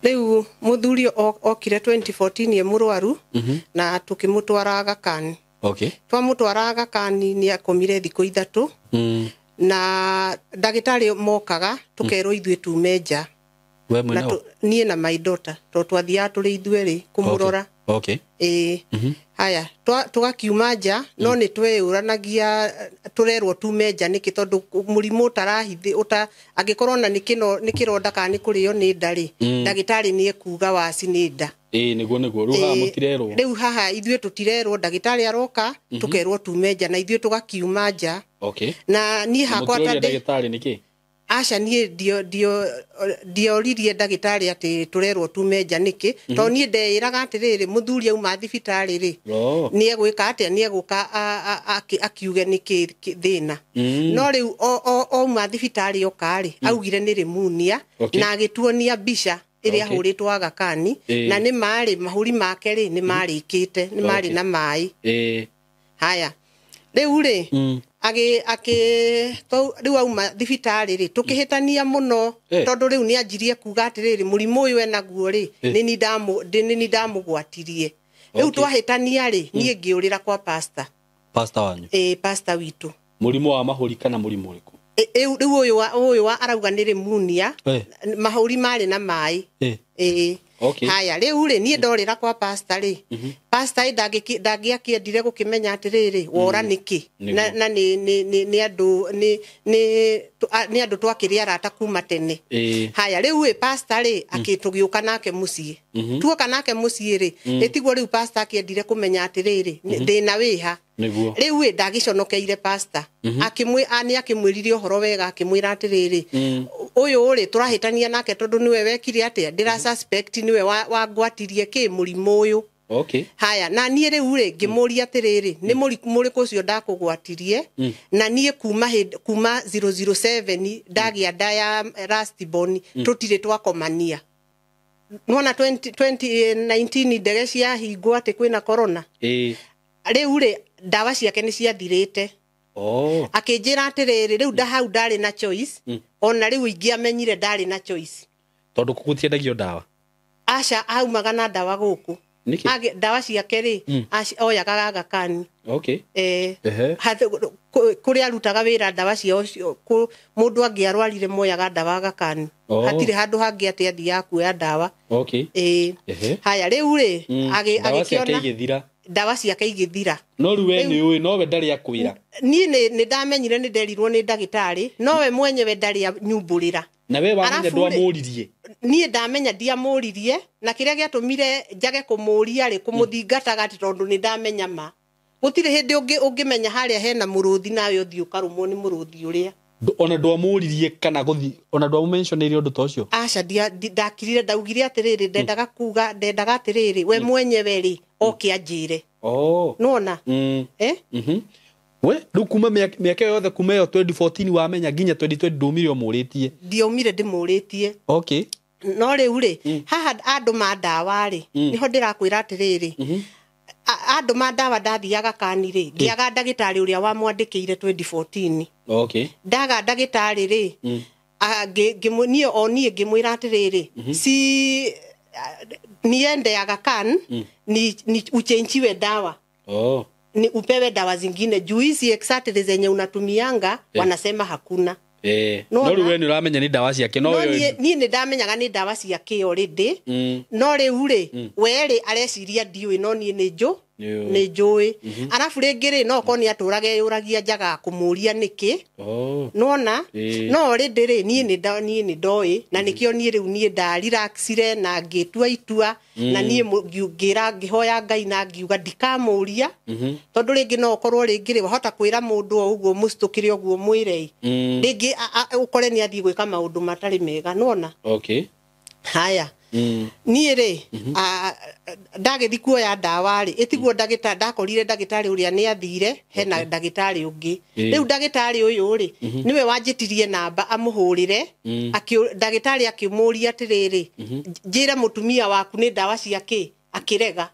Rĩu mũthuri okire 2014 e mũrwaru na tũkĩmũtwara Aga Khan. Twamũtwara Aga Khan nĩ akomire thikũ 3. Na ndagĩtarĩ mokaga tũkerwo ithuĩ tume nja. We mwena Niĩ na my daughter tondũ twathiaga tũrĩ ithuerĩ kũmũrora. Ĩĩ. Haya, tũgakiuma nja no nĩ tweyũranagia tũrerwo tume nja nĩkĩ tondũ mũrimũ ũtarahithi ũta angĩkorwo na nĩ kĩronda kana nĩ kũrĩo nĩ nda rĩ, ndagĩtarĩ nĩ ekuga waci nĩ nda. Ĩĩ, nĩguo nĩguo. Rĩu haha mũtirerwo. Rĩu haha ithuĩ tũtirerwo, ndagĩtarĩ aroka tũkerwo tume nja na ithuĩ tũgakiuma nja. Na niĩ hakwa Mũtiroria ndagĩtarĩ nĩkĩ? Aca, niĩ ndioririe ndagĩtarĩ atĩ tũrerwo tume nja nĩkĩ, tondũ niĩ ndeĩraga atĩrĩrĩ, mũthuri auma thibitarĩ rĩ, nĩ egwĩka atĩa, nĩ egũka akiuge nĩkĩ thĩna. No rĩu ouma thibitarĩ oka rĩ, augire nĩ pneumonia na agĩtuonia mbica ĩrĩa ahũrĩtwo Aga Khan, na nĩ marĩ mahũri make rĩ, nĩ marĩkĩte, nĩ marĩ na maĩ. Haya, rĩu rĩ, rĩu auma thibitarĩ rĩ, tũkĩhĩtania mũno tondũ rĩu nĩ anjirie kuga atĩrĩrĩ, mũrimũ ũyũ enaguo rĩ, nĩ niĩ ndamũgwatirie. Rĩu twahĩtania rĩ, niĩ ngĩũrĩra kwa pastor. Pastor wanyu? Ĩĩ, pastor witũ. Mũrimũ wa mahũri kana mũrimũ ũrĩkũ? Rĩu ũyũ wa arauga nĩ pneumonia, mahũri marĩ na maĩ. Ĩĩ. Haya, rĩu rĩ, niĩ ndorĩra kwa pastor rĩ, pastor ĩ ndangĩakĩendire gũkĩmenya atĩrĩrĩ, wora nĩkĩ? Na nĩ andũ, nĩ andũ twakĩrĩ arata kuma tene. Haya, rĩu ĩ pastor rĩ, tũgĩũka nake mũciĩ. Tuoka nake mũciĩ rĩ, ĩtiguo rĩu pastor akĩendire kũmenya atĩrĩrĩ, thĩna wĩha. Rĩu ĩ ndagĩconokeire pastor. Nĩ akĩmwĩrire ũhoro wega, akĩmwĩra atĩrĩrĩ, ũyũ rĩ, tũrahĩtania nake tondũ nĩwe wekire atĩa, ndĩra suspect nĩwe wangwatirie kĩ mũrimũ ũyũ. Haya, na niĩ rĩu rĩ, ngĩmũria atĩrĩrĩ, nĩ mũrimũ ũrĩkũ ũcio ndakũgwatirie? Na niĩ kuma hĩndĩ, kuma 007 ndagĩa nda ya last born, tũtirĩ twakomania. Nĩwona 2019 ndege ciahingwo atĩ kwĩna corona? Rĩu rĩ, ndawa ciake nĩ ciathirĩte. Akĩnjĩra atĩrĩrĩ, rĩu hau ndarĩ na choice, ona rĩu ingĩamenyire ndarĩ na choice. Tondũ gũtiendagio ndawa? Aca, aumaga na ndawa gũkũ. Nĩkĩ? Ndawa ciake rĩ, oyaga Aga Khan. Kũrĩa arutaga wĩra ndawa ciao mũndũ angĩarwarire moyaga ndawa Aga Khan. Hatirĩ handũ hangĩ atĩ athiaga kuoya ndawa. Haya, rĩu rĩ, Ndawa ciake agĩkĩona igĩthira. Ndawa ciake igĩthira. No rĩu we nĩ ũĩ, no we ndarĩ akwĩra. Niĩ nĩ ndamenyire, nĩ nderirwo nĩ ndagĩtarĩ, no we mwenyewe ndarĩ anyumbũrĩra. Na we wamenya Arabu rĩ, ndwamũririe? Niĩ ndamenya ndiamũririe, na kĩrĩa gĩatũmire njage kũmũria rĩ, kũmũthingataga atĩ tondũ nĩ ndamenya ma. Gũtirĩ hĩndĩ ũngĩmenya harĩa hena mũrũthi nawe ũthiĩ ũkarũmwo nĩ mũrũthi ũrĩa. Ona ndwamũririe kana gũthi, ona ndwamũmentionĩire ũndũ ta ũcio? Aca, ndakirire, ndaugire atĩrĩrĩ, ndendaga kuga, ndendaga atĩrĩrĩ, we mwenyewe rĩ, oke anjĩre. Nĩwona? We, rĩu kuma mĩaka ĩyo yothe, kuma ĩyo 2014 wamenya nginya 2020 ndũmire ũmũrĩtie? Ndiaumire ndĩmũrĩtie. No rĩu rĩ, haha andũ ma ndawa rĩ, nĩho ndĩrakwĩra atĩrĩrĩ, andũ ma ndawa ndathiaga Kani rĩ, ngĩaga ndagĩtarĩ ũrĩa wamwandĩkĩire 2014. Ndaga ndagĩtarĩ rĩ, niĩ o niĩ ngĩmwĩra atĩrĩrĩ, si, niende Aga Khan, ni uchenjiwe dawa. Ni upewe dawa zingine juu hizi exactly zenye unatumianga, wanasema hakuna. No, No rĩu na we nĩ ũramenya nĩ ndawa ciake, no No we niĩ nĩ ndamenyaga nĩ ndawa ciake already. No rĩu rĩ, we rĩ areciria ndiũĩ, no niĩ nĩ Nĩũĩ. nĩ njũĩ. Arabu rĩngĩ rĩ, no okorwo nĩ atũraga eyũragia njaga kũmũria nĩkĩ. Nĩwona? No already rĩ, niĩ nĩ ndoĩ, na nĩkĩo niĩ rĩu niĩ nda relaxire na ngĩtua itua, na niĩ ngĩra, ngĩhoya Ngai na ngiuga ndikamũria. Tondũ rĩngĩ no ũkorwo rĩngĩ rĩ, wahota kwĩra mũndũ o ũguo mũcitũkĩre ũguo mwĩre-ĩ. Rĩngĩ ũkore nĩ athiĩ gwĩka maũndũ matarĩ mega, nĩwona? Haya. Niĩ rĩ, ndagĩthiĩ kuoya ndawa rĩ, ĩtiguo ndakorire ndagĩtarĩ ũrĩa nĩ athire, hena ndagĩtarĩ ũngĩ. Rĩu ndagĩtarĩ ũyũ rĩ, nĩwe wanjĩtirie namba amũhũrĩre, ndagĩtarĩ akĩmũria atĩrĩrĩ, njĩre mũtumia waku nĩ ndawa cia kĩ? Akĩrega.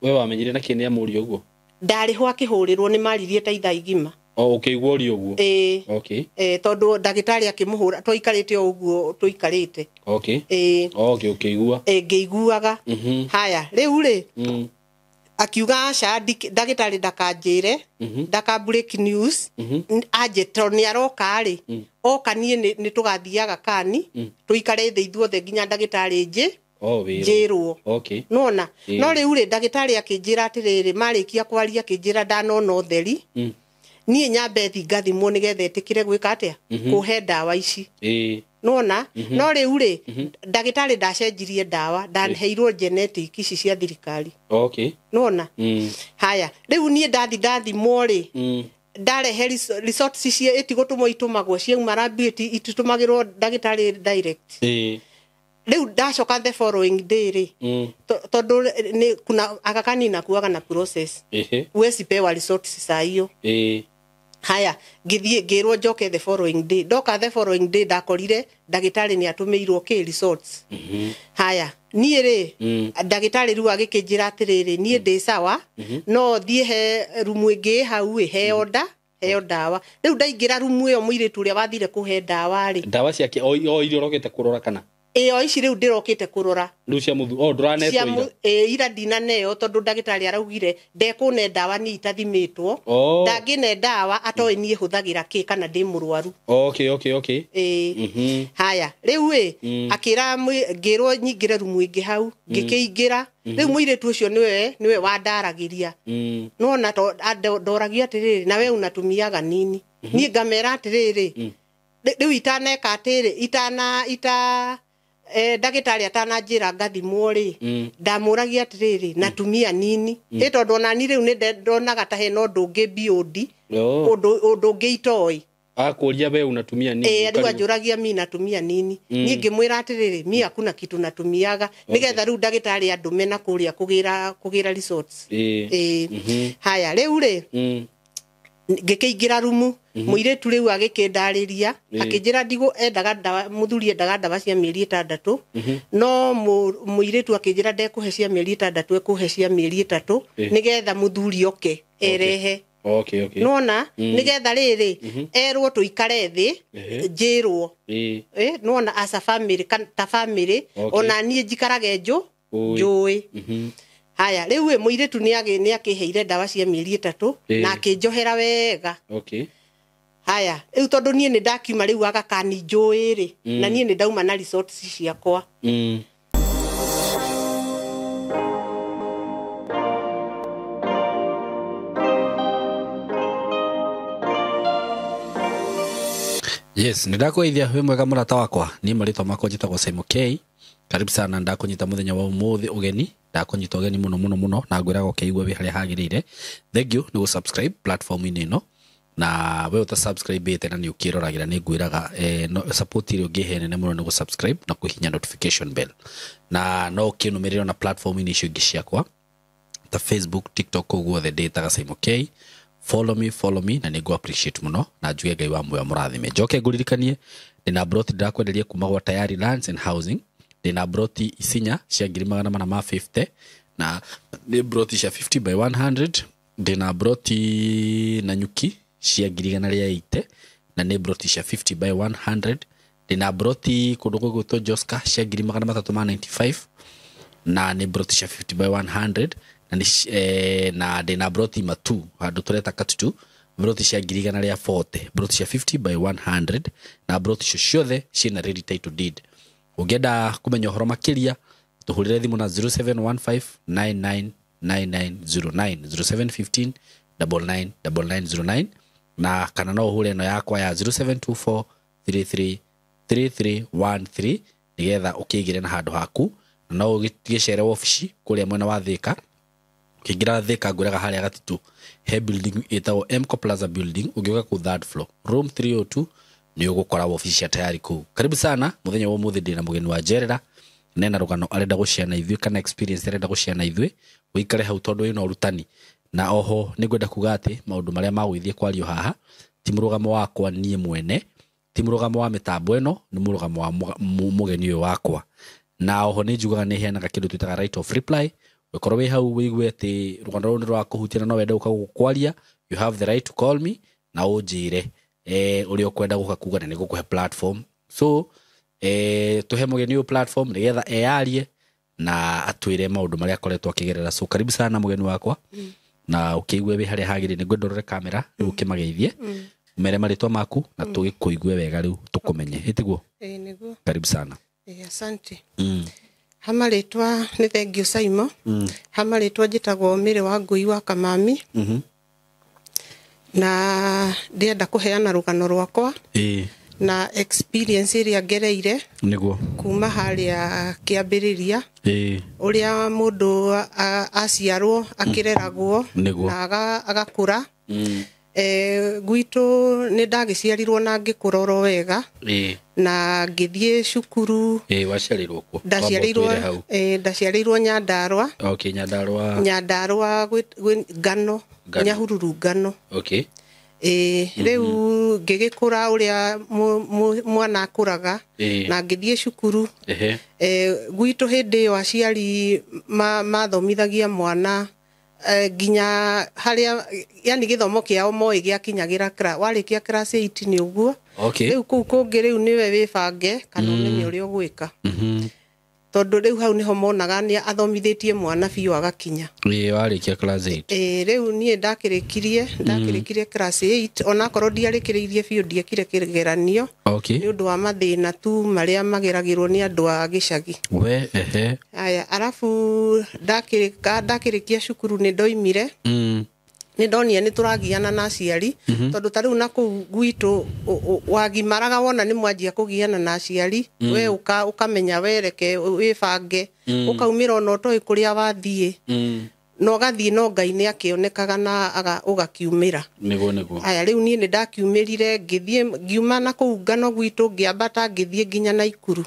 We wamenyire na kĩ nĩ amũria ũguo? Ndarĩ ho akĩhũrĩrwo, nĩ maririe ta ithaa igima. O ũkĩigua ũri ũguo. Ĩĩ. Okay. Tondũ ndagĩtarĩ akĩmũhũra tũikarĩte o ũguo tũikarĩte. Okay. Ĩĩ. Okay, ũkĩigua. Ngĩiguaga. Haya rĩu rĩ, akiuga aca, ndagĩtarĩ ndakanjĩre, ndaka break news, anje tondũ nĩ aroka rĩ, oka niĩ nĩ tũgathiaga kani tũikare thĩ ithuothe nginya ndagĩtarĩ njĩrwo. Okay. Nona no rĩu rĩ, ndagĩtarĩ akĩnjĩra atĩrĩrĩ, marĩkia kwaria akĩnjĩra ndanona ũtheri, niĩ nyambe thi ngathimwo nĩgetha ĩtĩkĩre gwĩka atĩa, kũhe ndawa ici. Nona no rĩu rĩ, ndagĩtarĩ ndacenjirie ndawa, ndaheirwo genetic ici cia thirikari. Okay. Nona haya rĩu niĩ ndathi ndathimwo rĩ, ndarehe results ici ĩtigũtũmwo itũmagwo ciauma rabiti itũmagĩrwo ndagĩtarĩ direct. Rĩu ndacoka the following day rĩ, tondũ nĩ kuna agakani nakuaga na process, huwezi pewa results saa hiyo. Haya ngĩthiĩ ngĩrwo njoke the following day. Ndoka the following day ndakorire ndagĩtarĩ nĩ atũmĩirwo kĩ results. Haya niĩ rĩ, ndagĩtarĩ rĩu agĩkĩnjĩra atĩrĩrĩ, niĩ ndĩ sawa, no thiĩ he rumu ĩngĩ hau ĩ heo heo ndawa. Rĩu ndaingĩra rumu ĩyo mũirĩtu ũrĩa wathire kũhe ndawa rĩ, ndawa ciake o iria ũrokĩte kũrora kana ĩyo ici rĩu ndĩrokĩte kũrora rĩu cia mũthu o ndũranetwo ira? Ira ndinaneo tondũ ndagĩtarĩ araugire ndekũne ndawa niĩ itathimĩtwo, ndangĩne ndawa atoĩ niĩ hũthagĩra kĩ kana ndĩ mũrwaru. Okay, okay, okay. Haya rĩu ĩ, akĩra ngĩrwo nyingĩre rumu ĩngĩ hau, ngĩkĩingĩra. Rĩu mũirĩtu ũcio nĩwe wandaragĩria. Nona ndoragia atĩrĩrĩ, na we unatumiaga nini? Niĩ ngamera atĩrĩrĩ, rĩu itaneka atĩrĩ, itana ita ndagĩtarĩ atananjĩra ngathimwo rĩ, ndamũragia atĩrĩrĩ, natumia nini? Ĩ tondũ onani rĩu nĩ ndonaga ta hena ũndũ ũngĩ beyond, ũndũ ũngĩ itoĩ. Akũria we unatumia nini? Rĩu anjũragia mi natumia nini? Niĩ ngĩmwĩra atĩrĩrĩ, mi hakuna kitu natumiaga, nĩgetha rĩu ndagĩtarĩ andũme na kũrĩa kũgĩra results. Haya rĩu rĩ, ngĩkĩingĩra rumu, mũirĩtu rĩu agĩkĩndarĩria, akĩnjĩra ndigũ endaga ndawa, mũthuri endaga ndawa cia mĩeri 6, no mũirĩtu akĩnjĩra ndekũhe cia mĩeri 6, ekũhe cia mĩeri 3, nĩgetha mũthuri oke erehe. Okay, okay. Nona nĩgetha rĩrĩ erwo tũikare thĩ, njĩrwo. Nona as a family, ta family, ona niĩ njikarage njũĩ. Haya rĩu ĩ, mũirĩtu nĩ akĩheire ndawa cia mĩeri 3, na akĩnjohera wega. Okay. Haya rĩu tondũ niĩ nĩ ndakiuma rĩu agakani njũĩ rĩ, na niĩ nĩ ndauma na results ciakwa. Yes, nĩ ndakũgeithia wĩ mwega mũrata wakwa. Niĩ marĩtwa makwa njĩtagwo Simon K. Karibu sana, ndakũnyita mũthenya wa ũmũthĩ ũgeni, ndakũnyita ũgeni mũno mũno mũno, na ngwĩraga ũkĩigua wĩ harĩa hagĩrĩire. Thank you nĩ gũ-subscribe platform-inĩ ĩno, na we ũta-subscribe-ĩte na nĩ ũkĩroragĩra, nĩ ngwĩraga, no, support ĩrĩa ũngĩhe nene mũno nĩ gũ-subscribe na kũhihinya notification bell, na no ũkĩnũmĩrĩre ona platform-inĩ icio ingĩ ciakwa ta Facebook, TikTok, kũu guothe ndĩtaga Simon K. Follow me, follow me, na nĩngũ appreciate mũno, na njuge Ngai wa muoyo mũrathime. Njoke ngũririkanie ndĩna broti ndĩrakwenderia kuma gwa Tayari Lands and Housing. Ndĩna broti isinya cia 450,000, na nĩ broti cia 50 by 100. Ndĩna broti na nyuki cia 180,000, na nĩ broti cia 50 by 100. Ndĩna broti kũndũ gũgwĩtwo Joska cia 395,000, na nĩ broti cia 50 by 100. Na na ndĩna broti matu handũ tũreta Katutu, broti cia 140,000, broti cia 50 by 100, na broti icio ciothe ciĩna ready title deed. Ũngĩenda kũmenya ũhoro makĩria, tũhũrĩre thimũ na 0715999909, 0715 99 9909, na kana no ũhũre ĩno yakwa ya 0724333313, nĩgetha ũkĩigĩre na handũ haku, na no ũgĩcere wabici kũrĩa mwena wa Thika. Ũkĩingĩra Thika ngwĩraga harĩa Gatitu he building ĩtagwo Mco Plaza building, ũngĩũka kũu third floor room 302 nĩ ũgũkora wabici cia Tayari kũu. Karibu sana mũthenya wa ũmũthĩ, ndĩna mũgeni wa njerera nena rũgano arenda gũciana ithuĩ kana experience arenda gũciana ithuĩ. Ũikare hau tondũ wĩna ũrutani, na oho nĩ ngwenda kuga atĩ maũndũ marĩa magũgĩthiĩ kwario haha ti mũrũgamo wakwa niĩ mwene, ti mũrũgamo wa mĩtambo ĩno, nĩ mũrũgamo wa mũgeni ũyũ wakwa. Na oho nĩ njugaga nĩ heanaga kĩndũ twĩtaga right of reply. Ũkorwo wĩ hau wĩigue atĩ rũgano rũrũ nĩ rwakũhutia na no wende gũka gũkwaria, you have the right to call me na ũnjĩre ũrĩa ũkwenda gũka kuga na nĩngũkũhe platform. So tũhe mũgeni ũyũ platform nĩgetha eyarie na atwĩre maũndũ marĩa akoretwo akĩgerera. So karibu sana mũgeni wakwa, na ũkĩigue wĩ harĩa hagĩrĩire. Nĩngwenda ũrore kamera rĩu ũkĩmageithie, ũmere marĩtwa maku na tũgĩkũigue wega rĩu tũkũmenye. Ĩtiguo? Ĩĩ nĩguo. Karibu sana. Ĩĩ asante. Ha marĩtwa nĩ thank you Saimo. Ha marĩtwa njĩtagwo Mĩrĩ wa Ngũi wa Kamami. Na ndĩrenda kũheana rũgano rwakwa na experience ĩrĩa ngereire nĩguo kuma harĩa kĩambĩrĩria, ũrĩa mũndũ aciarwo akĩreragwo na agakũra. Gwitũ nĩ ndagĩciarirwo na ngĩkũra oro wega na ngĩthiĩ cukuru. Waciarĩirwo kũ? Ndaciarĩirwo Nyandarua. Okay, Nyandarua. Nyandarua Ngano, Nyahururu Ngano. Okay. Rĩu ngĩgĩkũra ũrĩa mwana akũraga na ngĩthiĩ cukuru. Gwitũ hĩndĩ ĩyo aciari mathomithagia mwana nginya harĩa, yani gĩthomo kĩao moĩ gĩakinyagĩra warĩkia class 8 nĩ ũguo. Rĩu kũu kũngĩ rĩu nĩwe wĩbange kana ũmenye ũrĩa ũgwĩka. Tondũ rĩu hau nĩho monaga nĩ athomithĩtie mwana biũ agakinya. Warĩkia class 8. Rĩu niĩ ndakĩrĩkirie class 8, onakorwo ndiarĩkĩrĩirie biũ, ndiekire kĩgeranio nĩ ũndũ wa mathĩna tu marĩa mageragĩrwo nĩ andũ a gĩcagi. Aya, arabu ndakĩrĩkia cukuru nĩ ndoimire. Nĩ ndonire nĩ tũragiana na aciari, tondũ ta rĩu na kũu gwitũ wagimaraga wona nĩ mwanjia kũgiana na aciari, we ũkamenya wereke wĩbange, ũkaumĩra ona ũtoĩ kũrĩa wathiĩ, na ũgathiĩ no Ngai nĩ akĩonekaga na ũgakiumĩra. Nĩguo nĩguo. Aya, rĩu niĩ nĩ ndakiumĩrire ngĩthiĩ ngiuma na kũu Ngano gwitũ ngĩambata ngĩthiĩ nginya Naikuru.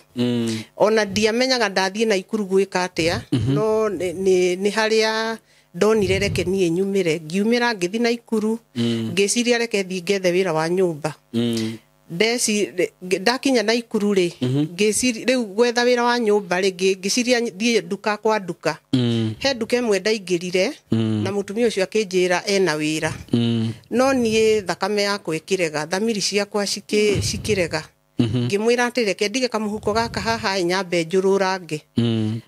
Ona ndiamenyaga ndathiĩ Naikuru gwĩka atĩa, no nĩ harĩa ndonire reke niĩ nyumĩre. Ngiumĩra ngĩthiĩ Naikuru, ngĩciria reke thiĩ ngethe wĩra wa nyũmba. Ndakinya Naikuru rĩ, ngĩciria rĩu gwetha wĩra wa nyũmba rĩ, ngĩciria thiĩ nduka kwa nduka. He nduka ĩmwe ndaingĩrire na mũtumia ũcio akĩnjĩra ena wĩra. No niĩ thakame yakwa ĩkĩrega, thamiri ciakwa cikĩrega. Ngĩmwĩra atĩ reke ndige kamũhuko gaka haha nyambe njũrũrange.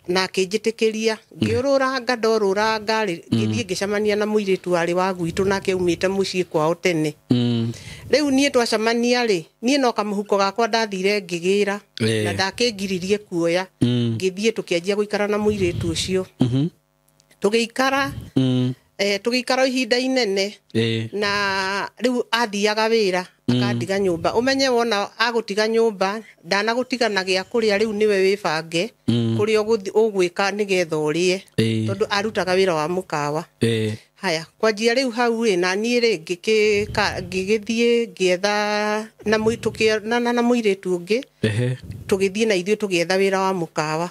Na akĩnjĩtĩkĩria. Ngĩũrũranga ndorũranga rĩ, ngĩthiĩ ngĩcemania na mũirĩtu warĩ wa gwitũ nake aumĩte mũciĩ kwao tene. Rĩu niĩ twacemania rĩ, niĩ no kamũhuko gakwa ndathire ngĩgĩra na ndakĩngiririe kuoya. Ngĩthiĩ tũkĩanjia gũikara na mũirĩtu ũcio. Tũgĩikara tũgĩikara ihinda inene na rĩu athiaga wĩra akandiga nyũmba. Ũmenye wona agũtiga nyũmba ndanagũtiga na gĩa kũrĩa, rĩu nĩwe wĩbange kũrĩa ũgwĩka nĩgetha ũrĩe, tondũ arutaga wĩra wa mũkawa. Haya, kwanjia rĩu hau rĩ, na niĩ rĩ ngĩgĩthiĩ ngĩetha na mũirĩtu ũngĩ, tũgĩthiĩ na ithuĩ tũgĩetha wĩra wa mũkawa.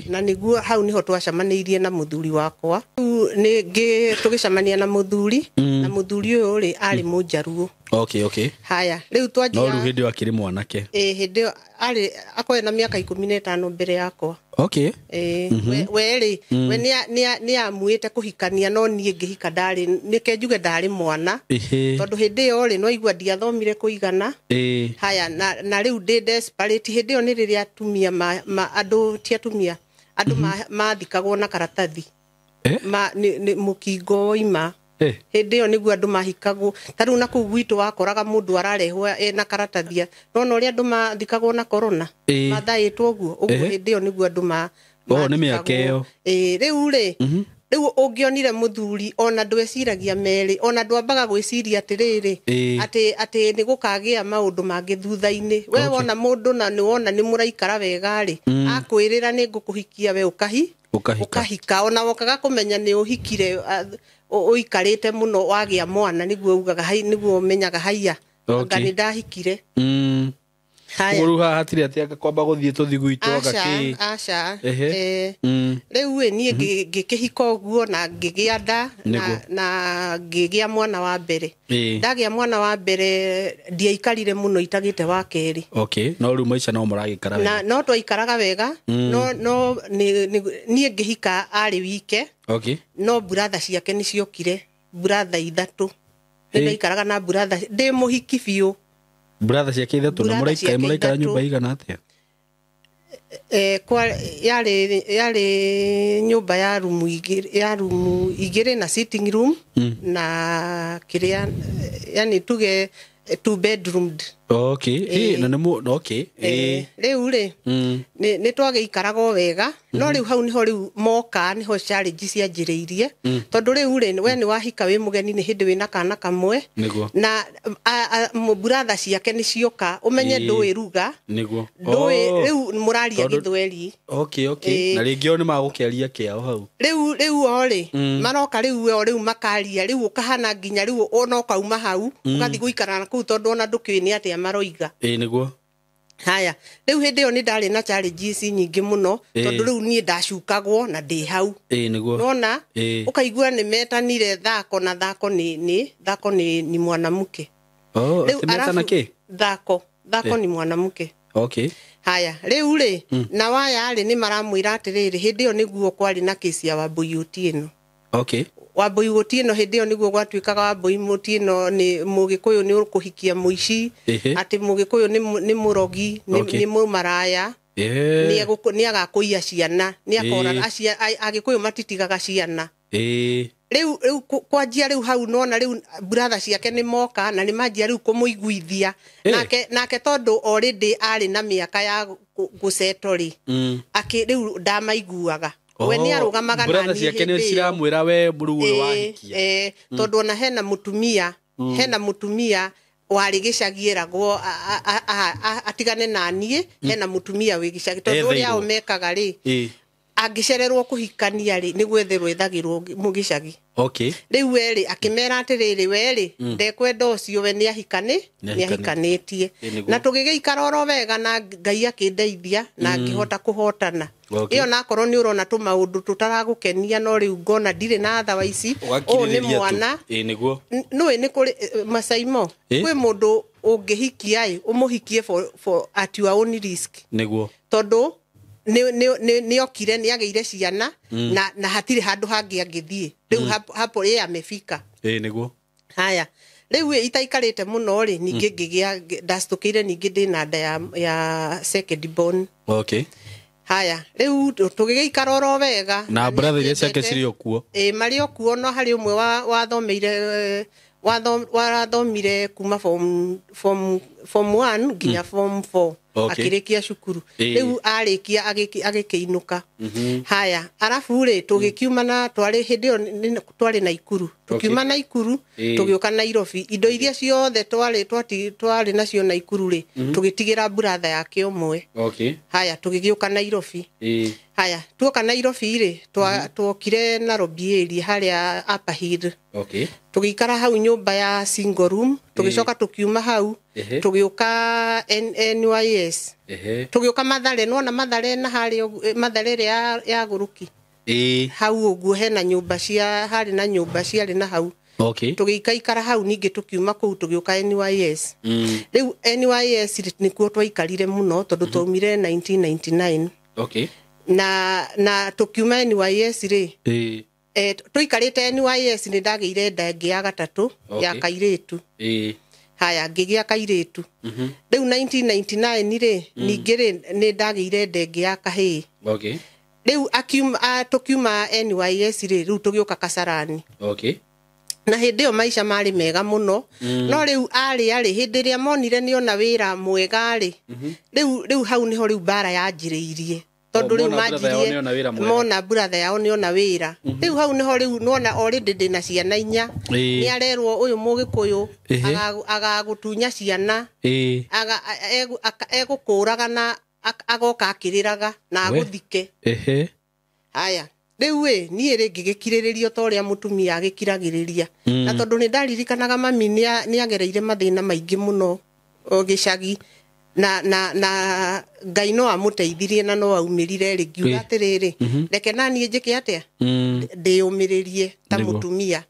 Na nĩguo hau nĩho twacemanĩirie na mũthuri wakwa. Rĩu tũgĩcemania na mũthuri, na mũthuri ũyũ rĩ arĩ Mũnjaruo. Okay. Haya, rĩu twanjia. No rĩu hĩndĩ ĩyo akĩrĩ mwanake. Hĩndĩ ĩyo arĩ akorwo na mĩaka 15 mbere yakwa. Okay. We rĩ, we nĩ amuĩte kũhikania, no niĩ ngĩhika ndarĩ, nĩke njuge ndarĩ mwana. Tondũ hĩndĩ ĩyo rĩ, no igua ndiathomire kũigana. Haya, na rĩu ndĩ desperate. Hĩndĩ ĩyo nĩ rĩrĩa atumia andũ ti atumia, andũ mathikagwo na karatathi. Mũkingo woima. Hĩndĩ ĩyo nĩguo andũ mahikagwo. Ta rĩu na kũu gwitũ wakoraga mũndũ ararehwo ena karatathi. No ũrĩa andũ mathikagwo na corona, mathaĩtwo ũguo, ũguo hĩndĩ ĩyo nĩguo andũ nĩ mĩaka ĩyo. Rĩu rĩ, rĩu ũngĩonire mũthuri ona ndweciragia merĩ, ona ndwambaga gwĩciria atĩrĩrĩ, atĩ nĩ gũkagĩa maũndũ mangĩ thutha-inĩ. We wona mũndũ na nĩ wona nĩ mũraikara wega rĩ, akwĩrĩra nĩ ngũkũhikia, we ũkahika. Ona wokaga kũmenya nĩ ũhikire, ũikarĩte mũno wagĩa mwana, nĩguo ugaga nĩguo ũmenyaga haiya, anga nĩ ndahikire. Rĩu haha hatirĩ atĩ anga kwamba gũthiĩ tũthiĩ gwitũ anga kĩ. Aca. Rĩu ĩ niĩ ngĩkĩhika ũguo na ngĩgĩa nda na ngĩgĩa mwana wa mbere. Ndagĩa mwana wa mbere ndiaikarire mũno itagĩte wa kerĩ. Okay, no rĩu maica no mũragĩikara wega. No twaikaraga wega, no niĩ ngĩhika arĩ wike. Okay. No buratha ciake nĩ ciokire, buratha ithatũ. Nĩ ndaikaraga na brother ndĩ mũhiki biũ. Brother ciake ithatũ na mũraikara nyũmba igana atĩa? Kwa yarĩ nyũmba ya rumu igĩrĩ na sitting room na kĩrĩa yani tuge 2 bedroomed. Okay. Na nĩ okay. Rĩu rĩ nĩ twagĩikaraga o wega no rĩu hau nĩho rĩu moka nĩho challenge cianjĩrĩirie tondũ rĩu rĩ we nĩ wahika wĩ mũgeni nĩ hĩndĩ wĩna kana kamwe na brother ciake nĩ cioka ũmenye ndũĩ ruga ndũĩ rĩu mũraria gĩthweri. Okay okay. Na rĩngĩ o nĩ magũkĩaria kĩao hau rĩu o rĩ maroka rĩu o rĩu makaria rĩu ũkahana nginya rĩu ona ũkauma hau ũgathiĩ gũikara na kũu tondũ ona ndũkĩũĩ nĩ atĩa maroiga. Nĩguo. Haya rĩu hĩndĩ ĩyo nĩ ndarĩ na challenges nyingĩ mũno tondũ rĩu niĩ ndacukagwo na ndĩ hau. Nĩguo. Nona ũkaigua nĩ metanire thako na thako nĩ thako nĩ mwanamke. Rĩu metana kĩ? Thako nĩ mwanamke. Okay. Haya rĩu rĩ na waya rĩ nĩ maramwĩra atĩrĩrĩ hĩndĩ ĩyo nĩguo kwarĩ na kesi ya Wambui Otieno. Okay. Wambui Otieno hĩndĩ ĩyo nĩguo gwatuĩkaga Wambui Otieno nĩ mũgĩkũyũ nĩ ũkũhikia mũici atĩ mũgĩkũyũ nĩ mũrogi nĩ mũmaraya nĩ agakũiya ciana nĩ akora agĩkũyũ matitigaga ciana. Rĩu kwanjia rĩu hau nona rĩu brother ciake nĩ moka na nĩ manjia rĩu kũmũiguithia nake tondũ already arĩ na mĩaka ya gũceto rĩ akĩ rĩu ndamaiguaga. We nĩ arũgamaga na niĩ ciake nĩ ciramwĩra we mũrũ ũyũ wahikia tondũ ona hena mũtumia warĩ gĩcagi eragwo atigane na niĩ hena mũtumia wĩ gĩcagi tondũ ũrĩa ao mekaga rĩ angĩcererwo kũhikania rĩ nĩ gwetherwo ethagĩrwo mũgĩcagi. Okay. Rĩu we rĩ akĩmera atĩrĩrĩ we rĩ ndekwenda ũcio we nĩ ahikanĩtie na tũgĩgĩikara oro wega na Ngai akĩndeithia na ngĩhota kũhotana. Ĩyo nakorwo nĩ ũrona tũmaũndũ tũtaragũkenia no rĩu ngona ndirĩ na tha wa ici ũũ nĩ mwana. Nĩguo. Nĩũĩ nĩ kũrĩ Masaimo kwĩ mũndũ ũngĩhikia ĩ ũmũhikie for at your own risk. Nĩguo. Tondũ nĩ okire nĩ agĩire ciana na hatirĩ handũ hangĩ angĩthiĩ rĩu hapo yeye amefika. Nĩguo. Haya rĩu itaikarĩte mũno rĩ ningĩ ngĩgĩa ndacitũkĩire ningĩ ndĩ na nda ya second born. Okay. Haya rĩu tũgĩgĩikara oro wega na brother iria ciake cirĩ o kuo. Marĩ o kuo no harĩ ũmwe wathomeire warathomire kuma form 1 nginya form 4 akĩrĩkia cukuru rĩu arĩkia agĩkĩinũka. Haya arabu rĩ tũgĩkiuma na twarĩ hĩndĩ ĩyo twarĩ Naikuru tũkiuma Naikuru tũgĩũka Nairobi indo iria ciothe twarĩ nacio Naikuru rĩ tũgĩtigĩra brother yake ũmwe. Okay. Haya tũgĩgĩũka Nairobi. Haya tuoka Nairobi rĩ tuokire Nairobi area harĩa Upper Hill. Okay. Tũgĩikara hau nyũmba ya single room tũgĩcoka tũkiuma hau tũgĩũka NYS tũgĩũka Mathare nona Mathare na harĩa Mathare ĩrĩa ya Gũrũki hau ũguo hena nyũmba cia harĩ na nyũmba ciarĩ na hau. Okay. Tũgĩikaikara hau ningĩ tũkiuma kũu tũgĩũka NYS. Rĩu NYS nĩkuo twaikarire mũno tondũ twaumire 1999. Okay. Na tũkiuma NYS rĩ tũikarĩte NYS nĩ ndagĩire nda ĩngĩ ya gatatũ ya kairĩtu. Haya ngĩgĩa kairĩtu. Rĩu 1999 rĩ ningĩ rĩ nĩ ndagĩire nda ĩngĩ ya kahĩĩ. Okay. Rĩu tũkiuma NYS rĩ rĩu tũgĩũka Kasarani. Okay. Na hĩndĩ ĩyo maica marĩ mega mũno no rĩu arĩa rĩ hĩndĩ ĩrĩa monire nĩona wĩra mwega rĩ rĩu hau nĩho rĩu mbara yanjĩrĩirie tondũ rĩu manjirie mona brother yao nĩona wĩra rĩu hau nĩho rĩu nona already ndĩna ciana inya nĩ arerwo ũyũ mũgĩkũyũ agagũtunya ciana egũkũraga na agoka akĩrĩraga na agũthike. Haya rĩu ĩ niĩ rĩ ngĩgĩkirĩrĩrio ta ũrĩa mũtumia agĩkiragĩrĩria na tondũ nĩ ndaririkanaga mami nĩ agereire mathĩna maingĩ mũno gĩcagi Na na na Ngai no amũteithirie na no aumĩrire rĩ, ngiuga atĩrĩrĩ, reke naniĩ njĩke atĩa, ndĩyũmĩrĩrie ta mũtumia.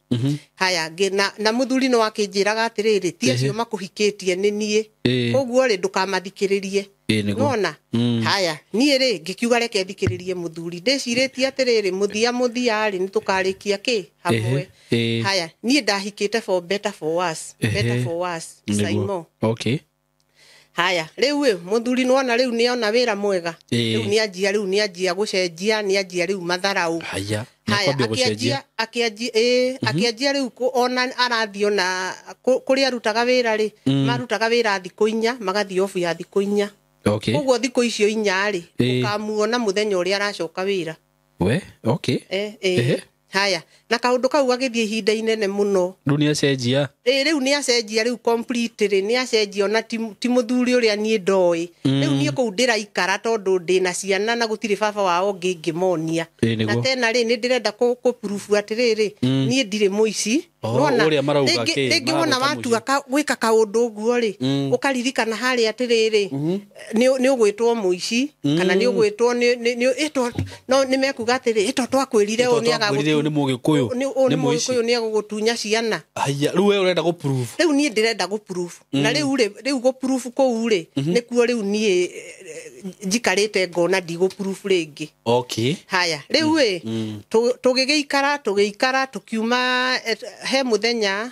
Haya, na mũthuri no akĩnjĩraga atĩrĩrĩ, ti acio makũhikĩtie nĩ niĩ, koguo rĩ ndũkamathikĩrĩrie. Nona haya, niĩ rĩ ngĩkiuga reke thikĩrĩrie mũthuri, ndĩcirĩtie atĩrĩrĩ, mũthia mũthia rĩ nĩtũkarĩkia kĩ hamwe. Haya, niĩ ndahikĩte for better for worse, better for worse, Saimo. Okay. Haya, rĩu mũthuri nĩwona rĩu nĩona wĩra mwega, rĩu nĩanjia, rĩu nĩanjia gũcenjia, nĩanjia rĩu matharau. Haya, haya, akĩanjia rĩu ona arathiĩ ona kũrĩa arutaga wĩra rĩ, marutaga wĩra thikũ 4, magathiĩ obu ya thikũ 4. Okay. Koguo thikũ icio 4 rĩ, ũkamuona mũthenya ũrĩa aracoka wĩra. We, okay. Haya, na kaũndũ kau gagĩthiĩ ihinda inene mũno. Rĩu nĩacenjia. Rĩu nĩacenjia, rĩu completely nĩacenjia, ona ti mũthuri ũrĩa niĩ ndoĩ. Rĩu niĩ kũu ndĩraikara tondũ ndĩna ciana na gũtirĩ baba wao ũngĩ ingĩmonia. Na tena rĩ, nĩ ndĩrenda kũ-prove atĩrĩrĩ, niĩ ndirĩ mũici. Rĩngĩ wona watua gwĩka kaũndũ ũguo rĩ, ũkaririkana harĩa atĩrĩrĩ, nĩ ũgwĩtwo mũici, kana nĩ ũgwĩtwo no nĩ mekuga atĩrĩ, ĩto twakwĩrire ũũ nĩ mũgĩkũyũ, nĩ mũgĩkũyũ nĩ egũgũtunya ciana. Haya, rĩu we ũrenda gũ-prove. Rĩu niĩ ndĩrenda gũ-prove. Na rĩu rĩ, rĩu gũ-prove kũu rĩ, nĩkuo rĩu niĩ njikarĩte ngona ndigũ-prove rĩngĩ. Okay. Haya, rĩu ĩ, tũgĩgĩikara, tũgĩikara, tũkiuma he mũthenya,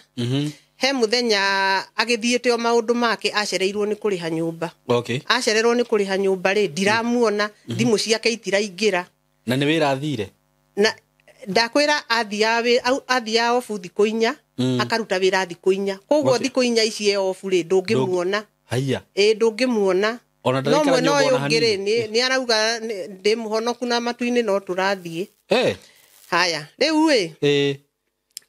he mũthenya agĩthiĩte o maũndũ make, acereirwo nĩ kũrĩha nyũmba. Okay. Acererwo nĩ kũrĩha nyũmba rĩ, ndiramuona, thimũ ciake itiraingĩra. Na nĩ wĩra athire? Na ndakwĩra athiaga obu thikũ 4, akaruta wĩra thikũ 4. Koguo thikũ 4 ici e obu rĩ, ndũngĩmuona. Haya. Ĩ, ndũngĩmuona. No mwena ũyũ ũngĩ rĩ, nĩ arauga ndĩ mũhonoku na matu-inĩ no tũrathiĩ. Haya, rĩu ĩ,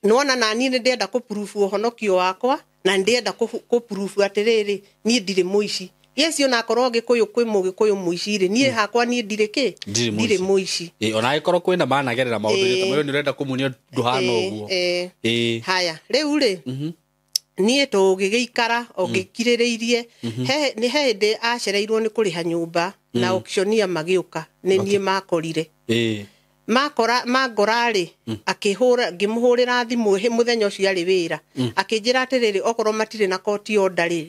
nĩwona na niĩ nĩndĩrenda kũ-prove ũhonokio wakwa, na nĩndĩrenda kũ-prove atĩrĩrĩ, niĩ ndirĩ mũici. Yes, onakorwo Gĩkũyũ kwĩ mũgĩkũyũ mũici rĩ, niĩ hakwa niĩ ndirĩ kĩ? Ndirĩ mũici. Ona angĩkorwo kwĩna managerera maũndũ ta macio, nĩ ũrenda kũmuonia ndũhana ũguo. Haya, rĩu rĩ, niĩ tũgĩgĩikara o ngĩkirĩrĩirie. Nĩ he hĩndĩ acereirwo nĩ kũrĩha nyũmba, na auctioneer magĩũka, nĩ niĩ makorire. Makora mangora rĩ, akĩhũra, ngĩmũhũrĩra thimũ mũthenya ũcio arĩ wĩra. Akĩnjĩra atĩrĩrĩ, okorwo matirĩ na court order rĩ,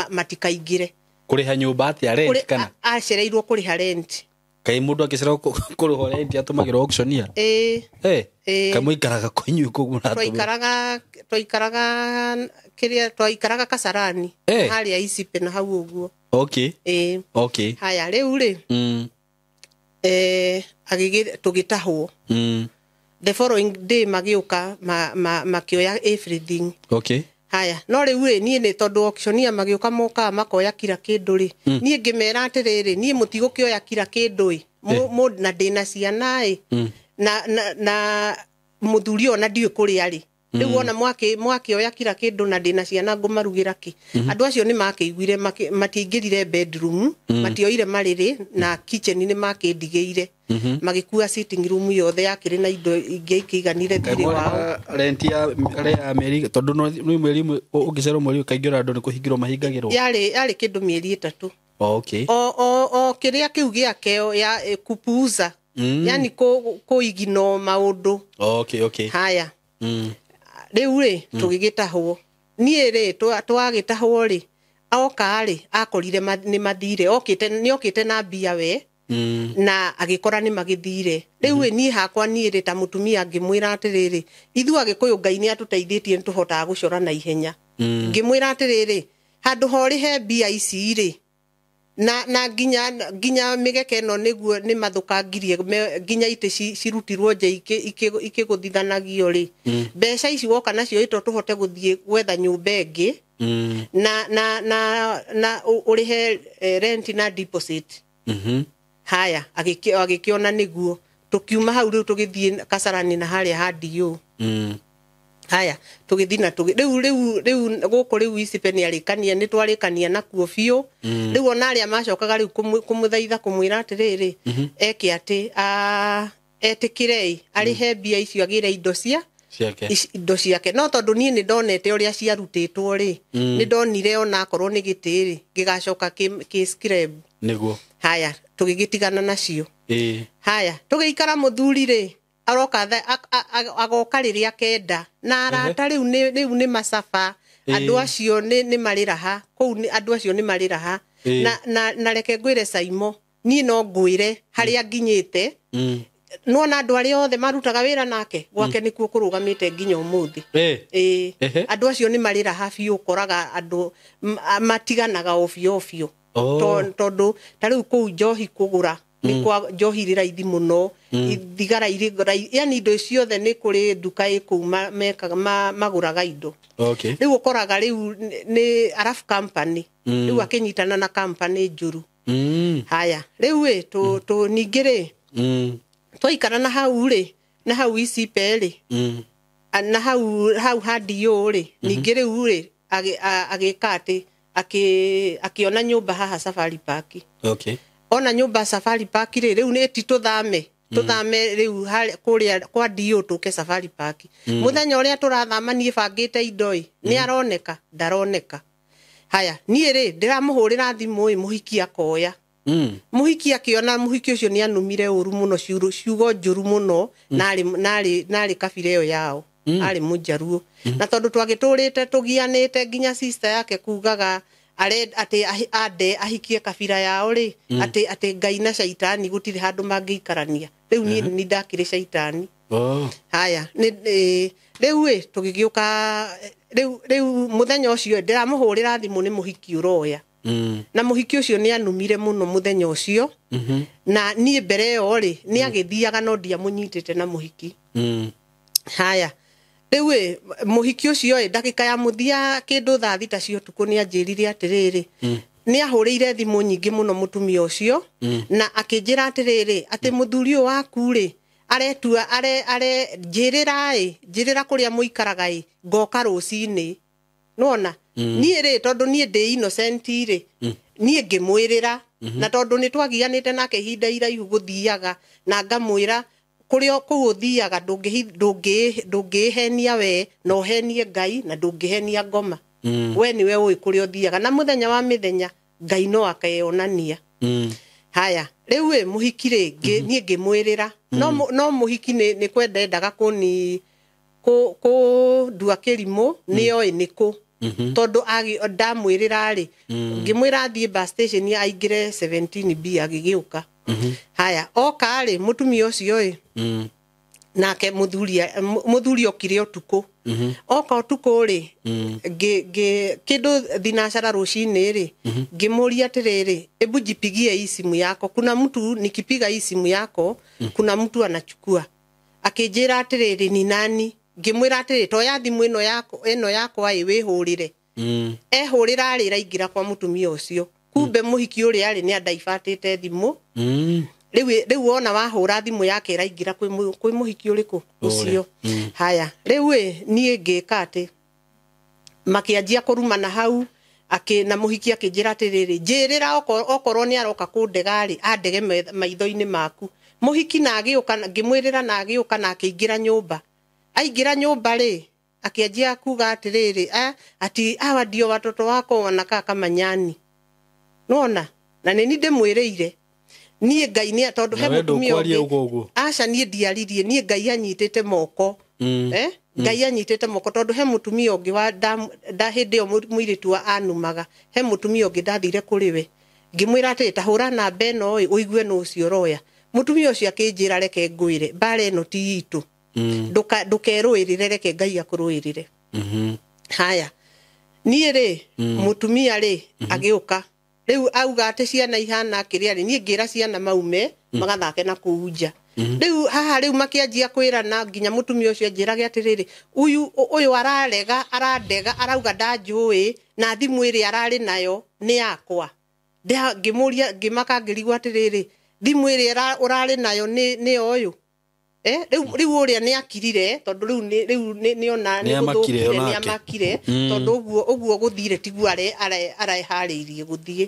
matikaingĩre. Kũrĩha nyũmba atĩa, rent kana? Acereirwo kũrĩha rent. Kaĩ mũndũ akĩcererwo kũrĩha rent atũmagĩrwo auctioneer? Ĩĩ. Kaĩ mũikaraga kwanyu kũu mũratũmĩra? Twaikaraga kĩrĩa, twaikaraga Kasarani, harĩa Icipe na hau ũguo. Okay. Ĩĩ. Okay. Haya, rĩu rĩ, tũgĩtahwo. The following day magĩũka makĩoya everything. Okay. Haya, no rĩu rĩ, niĩ nĩ tondũ auctioneer magĩũka mokaga makoya kira kĩndũ rĩ, niĩ ngĩmera atĩrĩrĩ, niĩ mũtigũkĩoya kira kĩndũ ĩ, na ndĩna ciana ĩ, na mũthuri ona ndiũĩ kũrĩa arĩ. Rĩu ona mwakĩoya kira kĩndũ na ndĩna ciana ngũmarugĩra kĩ. Andũ acio nĩ makĩiguire, matiaingĩrire bedroom, matioire marĩrĩ, na kitchen nĩ makĩndigĩire. Magĩkua sitting room yothe yakĩrĩ na indo ingĩ ikĩiganire thirĩ wao. Rent ya mĩeri, tondũ nĩ mweri ũmwe ũngĩcererwo mweri ũkaingĩra andũ nĩ kũhingĩrwo mahingagĩrwo. Yarĩ kĩndũ mĩeri 3. Okay. O kĩrĩa kĩu gĩake ya kupuuza. Yani kũigino maũndũ. Okay, okay. Haya. Rĩu rĩ, tũgĩgĩtahwo. Niĩ rĩ, twagĩtahwo rĩ, oka rĩ, akorire nĩ mathire. Nĩokĩte na mbia we, na agĩkora nĩ magĩthire. Rĩu ĩ, niĩ hakwa niĩ rĩ, ta mũtumia ngĩmwĩra atĩrĩrĩ, ithuĩ Agĩkũyũ Ngai nĩ atũteithĩtie nĩtũhotaga gũcora na ihenya. Ngĩmwĩra atĩrĩrĩ, handũ ha ũrĩhe mbia ici rĩ, na nginya mĩgeke ĩno nĩguo nĩ mathũkangirie, nginya itĩ cirutirwo nja ikĩgũthithanagio rĩ, mbeca ici woka nacio ĩto tũhote gũthiĩ gwetha nyũmba ĩngĩ, na ũrĩhe rent na deposit. Haya, agĩkĩona nĩguo. Tũkiuma hau rĩu tũgĩthiĩ Kasarani na harĩa ha DO. Haya, tũgĩthiĩ na rĩu rĩu rĩu gũkũ rĩu Icipe nĩarĩkania, nĩtwarĩkania nakuo biũ. Rĩu ona arĩa macokaga rĩu kũmũthaitha kũmwĩra atĩrĩrĩ, eke atĩ, etĩkĩre arĩhe mbia icio agĩre indo Indo ciake no tondu niĩ nĩ ndonete ũrĩa ciarutĩtwo rĩ, nĩ ndonire ona akorwo nĩ gĩtĩ rĩ gĩgacoka kĩ scrap. Nĩguo. Haya, tũgĩgĩtigana nacio. Haya, tũgĩikara mũthuri rĩ aroka agoka rĩrĩa kenda na arata rĩu nĩ macaba. Andũ acio nĩ marĩ raha kũu, andũ acio nĩ marĩ raha. Na reke ngwĩre Saimo, niĩ no ngwĩre harĩa nginyĩte. Nona andũ arĩa othe marutaga wĩra nake gwake nĩkuo kũrũgamĩte nginya ũmũthĩ. Andũ acio nĩ marĩ raha biũ, ũkoraga andũ matiganaga o biũ biũ. Tondũ ta rĩu kũu njohi kũgũra nĩ kwa njohi rĩ raithi mũno, thigara irĩ, yani indo ciothe nĩ kũrĩ nduka ĩ kũu mekaga magũraga indo. Rĩu ũkoraga rĩu nĩ arabu company, rĩu akĩnyitana na company njũru. Haya, rĩu ĩ tũ ningĩ rĩ twaikara na hau rĩ, na hau icipe rĩ, na hau hadi rĩ, ningĩ rĩu rĩ agĩka atĩ akĩona nyũmba haha Safari Park. Ona nyũmba Safari Park rĩ, rĩu nĩ ti tũthame rĩu kũrĩa kwa DO tũke Safari Park. Mũthenya ũrĩa tũrathama niĩ bangĩte indo ĩ, nĩ aroneka ndaroneka. Haya, niĩ rĩ ndĩramũhũrĩra thimũ ĩ, mũhiki akoya. Mũhiki akĩona mũhiki ũcio nĩ anumire ũru mũno, ciugo njũru mũno, narĩ kabira ĩyo yao, arĩ mũnjaruo. Na tondũ twagĩtũrĩte tũgianĩte nginya sister yake kugaga atĩ ande ahikie kabira yao rĩ, atĩ Ngai na caitani gũtirĩ handũ mangĩikarania. Rĩu niĩ nĩ ndakĩrĩ caitani. Haya, rĩu ĩ tũgĩgĩũka rĩu mũthenya ũcio ndĩramũhũrĩra thimũ nĩ mũhiki ũroya. Na mũhiki ũcio nĩ anumire mũno mũthenya ũcio. Na niĩ mbere ĩyo rĩ nĩ agĩthiaga no ndiamũnyitĩte na mũhiki. Haya, rĩu ĩ mũhiki ũcio ĩ ndagĩka ya mũthia kĩndũ thaa thita cia ũtukũ nĩ anjĩrire atĩrĩrĩ, nĩ ahũrĩire thimũ nyingĩ mũno mũtumia ũcio, na akĩnjĩra atĩrĩrĩ, atĩ mũthuri ũyũ waku rĩ aretua are njĩrĩra ĩ, njĩrĩra kũrĩa mũikaraga ĩ, ngoka rũcinĩ. Nĩwona? Niĩ rĩ tondũ niĩ ndĩ innocent rĩ, niĩ ngĩmwĩrĩra, na tondũ nĩ twagianĩte nake ihinda iraihu gũthiaga, na ngamwĩra kũrĩa kũu ũthiaga ndũngĩhenia we, na ũhenie Ngai, na ndũngĩhenia ngoma. We nĩwe ũĩ kũrĩa ũthiaga, na mũthenya wa mĩthenya Ngai no akeyonania. Haya, rĩu ĩ mũhiki rĩ niĩ ngĩmwĩrĩra, no mũhiki nĩ kwenda endaga kũni kũndua kĩrimũ, nĩoĩ nĩkũ. Tondũ ndamwĩrĩra rĩ, ngĩmwĩra athiĩ bus station aingĩre 17B agĩgĩũka. Haya, oka rĩ mũtumia ũcio ĩ, nake mũthuri okire ũtukũ. Oka ũtukũ rĩ, kĩndũ thinacara rũcinĩ rĩ, ngĩmũria atĩrĩrĩ, ebu jipigie hii simu yako, kuna mtu nikipiga hii simu yako kuna mtu anachukua. Akĩnjĩra atĩrĩrĩ, ni nani? Ngĩmwĩra atĩrĩ, toya thimũ ĩno yakwa ĩ wĩhũrĩre. Ehũrĩra rĩ ĩraingĩra kwa mũtumia ũcio. Kumbe mũhiki ũrĩa arĩ nĩ andaibatĩte thimũ. Rĩu wona wahũra thimũ yake ĩraingĩra kwĩ mũhiki ũrĩkũ ũcio. Haya, rĩu ĩ niĩ ngĩka atĩ makĩanjia kũrumana hau, na mũhiki akĩnjĩra atĩrĩrĩ, njĩrĩra okorwo nĩ aroka kũndega rĩ, andege maitho-inĩ maku. Mũhiki na agĩũka, ngĩmwĩrĩra na agĩũka na akĩingĩra nyũmba. Aingĩra nyũmba rĩ, akĩanjia kuga atĩrĩrĩ, ati hawa ndio watoto wako wanakaa kama nyani. Nĩwona? Na nĩ niĩ ndĩmwĩrĩire. Niĩ Ngai nĩ tondũ he mũtumia ũngĩ. Aca niĩ ndiaririe, niĩ Ngai anyitĩte moko. Ngai anyitĩte moko tondũ he mũtumia ũngĩ wa nda hĩndĩ ĩyo mũirĩtu wa anumaga. He mũtumia ũngĩ ndathire kũrĩ we. Ngĩmwĩra atĩrĩ, ta hũra namba ĩno ĩ, ũigue nũ ũcio ũroya. Mũtumia ũcio akĩnjĩra reke ngwĩre, mbara ĩno ti itũ. Ndũkerũĩrĩre, reke Ngai akũrũĩrĩre. Haya, niĩ rĩ mũtumia rĩ agĩũka. Rĩu auga atĩ ciana ihana kĩrĩa rĩ, niĩ ngĩra ciana maume magathake na kũu nja. Rĩu haha rĩu makĩanjia kwĩrana nginya mũtumia ũcio anjĩrage atĩrĩrĩ, ũyũ ararega, arandega, arauga ndanjũĩ, na thimũ ĩrĩa ararĩ nayo nĩ yakwa. Ngĩmũria, ngĩmaka ngĩrigwo atĩrĩrĩ, thimũ ĩrĩa ũrarĩ nayo nĩ ũyũ. Rĩu ũrĩa nĩ akirire tondũ rĩu nĩ ona nĩ gũthũkire, nĩ amakire tondũ ũguo gũthire tiguo areharĩirie gũthiĩ.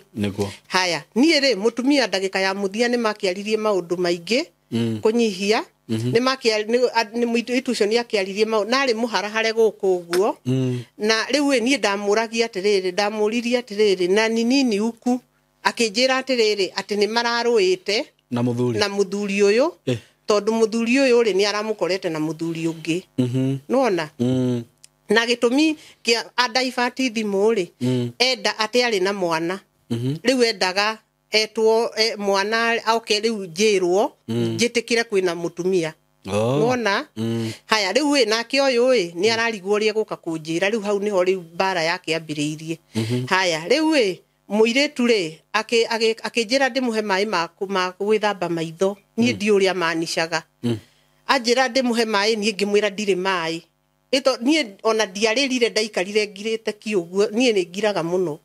Haya, niĩ rĩ mũtumia ndagĩka ya mũthia nĩ makĩaririe maũndũ maingĩ kũnyihia. Nĩ mũirĩtu ũcio nĩ akĩaririe narĩ mũharahare gũkũ ũguo. Na rĩu ĩ niĩ ndamũragia atĩrĩrĩ, ndamũririe atĩrĩrĩ, na ni nini huku, akĩnjĩra atĩrĩrĩ atĩ nĩ mararũĩte na mũthuri, na mũthuri ũyũ, tondũ mũthuri ũyũ rĩ nĩ aramũkorete na mũthuri ũngĩ. Nĩwona? Na gĩtũmi kĩa andaibati thimũ rĩ, enda atĩ arĩ na mwana. Rĩu endaga etwo mwana oke rĩu njĩrwo njĩtĩkĩre kwĩna mũtumia. Nĩwona? Haya rĩu ĩ nake ũyũ ĩ nĩ ararigwo ũrĩa egũka kũnjĩra, rĩu hau nĩho rĩu mbara yake ambĩrĩirie. Haya rĩu ĩ mũirĩtu rĩ akĩnjĩra ndĩmũhe maĩ ma gwĩthamba maitho, niĩ ndiũ ũrĩa manicaga. Anjĩra ndĩmũhe maĩ, niĩ ngĩmwĩra ndirĩ maĩ. Ĩto niĩ ona ndiarĩrire, ndaikarire ngirĩte kiũguo, niĩ nĩ ngiraga mũno.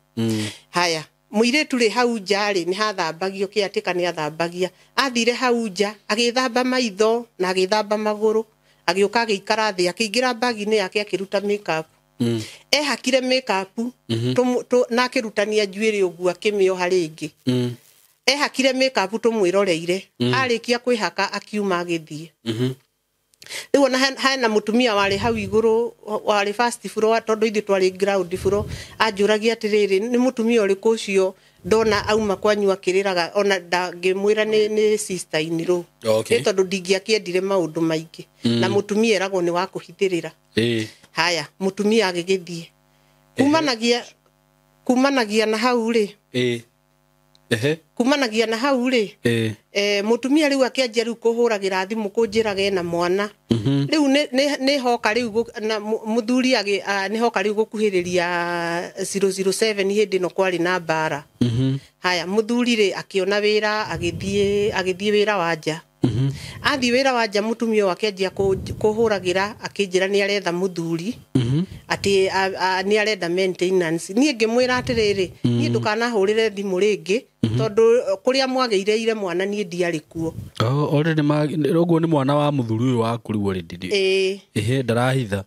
Haya mũirĩtu rĩ hau nja rĩ nĩ hathambagio, kĩatĩka nĩ athambagia. Athire hau nja agĩthamba maitho na agĩthamba magũrũ, agĩũka agĩikara thĩ, akĩingĩra bagi-inĩ yake akĩruta makeup. Ehakire makeup na akĩrutania njuĩrĩ ũguo akĩmĩoha rĩngĩ. Ehakire makeup tũmwĩroreire, arĩkia kwĩhaka akiuma agĩthiĩ. Rĩu ona hena mũtumia warĩ hau igũrũ, warĩ first floor, tondũ ithuĩ twarĩ ground floor, anjũragia atĩrĩrĩ, nĩ mũtumia ũrĩkũ ũcio ndona auma kwanyu akĩrĩraga, ona ndangĩmwĩra nĩ sister in law. Nĩ tondũ ndingĩakĩendire maũndũ maingĩ. Na mũtumia eragwo nĩ wa kũhithĩrĩra. Haya mũtumia agĩgĩthiĩ. Kumanagia na hau rĩ. Kumanagia na hau rĩ. Mũtumia rĩu akĩanjia rĩu kũhũragĩra thimũ kũnjĩraga ena mwana. Rĩu nĩ hoka rĩu na mũthuri nĩ hoka rĩu gũkuhĩrĩria 007 hĩndĩ ĩno kwarĩ na mbara. Haya mũthuri rĩ akĩona wĩra, agĩthiĩ wĩra wa nja. Athiĩ wĩra wa nja mũtumia ũyũ akĩanjia kũhũragĩra akĩnjĩra nĩ aretha mũthuri, atĩ nĩ arenda maintenance. Niĩ ngĩmwĩra atĩrĩrĩ, niĩ ndũkanahũrĩre thimũ rĩngĩ, tondũ kũrĩa mwagĩireire mwana niĩ ndiarĩ kuo. Already ũguo nĩ mwana wa mũthuri ũyũ waku rĩu already. Ĩhĩ ndarahitha.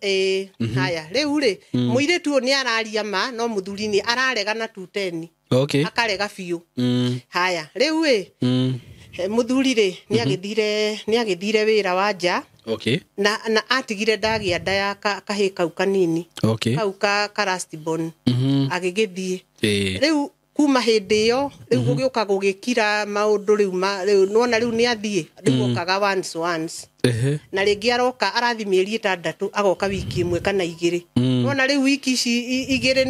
Haya rĩu rĩ mũirĩtu ũyũ nĩ araria ma, no mũthuri nĩ ararega na 210. Akarega biũ. Haya rĩu ĩ mũthuri rĩ nĩ agĩthire wĩra wa nja. Na atigire ndagĩa nda ya kahĩ kau kanini. Kau ka last born. Agĩgĩthiĩ. Rĩu kuma hĩndĩ ĩyo rĩu gũgĩũka gũgĩkira maũndũ rĩu rĩu nĩwona rĩu nĩ athiĩ, rĩu okaga once. Na rĩngĩ aroka arathi mĩeri 6 agoka wiki 1 kana 2. Nĩwona rĩu wiki ici 2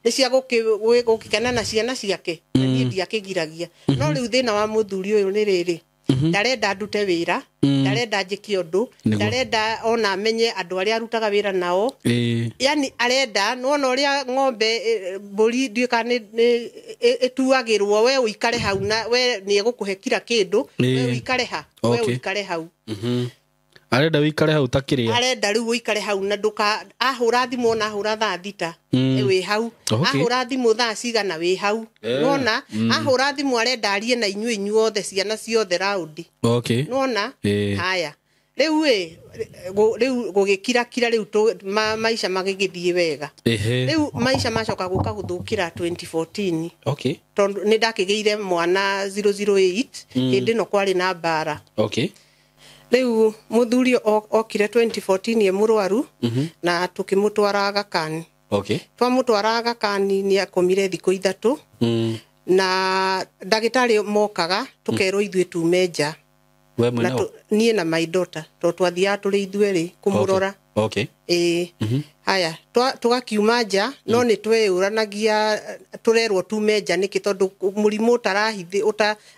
nĩ cia gũkena na ciana ciake. Na niĩ ndiakĩgiragia. No rĩu thĩna wa mũthuri ũyũ nĩ rĩrĩ, ndarenda ndute wĩra, ndarenda njĩke ũndũ, ndarenda ona amenye andũ arĩa arutaga wĩra nao. Yani arenda nĩwona ũrĩa ng'ombe mbũri ndiũĩ kana nĩ ĩtuagĩrwo, we ũikare hau na we nĩ egũkũhe kira kĩndũ, we ũikare ha, we ũikare hau. Arenda ũikare hau ta kĩrĩa. Arenda rĩu ũikare hau na ndũka ahũra thimũ ona ahũra thaa 6 wĩ hau. Ahũra thimũ thaa cigana wĩ hau. Nĩwona? Ahũra thimũ arenda arie na inyuĩ inyuothe ciana ciothe raundi. Nĩwona? Haya rĩu ĩ rĩu gũgĩkirakira rĩu maica magĩgĩthiĩ wega. Rĩu maica macoka gũka gũthũkĩra 2014. Tondũ nĩ ndakĩgĩire mwana 008 hĩndĩ ĩno kwarĩ na mbara. Rĩu mũthuri okire 2014 ye mũrwaru, na tũkĩmũtwara Aga Khan. Twamũtwara Aga Khan nĩ akomire thikũ 3, na ndagĩtarĩ mokaga tũkerwo ithuĩ tume nja. Niĩ na my daughter tondũ twathiaga tũrĩ ithuerĩ kũmũrora. Haya tũgakiuma nja, no nĩ tweyũranagia tũrerwo tume nja nĩkĩ, tondũ mũrimũ ũtarahithi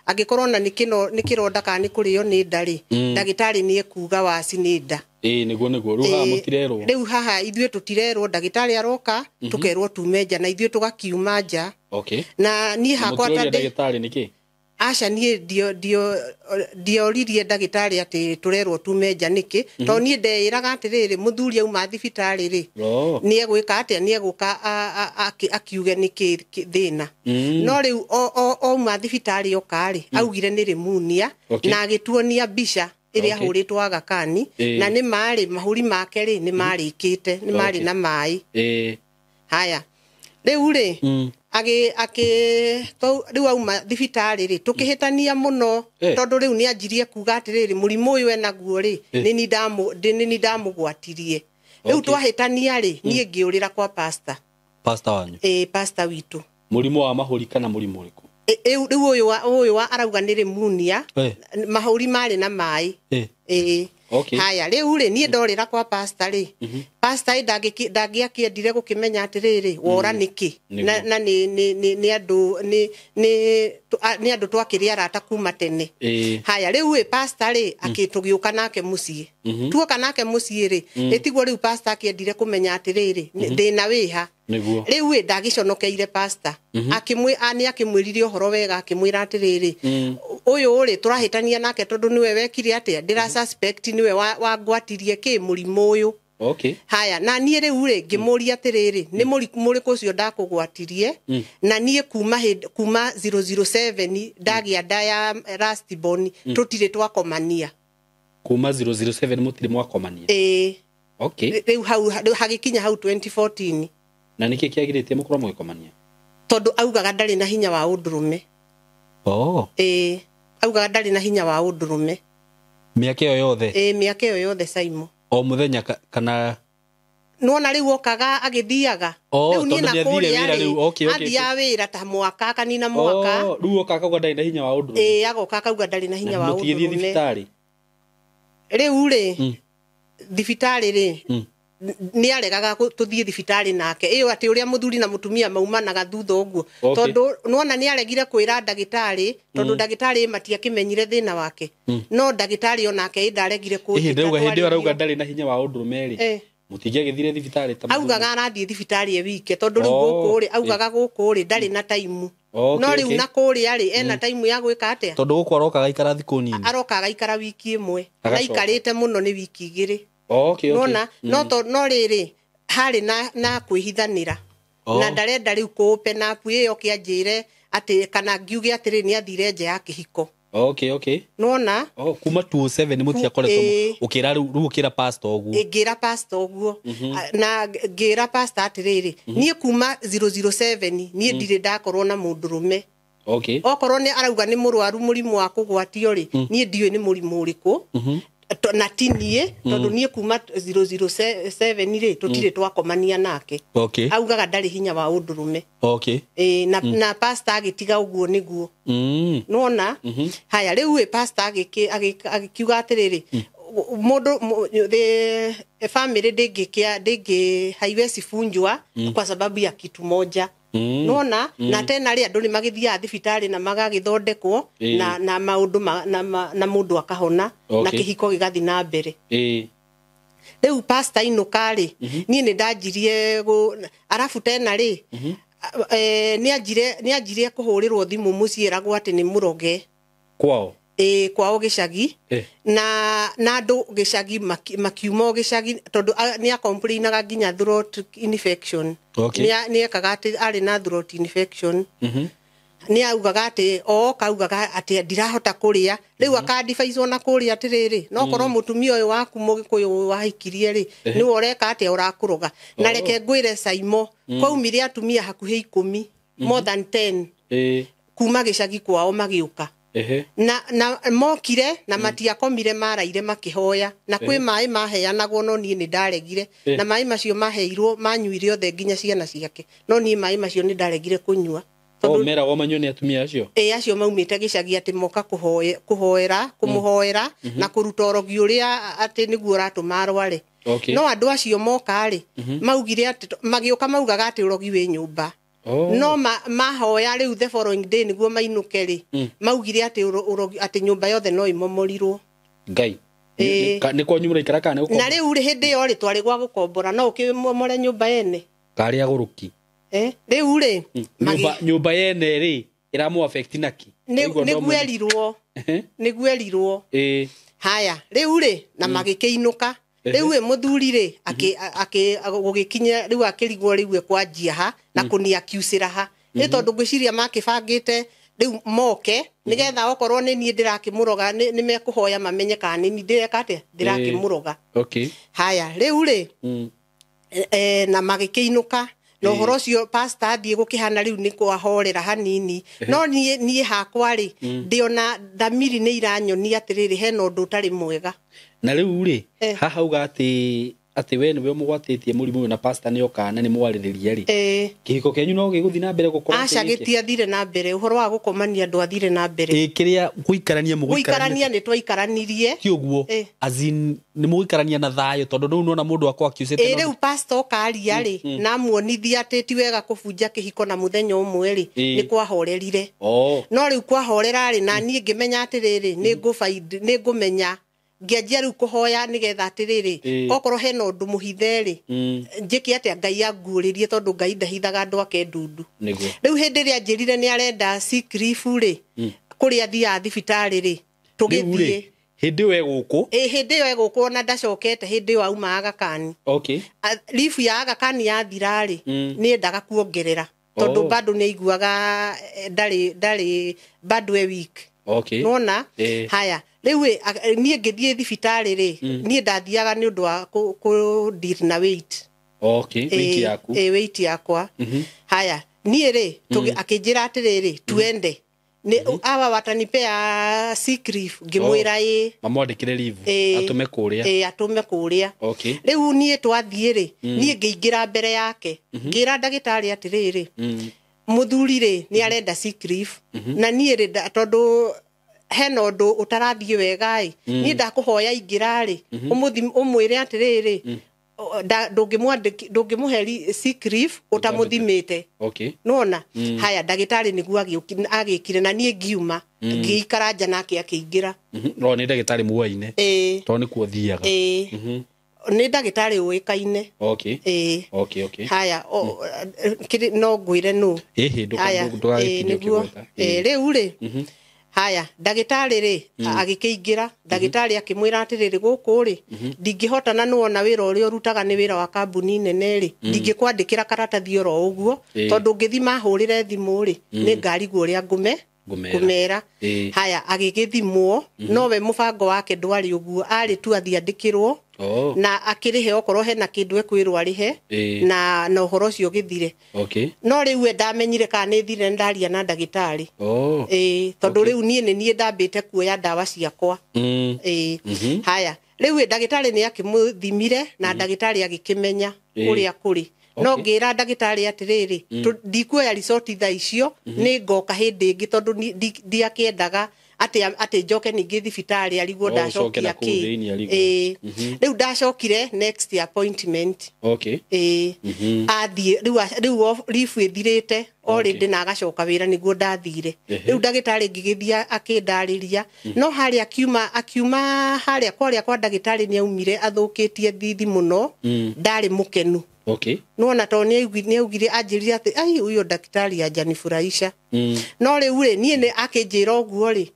angĩkorwo na nĩ kĩronda kana nĩ kũrĩo nĩ nda rĩ, ndagĩtarĩ nĩ ekuga waci nĩ nda. Nĩguo rĩu haha mũtirerwo. Rĩu haha ithuĩ tũtirerwo, ndagĩtarĩ aroka tũkerwo tume nja na ithuĩ tũgakiuma nja. Na niĩ hakwa ta ndagĩtarĩ nĩkĩ? Aca niĩ ndioririe ndagĩtarĩ atĩ tũrerwo tume nja nĩkĩ, tondũ niĩ ndeĩraga atĩrĩrĩ, mũthuri auma thibitarĩ rĩ, nĩ egwĩka atĩa, nĩ egũka akiuge nĩkĩ thĩna. No rĩu auma thibitarĩ oka rĩ, augire nĩ pneumonia, na agĩtuonia mbica ĩrĩa ahũrĩtwo Aga Khan, na nĩ marĩ mahũri make rĩ nĩ marĩkĩte, nĩ marĩ na maĩ. Haya rĩu rĩ Agi rĩu auma thibitarĩ rĩ tũkĩhĩtania mũno tondũ rĩu nĩ anjirie kuga atĩrĩrĩ mũrimũ ũyũ enaguo rĩ nĩ ndamũgwatirie. Rĩu twahĩtania rĩ niĩ ngĩũrĩra kwa pastor. Pastor wanyu? Pastor witũ. Mũrimũ wa mahũri kana mũrimũ ũrĩkũ? Rĩu ũyũ wa arauga nĩ rimunia, mahũri marĩ na maĩ. Okay. Haya rĩu rĩ niĩ ndorĩra kwa pastor rĩ, pastor ndangĩakĩendire gũkĩmenya atĩrĩrĩ wora nĩkĩ na nĩ andũ nĩ andũ twakĩrĩ arata kuma tene. Haya rĩu ĩ pastor rĩ akĩtũgĩũka nake mũciĩ. Tuoka nake mũciĩ rĩ ĩtiguo rĩu pastor akĩendire kũmenya atĩrĩrĩ thĩna wĩha. Rĩu ĩ ndagiconokeire pastor nĩ akĩmwĩrire ũhoro wega akĩmwĩra atĩrĩrĩ ũyũ rĩ tũrahĩtania nake tondũ nĩwe wekire atĩa ndĩra suspect nĩwe wangwatirie kĩ mũrimũ ũyũ. Okay. Haya na niĩ rĩu rĩ ngĩmũria atĩrĩrĩ nĩ mũrimũ ũrĩkũ ũcio ndakũgwatirie na niĩ kuma 007 ndagĩa nda ya last born tũtirĩ twakomania. Kuma 007 mũtirĩ mwakomania? Okay. Rĩu hau hagĩkinya hau 2014. Na nĩkĩ kĩagirĩtie mũkorwo mũgĩkomania? Tondũ augaga ndarĩ na hinya wa ũndũrũme. Augaga ndarĩ na hinya wa ũndũrũme. Mĩaka ĩyo yothe? Mĩaka ĩyo yothe Saimo. O mũthenya kana nĩwona rĩu okaga agĩthiaga. Rĩu niĩ na kũrĩa rĩ athiaga wĩra ta mwaka kanina mwaka. Rĩu oka akauga ndarĩ na hinya wa ũndũrũme. Agoka akauga ndarĩ na hinya wa ũndũrũme. Mũtigĩthiĩ thibitarĩ? Rĩu rĩ thibitarĩ rĩ nĩ aregaga tũthiĩ thibitarĩ nake ĩyo atĩ ũrĩa mũthuri na mũtumia maumanaga thutha ũguo tondũ nĩwona nĩ aregire kwĩra ndagĩtarĩ tondũ ndagĩtarĩ matiakĩmenyire thĩna wake no ndagĩtarĩ onake ndaregire kũnjĩta. Hĩndĩ ĩyo arauga ndarĩ na hinya wa ũndũrũme rĩ mũtingĩagĩthire thibitarĩ ta augaga arathiĩ thibitarĩ e wike tondũ rĩu gũkũ rĩ augaga gũkũ rĩ ndarĩ na taimu. No rĩu na kũrĩa rĩ ena taimu ya gwĩka atĩa tondũ gũkũ aroka agaikara thikũ nini, aroka agaikara wiki ĩmwe na aikarĩte mũno nĩ wiki igĩrĩ. Okay. Nona no rĩrĩ harĩ na kwĩhithanĩra na ndarenda rĩu kũ open up ĩyo kĩanjĩre atĩ kana ngiuge atĩrĩ nĩ athire nja ya kĩhiko. Okay. Nona kuma 2007 mũtiakoretwo ũkĩra rĩu ũkĩra pastor ũguo. Ngĩra pastor ũguo na ngĩra pastor atĩrĩrĩ niĩ kuma 007 niĩ ndirĩ ndakorwo na mũndũrũme. Okay. Okorwo nĩ arauga nĩ mũrwaru mũrimũ wa kũgwatio rĩ niĩ ndiũĩ nĩ mũrimũ ũrĩkũ na ti niĩ tondũ niĩ kuma 007 rĩ tũtirĩ twakomania nake. Okay. Augaga ndarĩ hinya wa ũndũrũme. Okay. Na pastor agĩtiga ũguo nĩguo. Nĩwona? Haya rĩu ĩ pastor agĩkiuga atĩrĩrĩ mũndũ the family ndĩngĩ haiwezi funjwa kwa sababu ya kitu moja. Nona na tena rĩ andũ nĩ magĩthiaga thibitarĩ na magagĩthondekwo na maũndũ na mũndũ akahona na kĩhiko gĩgathiĩ na mbere. Rĩu pastor inũka rĩ niĩ nĩ ndanjirie arabu tena rĩ nĩ anjirie kũhũrĩrwo thimũ mũciĩ ĩragwo atĩ nĩ mũroge kwao. Kwao gĩcagi na andũ gĩcagi makiuma gĩcagi tondũ nĩ akomplainaga nginya throat infection. Nĩ ekaga atĩ arĩ na throat infection. Nĩ augaga atĩ oka augaga atĩ ndirahota kũrĩa rĩu akadivaicwo na kũrĩa atĩrĩrĩ no korwo mũtumia ũyũ waku mũgĩkũyũ wahikirie rĩ nĩwe ũreka atĩa ũrakũroga. Na reke ngwĩre Saimo kwaumire atumia hakuhĩ 10 more than 10 kuma gĩcagi kwao magĩũka. Na mokire na matiakomire maraire makĩhoya na kwĩ maĩ maheanagwo no niĩ nĩ ndaregire na maĩ macio maheirwo manyuire othe nginya ciana ciake no niĩ maĩ macio nĩ ndaregire kũnyua. Meragwo manyue nĩ atumia acio? Acio maumĩte gĩcagi atĩ moka kũhoera kũmũhoera na kũruta ũrogi ũrĩa atĩ nĩguo ũratũma arware. No andũ acio moka rĩ maugire atĩ magĩũka maugaga atĩ ũrogi wĩ nyũmba. No mahoya rĩu the following day nĩguo mainũke rĩ maugire atĩ atĩ nyũmba yothe no ĩmomorirwo. Ngai. Nĩ kwanyu mũraikara kana nĩ gũkombora? Na rĩu rĩ hĩndĩ ĩyo rĩ twarĩ gwa gũkombora no ũkĩmomore nyũmba yene. Karĩ agũrũki. Rĩu rĩ nyũmba yene rĩ ĩramũ affect naki? Nĩguerirwo. Nĩguerirwo. Haya rĩu rĩ na magĩkĩinũka. Rĩu ĩ mũthuri rĩ gũgĩkinya rĩu akĩrigwo rĩu ekwanjia ha na kũni akiucĩra ha nĩ tondũ ngwĩciria makĩbangĩte rĩu moke nĩgetha okorwo nĩ niĩ ndĩrakĩmũroga nĩ mekũhoya mamenye kana nĩ niĩ ndĩreka atĩa ndĩrakĩmũroga. Okay. Haya rĩu rĩ na magĩkĩinũka. Na ũhoro ũcio pastor athiĩ gũkĩhana rĩu nĩ kwahorera hanini. No niĩ hakwa rĩ, ndĩona thamiri nĩ iranyonia atĩrĩrĩ, hena ũndũ ũtarĩ mwega. Na rĩu rĩ, haha uga atĩ we nĩwe mũgwatĩtie mũrimũ ũyũ na pastor nĩ oka na nĩ mwarĩrĩria rĩ, kĩhiko kĩanyu no gĩgũthiĩ na mbere gũkorwo aca gĩtiathire na mbere. Ũhoro wa gũkomania ndwathire na mbere. Kĩrĩa gũikarania mũgũikarania nĩ twaikaranirie ti ũguo, as in nĩ mũgũikarania na thayũ, tondũ rĩu nona mũndũ akwa accusate. Rĩu pastor okaria rĩ, na amuonithia atĩ ti wega kũbunja kĩhiko na mũthenya ũmwe rĩ, nĩ kwahorerire. No rĩu kwahorera rĩ, na niĩ ngĩmenya atĩrĩrĩ, nĩ ngũmenya ngĩanjia rĩu kũhoya nĩgetha atĩrĩrĩ, okorwo hena ũndũ mũhithe rĩ, njĩke atĩa Ngai anguũrĩrie, tondũ Ngai ndahithaga andũ ake ndundu. Rĩu hĩndĩ ĩrĩa anjĩrire nĩ arenda sick leave rĩ, kũrĩa athiaga thibitarĩ rĩ, tũgĩthiĩ. Hĩndĩ ĩyo egũkũ? Hĩndĩ ĩyo egũkũ, ona ndacokete, hĩndĩ ĩyo auma Aga Khan. Leave ya Aga Khan yathira rĩ, nĩ endaga kuongerera, tondũ bado nĩ aiguaga ndarĩ bado e week. Nona haya rĩu niĩ ngĩthiĩ thibitarĩ rĩ, niĩ ndathiaga nĩ ũndũ wa kũ deal na weight. Weight yaku. Weight yakwa. Haya niĩ rĩ, akĩnjĩra atĩrĩrĩ, tuende nĩ awa watanipea sick leave, ngĩmwĩra ĩ mamwandĩkĩre leave atũme kũrĩa. Atũme kũrĩa. Rĩu niĩ twathiĩ rĩ, niĩ ngĩingĩra mbere yake, ngĩra ndagĩtarĩ atĩrĩrĩ, mũthuri rĩ nĩ arenda sick leave, na niĩ rĩ tondũ hena ũndũ ũtarathiĩ wega ĩ, niĩ ndakũhoya ingĩra rĩ, ũmwĩre atĩrĩrĩ, ndũngĩmũhe sick leave ũtamũthimĩte. Nona haya ndagĩtarĩ nĩguo agĩkire, na niĩ ngiuma ngĩikara nja nake akĩingĩra. No nĩ ndagĩtarĩ muoine, tondũ nĩkuo thiaga. Nĩ ndagĩtarĩ ũĩkaine. Haya no ngwĩre nũ. Ndũgagĩtinde. Rĩu rĩ, haya ndagĩtarĩ rĩ agĩkĩingĩra, ndagĩtarĩ akĩmwĩra atĩrĩrĩ, gũkũ rĩ ndingĩhota, na nĩwona wĩra ũrĩa ũrutaga nĩ wĩra wa kambuni nene rĩ, ndingĩkwandĩkĩra karatathi oro ũguo, tondũ ngĩthi mahũrĩre thimũ rĩ, nĩ ngarigwo ũrĩa ngũmera. Haya agĩgĩthimwo, nowe mũbango wake ndwarĩ ũguo, arĩ tu athiĩ andĩkĩrwo na akĩrĩhe okorwo hena kĩndũ ekwĩrwo arĩhe, na ũhoro ũcio ũgĩthire. No rĩu we ndamenyire kana nĩ thire ndaria na ndagĩtarĩ. Tondũ rĩu niĩ nĩ niĩ ndambĩte kuoya ndawa ciakwa. Haya rĩu ndagĩtarĩ nĩ akĩmũthimire, na ndagĩtarĩ agĩkĩmenya ũrĩa kũrĩ. No ngĩra ndagĩtarĩ atĩrĩrĩ, ndikuoya resort thaa icio, nĩ ngoka hĩndĩ ĩngĩ, tondũ ndiakĩendaga atĩ njoke ningĩ thibitarĩ arigwo ndacokia kĩ. Rĩu ndacokire next appointment. Athiĩ rĩu leave ĩthirĩte already, na agacoka wĩra nĩguo ndathire. Rĩu ndagĩtarĩ ngĩgĩthiĩ akĩndarĩria, no harĩa akiuma harĩa kwarĩa kwa ndagĩtarĩ nĩ aumire athũkĩtie thithi mũno, ndarĩ mũkenu. Nona to nĩ augire anjĩrire atĩ ai huyo daktari hajanifurahisha. No rĩu rĩ, niĩ nĩ akĩnjĩra ũguo rĩ,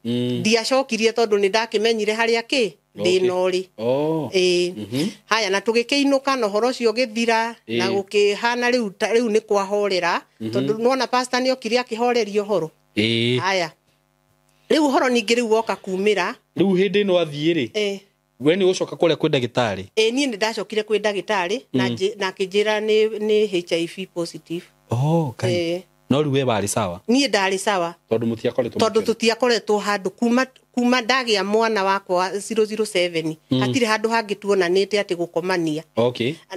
ndiacokirie tondũ nĩ ndakĩmenyire harĩa kĩ thĩna ũrĩ. Haya na tũgĩkĩinũka, na ũhoro ũcio ũgĩthira, na gũkĩhana rĩu nĩ kwahorera, tondũ nĩwona pastor nĩ okire akĩhoreria ũhoro. Haya rĩu ũhoro ningĩ rĩu woka kumĩra. Rĩu hĩndĩ ĩno athiĩ rĩ, we nĩ ũcoka kũrĩa kwĩ ndagĩtarĩ? Niĩ nĩ ndacokire kwĩ ndagĩtarĩ, na akĩnjĩra nĩ HIV positive. No rĩu we warĩ sawa? Niĩ ndarĩ sawa, tondũ tũtiakoretwo handũ kuma ndagĩa mwana wakwa 007, hatirĩ handũ hangĩ tuonanĩte atĩ gũkomania.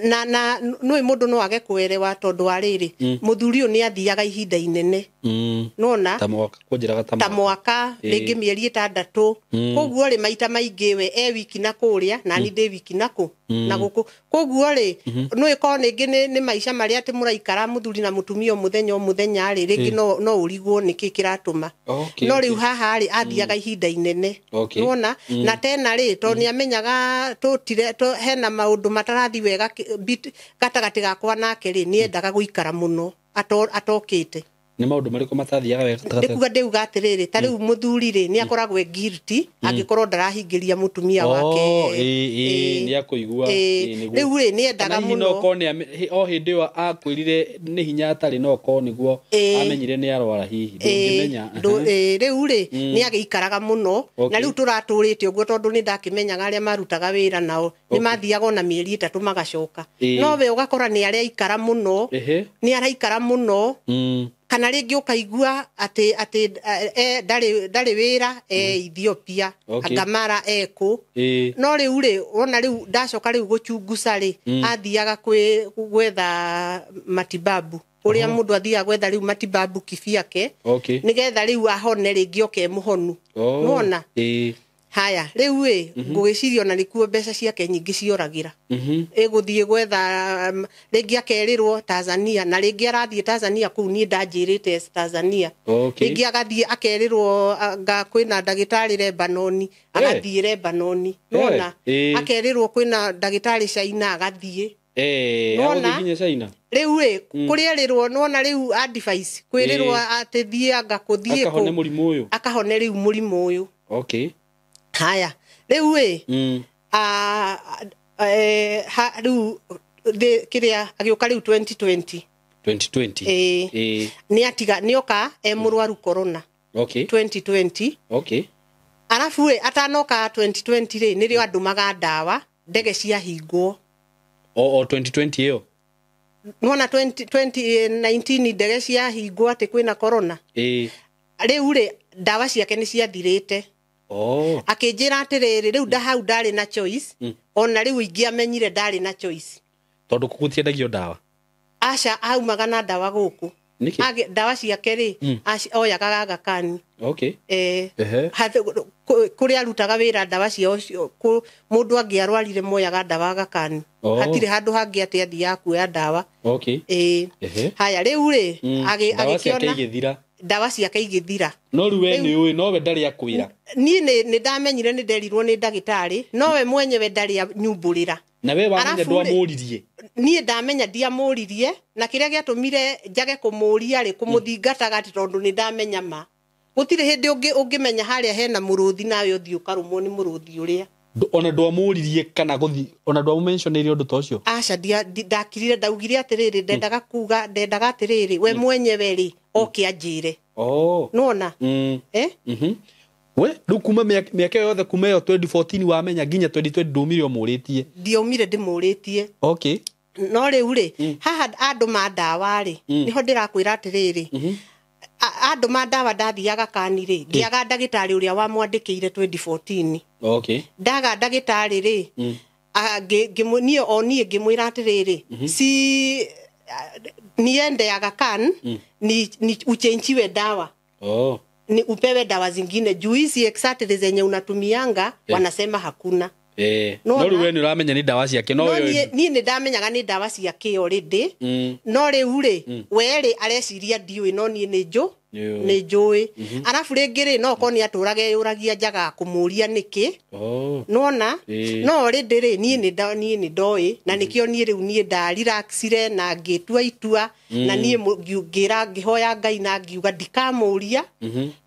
Na nĩũĩ mũndũ no age kũerewa, tondũ wa rĩrĩ, mũthuri ũyũ nĩ athiaga ihinda inene. Nona ta mwaka rĩngĩ mĩeri 6. Koguo rĩ, maita maingĩ we e wiki na kũrĩa, na niĩ ndĩ wiki na kũ na gũkũ. Koguo rĩ, nĩũĩ korwo ningĩ nĩ maica marĩa atĩ mũraikara mũthuri na mũtumia o mũthenya o mũthenya rĩ, rĩngĩ no ũrigwo nĩkĩ kĩratũma. No rĩu haha rĩ, athiaga ihinda inene. Nĩwona? Na tena rĩ, tondũ nĩ amenyaga tũtire hena maũndũ matarathi wega gatagatĩ gakwa nake rĩ, nĩ endaga gũikara mũno atokĩte. Nĩ maũndũ marĩkũ matathiaga wega gatagatĩ? Ndĩkuga ndĩuga atĩrĩrĩ, ta rĩu mũthuri rĩ nĩ akoragwo e guilty angĩkorwo ndarahingĩria mũtumia wake. Nĩ akũigua. Rĩu rĩ nĩ endaga Kana hihi no mũno. okorwo o hĩndĩ ĩyo akwĩrire nĩ hinya atarĩ, no okorwo nĩguo amenyire nĩ arwara hihi, ndũngĩmenya. Rĩu rĩ nĩ agĩikaraga mũno. Na rĩu tũratũrĩte ũguo tondũ nĩ ndakĩmenyaga arĩa marutaga wĩra nao nĩ mathiaga ona mĩeri 3 magacoka. No we ũgakora nĩ araikara mũno. Nĩ araikara mũno. Kana rĩngĩ ũkaigua atĩ ndarĩ wĩra Ethiopia, Ngamara ekũ. No rĩu rĩ wona rĩu ndacoka rĩu gũchunguca rĩ, athiaga gwetha matibabu ũrĩa mũndũ athiaga gwetha rĩu matibabu kibiake, nĩgetha rĩu ahone rĩngĩ oke mũhonu. Nĩwona? Haya rĩu ĩ ngũgĩciria ona nĩkuo mbeca ciake nyingĩ cioragĩra. Ĩgũthiĩ gwetha rĩngĩ akerĩrwo Tanzania, na rĩngĩ arathiĩ Tanzania kũu niĩ ndanjĩrĩte Tanzania. Rĩngĩ agathiĩ akerĩrwo anga kwĩna ndagĩtarĩ Lebanon, agathiĩ Lebanon. Nĩwona? Akerĩrwo kwĩna ndagĩtarĩ China, agathiĩ. Agũthiĩ nginya China. Rĩu rĩ kũrĩerĩrwo, nĩwona rĩu advice kwĩrĩrwo atĩ thiĩ anga kũthiĩ akahone mũrimũ ũyũ. Akahone rĩu mũrimũ ũyũ. Haya rĩu ĩ rĩu kĩrĩa agĩũka rĩu 2020. 2020. Nĩ atiga nĩoka e mũrwaru corona. 2020. Arabu rĩ atanoka 2020 rĩ nĩrĩo andũ maga ndawa ndege ciahingwo. O 2020 ĩyo. Nĩwona 2019 ndege ciahingwo atĩ kwĩna corona. Rĩu rĩ ndawa ciake nĩ ciathirĩte. Akĩnjĩra atĩrĩrĩ rĩu hau ndarĩ na choice. Ona rĩu ingĩamenyire ndarĩ na choice. Tondũ gũtiendagio ndawa. Aca aumaga na ndawa gũkũ. Ndawa ciake rĩ oyaga Aga Khan. Kũrĩa arutaga wĩra ndawa ciao mũndũ angĩarwarire moyaga ndawa Aga Khan. Hatirĩ handũ hangĩ atĩ athiaga kuoya ndawa. Haya rĩu rĩ agĩkĩona ndawa ciake igĩthira. No rĩu we nĩ ũĩ, no we ndarĩ akwĩra. Niĩ nĩ ndamenyire nĩ nderirwo nĩ ndagĩtarĩ, no we mwenyewe ndarĩ anyumbũrĩra. Na we wamenya ndwamũririe? Niĩ ndamenya ndiamũririe, na kĩrĩa gĩatũmire njage kũmũria rĩ kũmũthingataga atĩ tondũ nĩ ndamenya ma. Gũtirĩ hĩndĩ ũngĩmenya harĩa hena mũrũthi nawe ũthiĩ ũkarũmwo nĩ mũrũthi ũrĩa. Ona ndwamũririe kana gũthiĩ, ona ndwamũmentionĩire ũndũ ta ũcio? Aca ndakirire, ndaugire atĩrĩrĩ, ndendaga kuga, ndendaga atĩrĩrĩ, we mwenyewe rĩ oke anjĩre. Nĩwona? We rĩu kuma mĩaka yothe kuma ĩyo 2014 wamenya nginya 2020 ndũmire ũmũrĩtie? Ndiaumire ndĩmũrĩtie. No rĩu rĩ haha andũ ma ndawa rĩ nĩho ndĩrakwĩra atĩrĩrĩ, andũ ma ndawa ndathiaga Kani rĩ ngĩaga ndagĩtarĩ ũrĩa wamwandĩkĩire 2014. Ndaga ndagĩtarĩ rĩ niĩ o niĩ ngĩmwĩra atĩrĩrĩ, si niende Aga Khan ni uchenjiwe dawa. Ni upewe dawa zingine juu hizi exactly zenye unatumianga wanasema hakuna. No rĩu we nĩ ũramenya nĩ ndawa ciake, no niĩ nĩ ndamenyaga nĩ ndawa ciake already. No rĩu rĩ we rĩ areciria ndiũĩ, no niĩ nĩ njũĩ. Arabu rĩngĩ rĩ no okorwo nĩ atũraga eyũragia njaga kũmũria nĩkĩ. Nĩwona? No already rĩ niĩ nĩ ndoĩ, na nĩkĩo niĩ rĩu niĩ ndarelaxire na ngĩtua itua, na niĩ ngĩra ngĩhoya Ngai na ngiuga ndikamũria,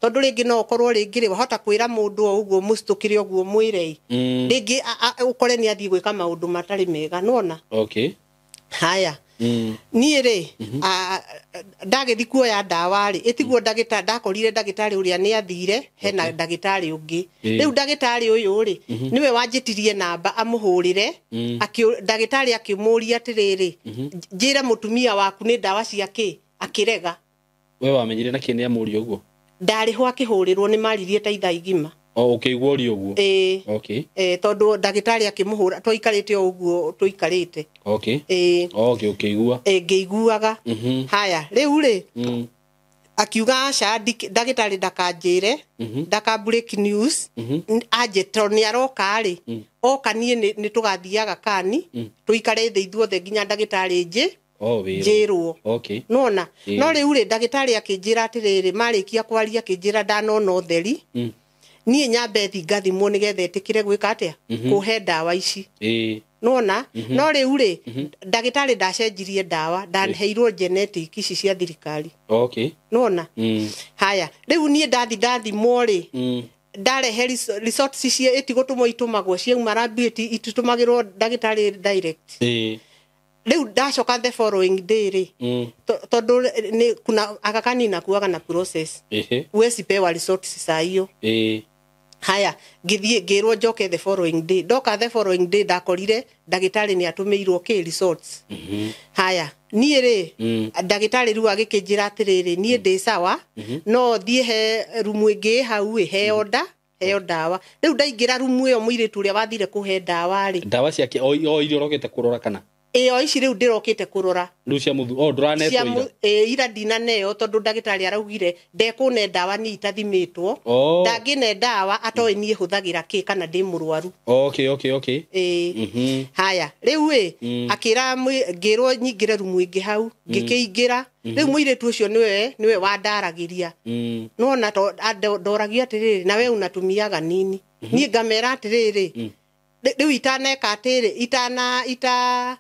tondũ rĩngĩ no ũkorwo rĩngĩ rĩ wahota kwĩra mũndũ o ũguo mũcitũkĩre ũguo mwĩre rĩngĩ ũkore nĩ athiĩ gwĩka maũndũ matarĩ mega. Nĩwona? Haya niĩ rĩ ndagĩthiĩ kuoya ndawa rĩ ĩtiguo ndagĩtarĩ ndakorire ndagĩtarĩ ũrĩa nĩ athire hena ndagĩtarĩ ũngĩ. Rĩu ndagĩtarĩ ũyũ rĩ nĩwe wanjĩtirie namba amũhũrĩre, ndagĩtarĩ akĩmũria atĩrĩrĩ, njĩre mũtumia waku nĩ ndawa ciake, akĩrega. We wamenyire na kĩ nĩ amũria ũguo? Ndarĩho akĩhũrĩrwo nĩ maririe ta ithaa igima. Ũkĩigua ũria ũguo? Tondũ ndagĩtarĩ akĩmũhũra twaikarĩte o ũguo tũikarĩte. Ũkĩigua? Ngĩiguaga. Haya rĩu rĩ akiuga aca ndagĩtarĩ ndakanjĩre, ndaka break news anje tondũ nĩ aroka rĩ, oka niĩ nĩ tũgathiaga Kani tũikare thĩ ithuothe nginya ndagĩtarĩ njĩrwo. Nĩwona? No rĩu rĩ ndagĩtarĩ akĩnjĩra atĩrĩrĩ, marĩkia kwaria akĩnjĩra ndanona ũtheri, niĩ nyambe thi ngathimwo nĩgetha ĩtĩkĩre gwĩka atĩa, kũhe ndawa ici. Nona no rĩu rĩ ndagĩtarĩ ndacenjirie ndawa ndaheirwo genetic ici cia thirikari. Okay. Nona haya rĩu niĩ ndathimwo rĩ ndarehe results cia ĩtigũtũmwo itũmagwo ciauma rabiti itũmagĩrwo ndagĩtarĩ direct. Rĩu ndacoka the following day rĩ tondũ nĩ kuna agakani na kuaga na process huwezi pewa results saa hiyo. Haya ngĩthiĩ ngĩrwo njoke the following day. Ndoka the following day ndakorire ndagĩtarĩ nĩ atũmĩirwo kĩ results. Haya niĩ rĩ ndagĩtarĩ rĩu agĩkĩnjĩra atĩrĩrĩ niĩ ndĩ sawa no thiĩ he rumu ĩngĩ hau ĩ heo heo ndawa. Rĩu ndaingĩra rumu ĩyo mũirĩtu ũrĩa wathire kũhe ndawa rĩ ndawa ciake o iria ũrokĩte kũrora kana ĩyo ici rĩu ndĩrokĩte kũrora rĩu cia mũthu o ndũranetwo ira ira ndinaneo tondũ ndagĩtarĩ araugire ndekũne ndawa niĩ itathimĩtwo ndangĩne ndawa atoĩ niĩ hũthagĩra kĩ kana ndĩ mũrwaru. Okay okay okay. Haya rĩu ĩ akĩra ngĩrwo nyingĩre rumu ĩngĩ hau ngĩkĩingĩra. Rĩu mũirĩtu ũcio nĩwe wandaragĩria. Nona ndoragia atĩrĩrĩ na we unatumiaga nini. Niĩ ngamera atĩrĩrĩ rĩu itaneka atĩrĩ itana ita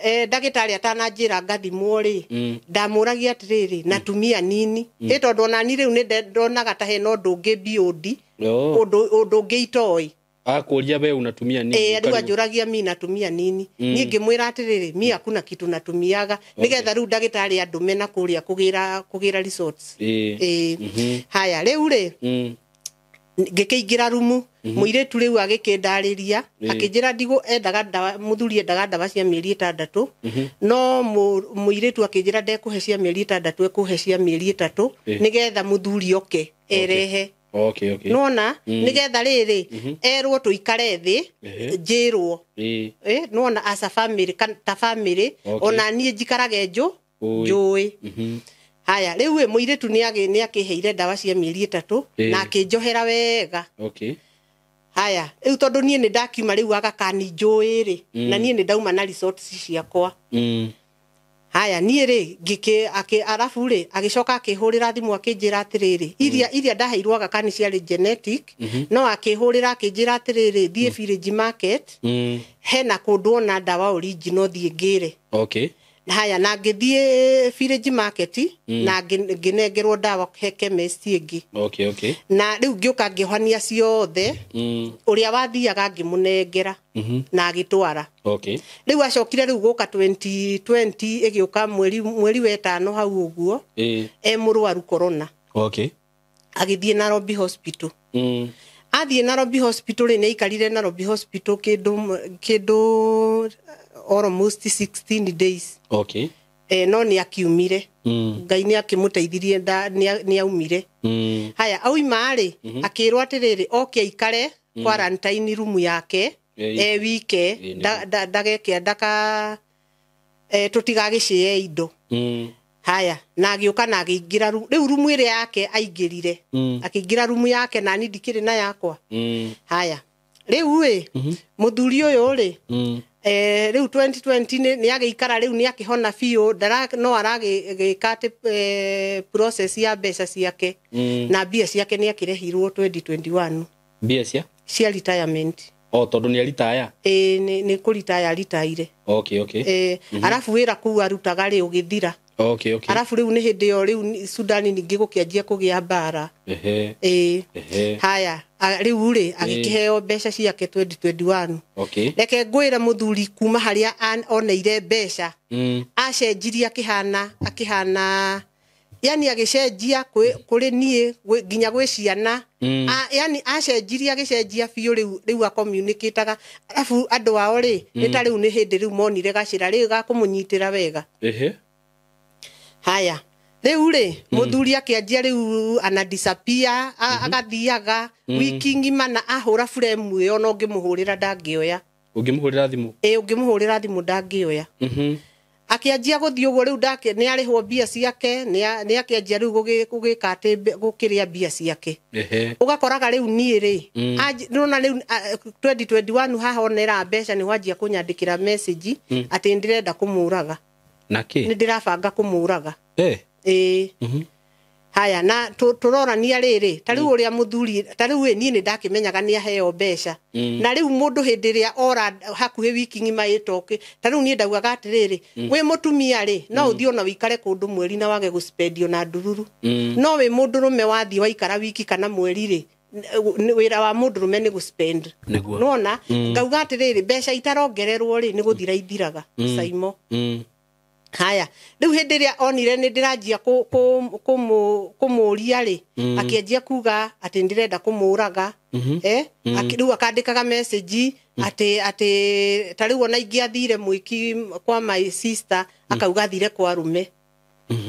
ndagĩtarĩ atananjĩra ngathimwo rĩ ndamũragia atĩrĩrĩ natumia nini ĩ tondũ onani rĩu nĩ ndonaga ta hena ũndũ ũngĩ beyond ũndũ ũngĩ itoĩ. Akũria we unatumia nini? Rĩu anjũragia mi natumia nini. Niĩ ngĩmwĩra atĩrĩrĩ mi hakuna kitu natumiaga nĩgetha rĩu ndagĩtarĩ andũme na kũrĩa kũgĩra results. Haya rĩu rĩ ngĩkĩingĩra rumu mũirĩtu rĩu agĩkĩndarĩria akĩnjĩra ndigũ endaga ndawa mũthuri endaga ndawa cia mĩeri 6 no mũirĩtu akĩnjĩra ndekũhe cia mĩeri 6 ekũhe cia mĩeri 3 nĩgetha mũthuri oke erehe. Okay okay. Nona nĩgetha rĩrĩ erwo tũikare thĩ njĩrwo nona as a family ta family ona niĩ njikarage njũĩ. Haya rĩu ĩ mũirĩtu nĩ akĩheire ndawa cia mĩeri 3 na akĩnjohera wega. Okay. Haya rĩu tondũ niĩ nĩ ndakiuma rĩu agakani njũĩ rĩ na niĩ nĩ ndauma na results ciakwa. Haya niĩ rĩ ngĩkĩ arabu rĩ agĩcoka akĩhũrĩra thimũ akĩnjĩra atĩrĩrĩ iria ndaheirwo agakani ciarĩ genetic no akĩhũrĩra akĩnjĩra atĩrĩrĩ thiĩ village market hena kũndũ ona ndawa original thiĩ ngĩre. Okay. Haya na ngĩthiĩ village market na ngĩnengerwo ndawa he chemist ĩngĩ. Okay okay. Na rĩu ngĩũka ngĩhonia ciothe ũrĩa wathiaga ngĩmũnengera na agĩtwara. Okay. Rĩu acokire rĩu gũka 2020 ĩgĩũka mweri wa 5 hau ũguo e mũrwaru corona. Okay. Agĩthiĩ Nairobi Hospital. Athiĩ Nairobi Hospital rĩ nĩ aikarire Nairobi Hospital kĩndũ almost 16 days. Okay. No nĩ akiumire. Ngai nĩ akĩmũteithirie nĩ aumire. Haya auma rĩ akĩrwo atĩrĩrĩ oke aikare quarantine room yake e wike ndageke ndaka tũtigagĩcĩe indo. Haya na agĩũka na agĩingĩra rĩu rumu ĩrĩa yake aingĩrire. Akĩingĩra rumu yake na niĩ ndikĩrĩ na yakwa. Haya rĩu ĩ mũthuri ũyũ rĩ rĩu 2020 nĩ agĩikara rĩu nĩ akĩhona biũ no aragĩka atĩ process ya mbeca ciake na mbia ciake nĩ akĩrehirwo 2021. Mbia cia retirement. O tondũ nĩ aritaya? Nĩ kũritaya ritaire. Okay okay. Arabu wĩra kũu arutaga rĩ ũgĩthira. Okay okay. Arabu rĩu nĩ hĩndĩ ĩyo rĩu Sudani ningĩ gũkĩanjia kũgĩa mbara. Haya rĩu rĩ agĩkĩheo mbeca ciake 2021. Okay. Reke ngwĩre mũthuri kuma harĩa oneire mbeca acenjirie akĩhana yani agĩcenjia kũrĩ niĩ nginya gwĩ ciana. Yani acenjirie agĩcenjia biũ rĩu acommunicataga arabu andũ ao rĩ nĩ ta rĩu nĩ hĩndĩ rĩu monire gacĩra rĩu ga kũmũnyitĩra wega. Haya rĩu rĩ mũthuri akĩanjia rĩu ana disappear agathiaga wiki ng'ima na ahũra buremu ĩyo no ũngĩmũhũrĩra ndangĩoya. Ũngĩmũhũrĩra thimũ? Ũngĩmũhũrĩra thimũ ndangĩoya. Akĩanjia gũthiĩ ũguo rĩu nĩ arĩhwo mbia ciake nĩ akĩanjia rĩu gũgĩka atĩ gũkĩrĩa mbia ciake. Ũgakoraga rĩu niĩ rĩ nĩwona rĩu 2021 haha onera mbeca nĩ wanjia kũnyandĩkĩra message atĩ ndĩrenda kũmũraga. Nĩ ndĩrabanga kũmũraga. Haya na tũrorania rĩrĩ ta rĩu ũrĩa mũthuri ta rĩu niĩ nĩ ndakimenyaga nĩ aheo mbeca. Na rĩu mũndũ hĩndĩ ĩrĩa ora hakuhĩ wiki ng'ima ĩtoke ta rĩu niĩ ndaugaga atĩrĩrĩ wĩ mũtumia rĩ no ũthiĩ ona wĩikare kũndũ mweri na wage gũspendio na ndururu. No wĩ mũndũrũme wathiĩ waikara wiki kana mweri rĩ wĩra wa mũndũrũme nĩ gũspend. Nona ngauga atĩrĩrĩ mbeca itarongererwo rĩ nĩ gũthira ithiraga. Saimo. Haya rĩu hĩndĩ ĩrĩa onire nĩ ndĩranjia kũmũria rĩ akĩanjia kuga atĩ ndĩrenda kũmũraga. Rĩu akandĩkaga message atĩ ta rĩu ona ingĩathire mwĩki kwa my sister akauga athire kwa rume.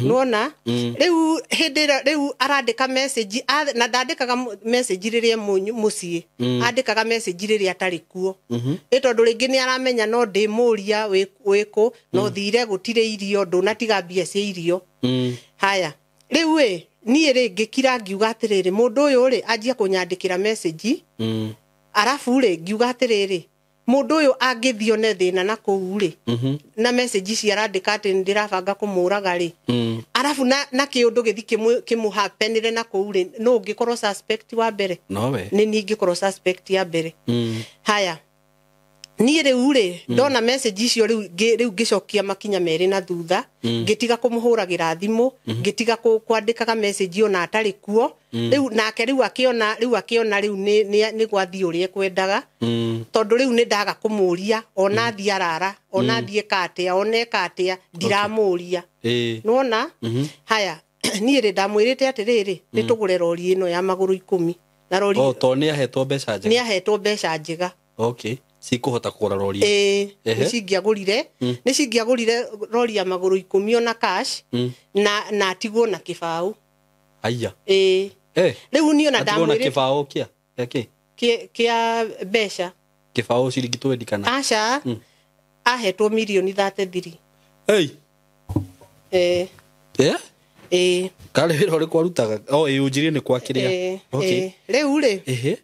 Nona rĩu hĩndĩ ĩrĩa rĩu arandĩka message na ndandĩkaga message rĩrĩa mũciĩ andĩkaga message rĩrĩa atarĩ kuo. Ĩ tondũ rĩngĩ nĩ aramenya no ndĩmũria wĩkũ no thire gũtirĩ irio ndũnatiga mbia cia irio. Haya rĩu ĩ niĩ rĩ ngĩkira ngiuga atĩrĩrĩ mũndũ ũyũ rĩ anjia kũnyandĩkĩra message arabu rĩ ngiuga atĩrĩrĩ mũndũ ũyũ angĩthiĩ one thĩna na kũu rĩ na message ici arandĩka atĩ nĩndĩrabanga kũmũraga rĩ arabu na kĩũndũ gĩthi kĩmũhapenĩre na kũu rĩ no ũngĩkorwo suspect wa mbere nĩ niĩ ingĩkorwo suspect ya mbere. Haya niĩ rĩu rĩ ndona message icio rĩu ngĩcokia makinya merĩ na thutha ngĩtiga kũmũhũragĩra thimũ ngĩtiga kwandĩkaga message ona atarĩ kuo. Rĩu nake rĩu akĩona rĩu nĩ gwathiĩ ũrĩa ekwendaga tondũ rĩu nĩ ndaga kũmũria ona thiĩ arara ona thiĩ eka atĩa ona eka atĩa ndiramũria. Nĩwona? Haya niĩ rĩ ndamwĩrĩte atĩrĩrĩ nĩ tũgũre rori ĩno ya magũrũ 10 na rori to nĩ ahetwo mbeca njega. Nĩ ahetwo mbeca njega. Okay. Cikũhota kũgũra rori. Nĩ cingĩagũrire rori ya magũrũ 10 ona cash na atigwo na kĩbaũ. Aya. Rĩu niĩ ona ndamwĩrĩte na kĩbaũ kĩa kĩa mbeca kĩbaũ ciringi 20 kana aca ahetwo mirioni 33. Hey. Karĩ wĩra ũrĩkũ arutaga? Ĩ ũnjirie nĩ kwa kĩrĩa. Okay. Rĩu rĩ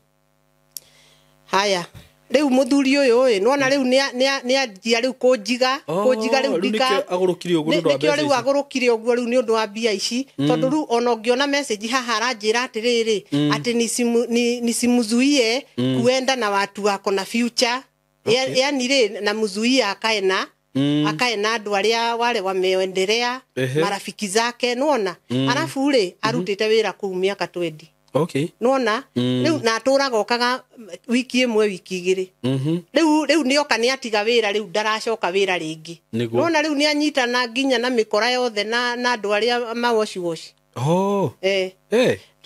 haya rĩu mũthuri ũyũ ĩ nĩwona rĩu nĩ anjia rĩu kũnjiga rĩu ndika agũrũkire ũguo nĩ ũndũ wa mbeca ici. Nĩkĩo rĩu agũrũkire ũguo rĩu nĩ ũndũ wa mbia ici tondũ rĩu ona ũngĩona message haha aranjĩra atĩrĩrĩ atĩ nisimzuie kuenda na watu wako na future. Yani rĩ namzuia akae na andũ arĩa wale wameendelea marafiki zake nĩwona. Arabu rĩ arutĩte wĩra kũu mĩaka 20. Okay. Nona rĩu na atũraga okaga wiki ĩmwe wiki igĩrĩ. Rĩu nĩoka nĩatiga wĩra rĩu ndaracoka wĩra rĩngĩ. Nona rĩu nĩanyitana nginya na mĩkora yothe na andũ arĩa mawoshi woshi.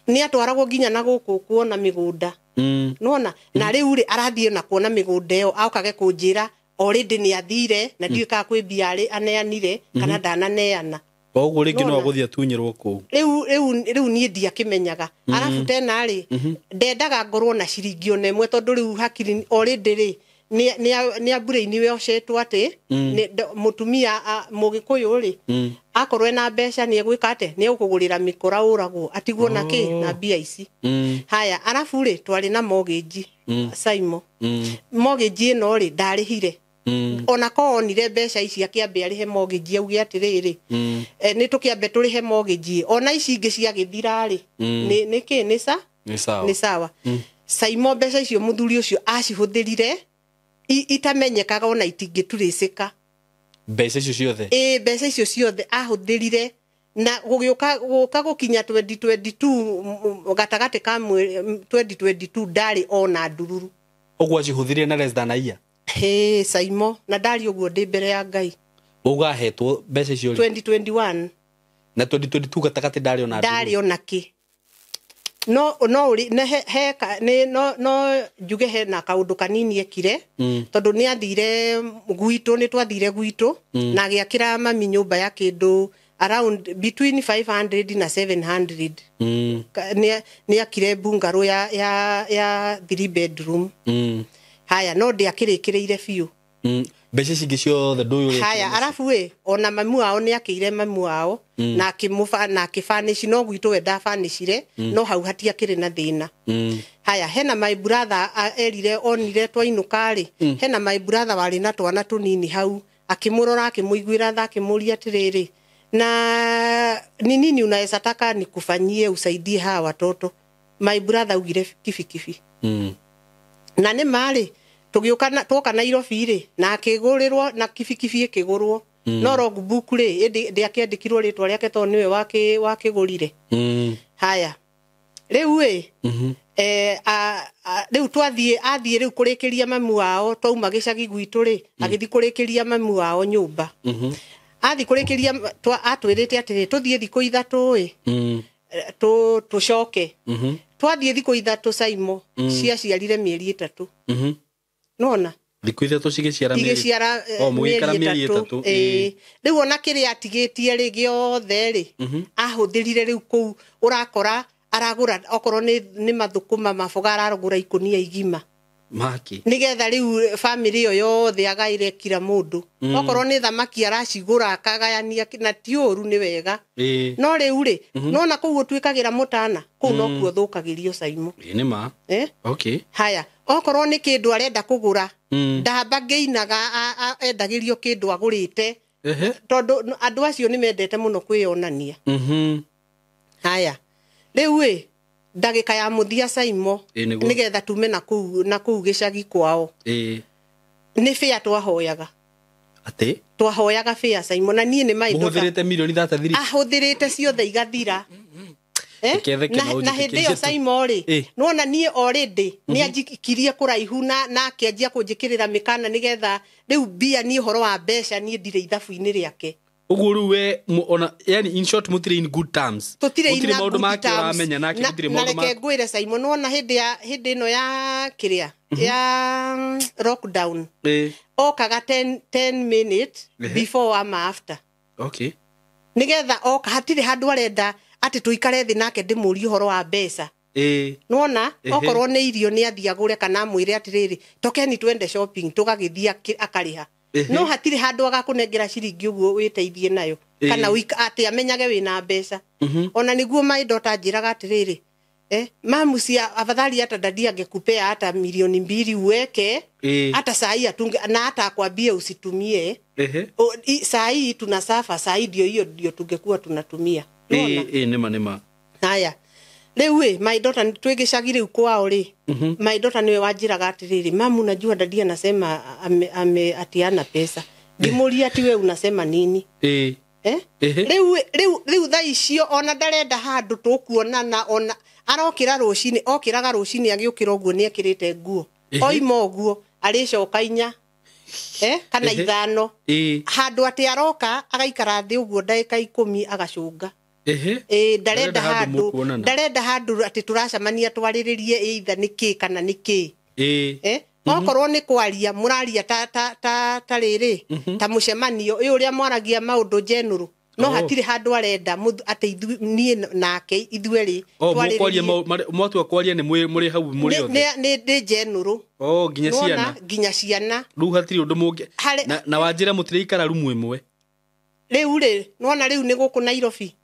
Nĩatwaragwo nginya na gũkũ kuona mĩgũnda. Nona na rĩu rĩ arathiĩ na kuona mĩgũnda ĩyo aokage kũnjĩra already nĩathire na ndiũĩ kana kwĩ mbia aneanire kana ndananeana. Ũguo rĩngĩ no agũthiĩ atunyĩrwo kũu. Rĩu niĩ ndiakĩmenyaga. Arabu tena rĩ ndendaga ngorwo na ciringi ona ĩmwe tondũ rĩu hakiri already rĩ nĩ amburaini wocetwo atĩ mũtumia mũgĩkũyũ rĩ akorwo ena mbeca nĩ egwĩka atĩ nĩ egũkũgũrĩra mĩkora ũragwo atigwo na kĩ na mbia ici. Haya arabu rĩ twarĩ na mortgage Saimo. Mortgage ĩno rĩ ndarĩhire. Ona ko onire mbeca ici akĩambe arĩhe mortgage auge atĩrĩrĩ nĩ tũkĩambe tũrĩhe mortgage ona ici ingĩ ciagĩthira rĩ nĩ kĩ nĩ sawa. Saimo mbeca icio mũthuri ũcio acihũthĩrire itamenyekaga ona itingĩturĩcĩka. Mbeca icio ciothe? Mbeca icio ciothe ahũthĩrire na gũgĩũka gũka gũkinya 2022 gatagatĩ ka 2022 ndarĩ ona ndururu. Ũguo acihũthĩrire na less than a year? Saimo na ndari ũguo ndĩ mbere ya Ngai. Ũguo ahetwo mbeca icio rĩ? 2021 na 2022 gatagatĩ ndarĩ ona ndururu. Ndarĩ ona kĩ. No no njuge he na kaũndũ kanini ekire tondũ nĩ athire gwitũ nĩ twathire gwitũ na agĩakĩra mami nyũmba ya kĩndũ around between 500 na 700. Nĩ akire bungalow ya 3 bedroom. Haya no ndiakĩrĩkĩrĩire biũ. Mbeca ici ingĩ ciothe ndũyũ. Haya arabu ĩ ona mamu wao nĩ akĩire mamu wao na akĩmũba na akĩbanici no gwitũ we ndabanicire no hau hatiakĩrĩ na thĩna. Haya hena my brother erire onire twainũka rĩ hena my brother warĩ na twana tũnini hau akĩmũrora akĩmũiguĩra tha akĩmũria atĩrĩrĩ Na ni nini unaweza taka nikufanyie usaidie hawa watoto? My brother ugire kibikibi. Na nĩ marĩ tũgĩũka twoka Nairobi rĩ na akĩgũrĩrwo na kibikibi ĩkĩgũrwo. No logbook rĩ ndĩakĩandĩkirwo rĩtwa rĩake tondũ nĩwe wakĩgũrire. Haya rĩu ĩ rĩu twathiĩ athiĩ rĩu kũrĩkĩria mamu wao twauma gĩcagi gwitũ rĩ agĩthiĩ kũrĩkĩria mamu wao nyũmba. Athiĩ kũrĩkĩria atwĩrĩte atĩrĩ tũthiĩ thikũ ithatũ ĩ tũcoke. Twathiĩ thikũ ithatũ Saimo ciaciarire mĩeri ĩtatũ. Nona thikũ ithatũ cigĩciara mĩeri ĩtatũ. Rĩu ona kĩrĩa atigĩtie rĩ gĩothe rĩ ahũthĩrire rĩu kũu ũrakora aragũra okorwo nĩ mathũkũma maboga aragũra ikũnia igima maki nigetha rĩu family ĩyo yothe agaire kila mũndũ. Okorwo nĩ thamaki aracigũra akagayania na ti ũru nĩ wega. No rĩu rĩ nona kũu ũtuĩkagĩra mũtana kũu nokuo thũkagĩrio Saimo. Nĩ ma. Okay. Haya okorwo nĩ kĩndũ arenda kũgũra ndamba ngĩinaga endagĩrio kĩndũ agũrĩte tondũ andũ acio nĩ mendete mũno kwĩyonania. Haya rĩu ĩ ndagĩka ya mũthia Saimo nigetha tume na kũu gĩcagi kwao. Nĩ bĩa twahoyaga. Atĩ twahoyaga bĩa Saimo na niĩ nĩ maĩ mũhũthĩrĩte milioni 33 ahũthĩrĩte ciothe igathira. Na hĩndĩ ĩyo Saimo rĩ nĩwona niĩ already nĩ anjikirie kũraihu na akĩanjia kũnjĩkĩrĩra mĩkana nĩgetha rĩu mbia niĩ ũhoro wa mbeca niĩ ndirĩ ithabu-inĩ rĩake. Ũguo rĩu we ona yani in short mũtirĩ in good terms. Tũtirĩ in maũndũ make ũramenya nake gũtirĩ maũndũ make. Na reke ngwĩre Saimo nĩwona hĩndĩ ĩno ya kĩrĩa ya lockdown okaga 10 minutes before ama after. Okay. Nĩgetha oka hatirĩ handũ arenda atĩ tũikare thĩ nake ndĩmũrie ũhoro wa mbeca. Nĩwona okorwo nĩ irio nĩ athiĩ agũre kana amwĩre atĩrĩrĩ tokeni twende shopping tũgagĩthiĩ akarĩha. No hatirĩ handũ agakũnengera ciringi ũguo wĩteithie nayo kana atĩ amenyage wĩna mbeca. Ona nĩguo my daughter anjĩraga atĩrĩrĩ mamu cia afadhali hata dadi angekupea hata milioni 2 uweke hata saa hii atunge na hata akwambie usitumie. Saa hii tunasafa saa hii ndio hiyo ndio tungekuwa tunatumia. Nĩma nĩma. Haya rĩu ĩ my daughter twĩ gĩcagi rĩu kwao rĩ my daughter nĩwe wanjĩraga atĩrĩrĩ mamu najua dadi anasema ati hana pesa. Ngĩmũria ati we unasema nini? Rĩu thaa icio ona ndarenda handũ tũkuonana ona arokĩra rũcinĩ okĩraga rũcinĩ agĩũkĩra ũguo nĩ ekĩrĩte nguo oima ũguo arĩcoka 4 kana 5 handũ atĩ aroka agaikara thĩ ũguo ndagĩka 10 agacũnga. Ndarenda handũ atĩ tũracemania twarĩrĩrie either nĩ kĩ kana nĩ kĩ. Okorwo nĩ kwaria mũraria ta rĩrĩ ta mũcemanio ĩ ũrĩa mwaragia maũndũ general no hatirĩ handũ arenda atĩ niĩ nake ithuerĩ twarĩrĩrie. Mwatua kwaria nĩ mũrĩ hau mũrĩ othe. Nĩ general. Nginya ciana. Nginya ciana. Rĩu hatirĩ ũndũ mũngĩ. Na wanjĩra mũtiraikara rumu ĩmwe. Rĩu rĩ nĩwona rĩu nĩ gũkũ Nairobi.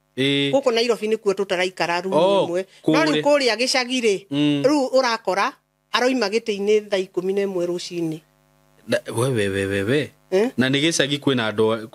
Gũkũ Nairobi nĩkuo tũtaraikara rumu ĩmwe. No rĩu kũrĩa gĩcagi rĩ rĩu ũrakora aroima gĩtĩ-inĩ thaa 11 rũcinĩ. We na nĩ gĩcagi kwĩna andũ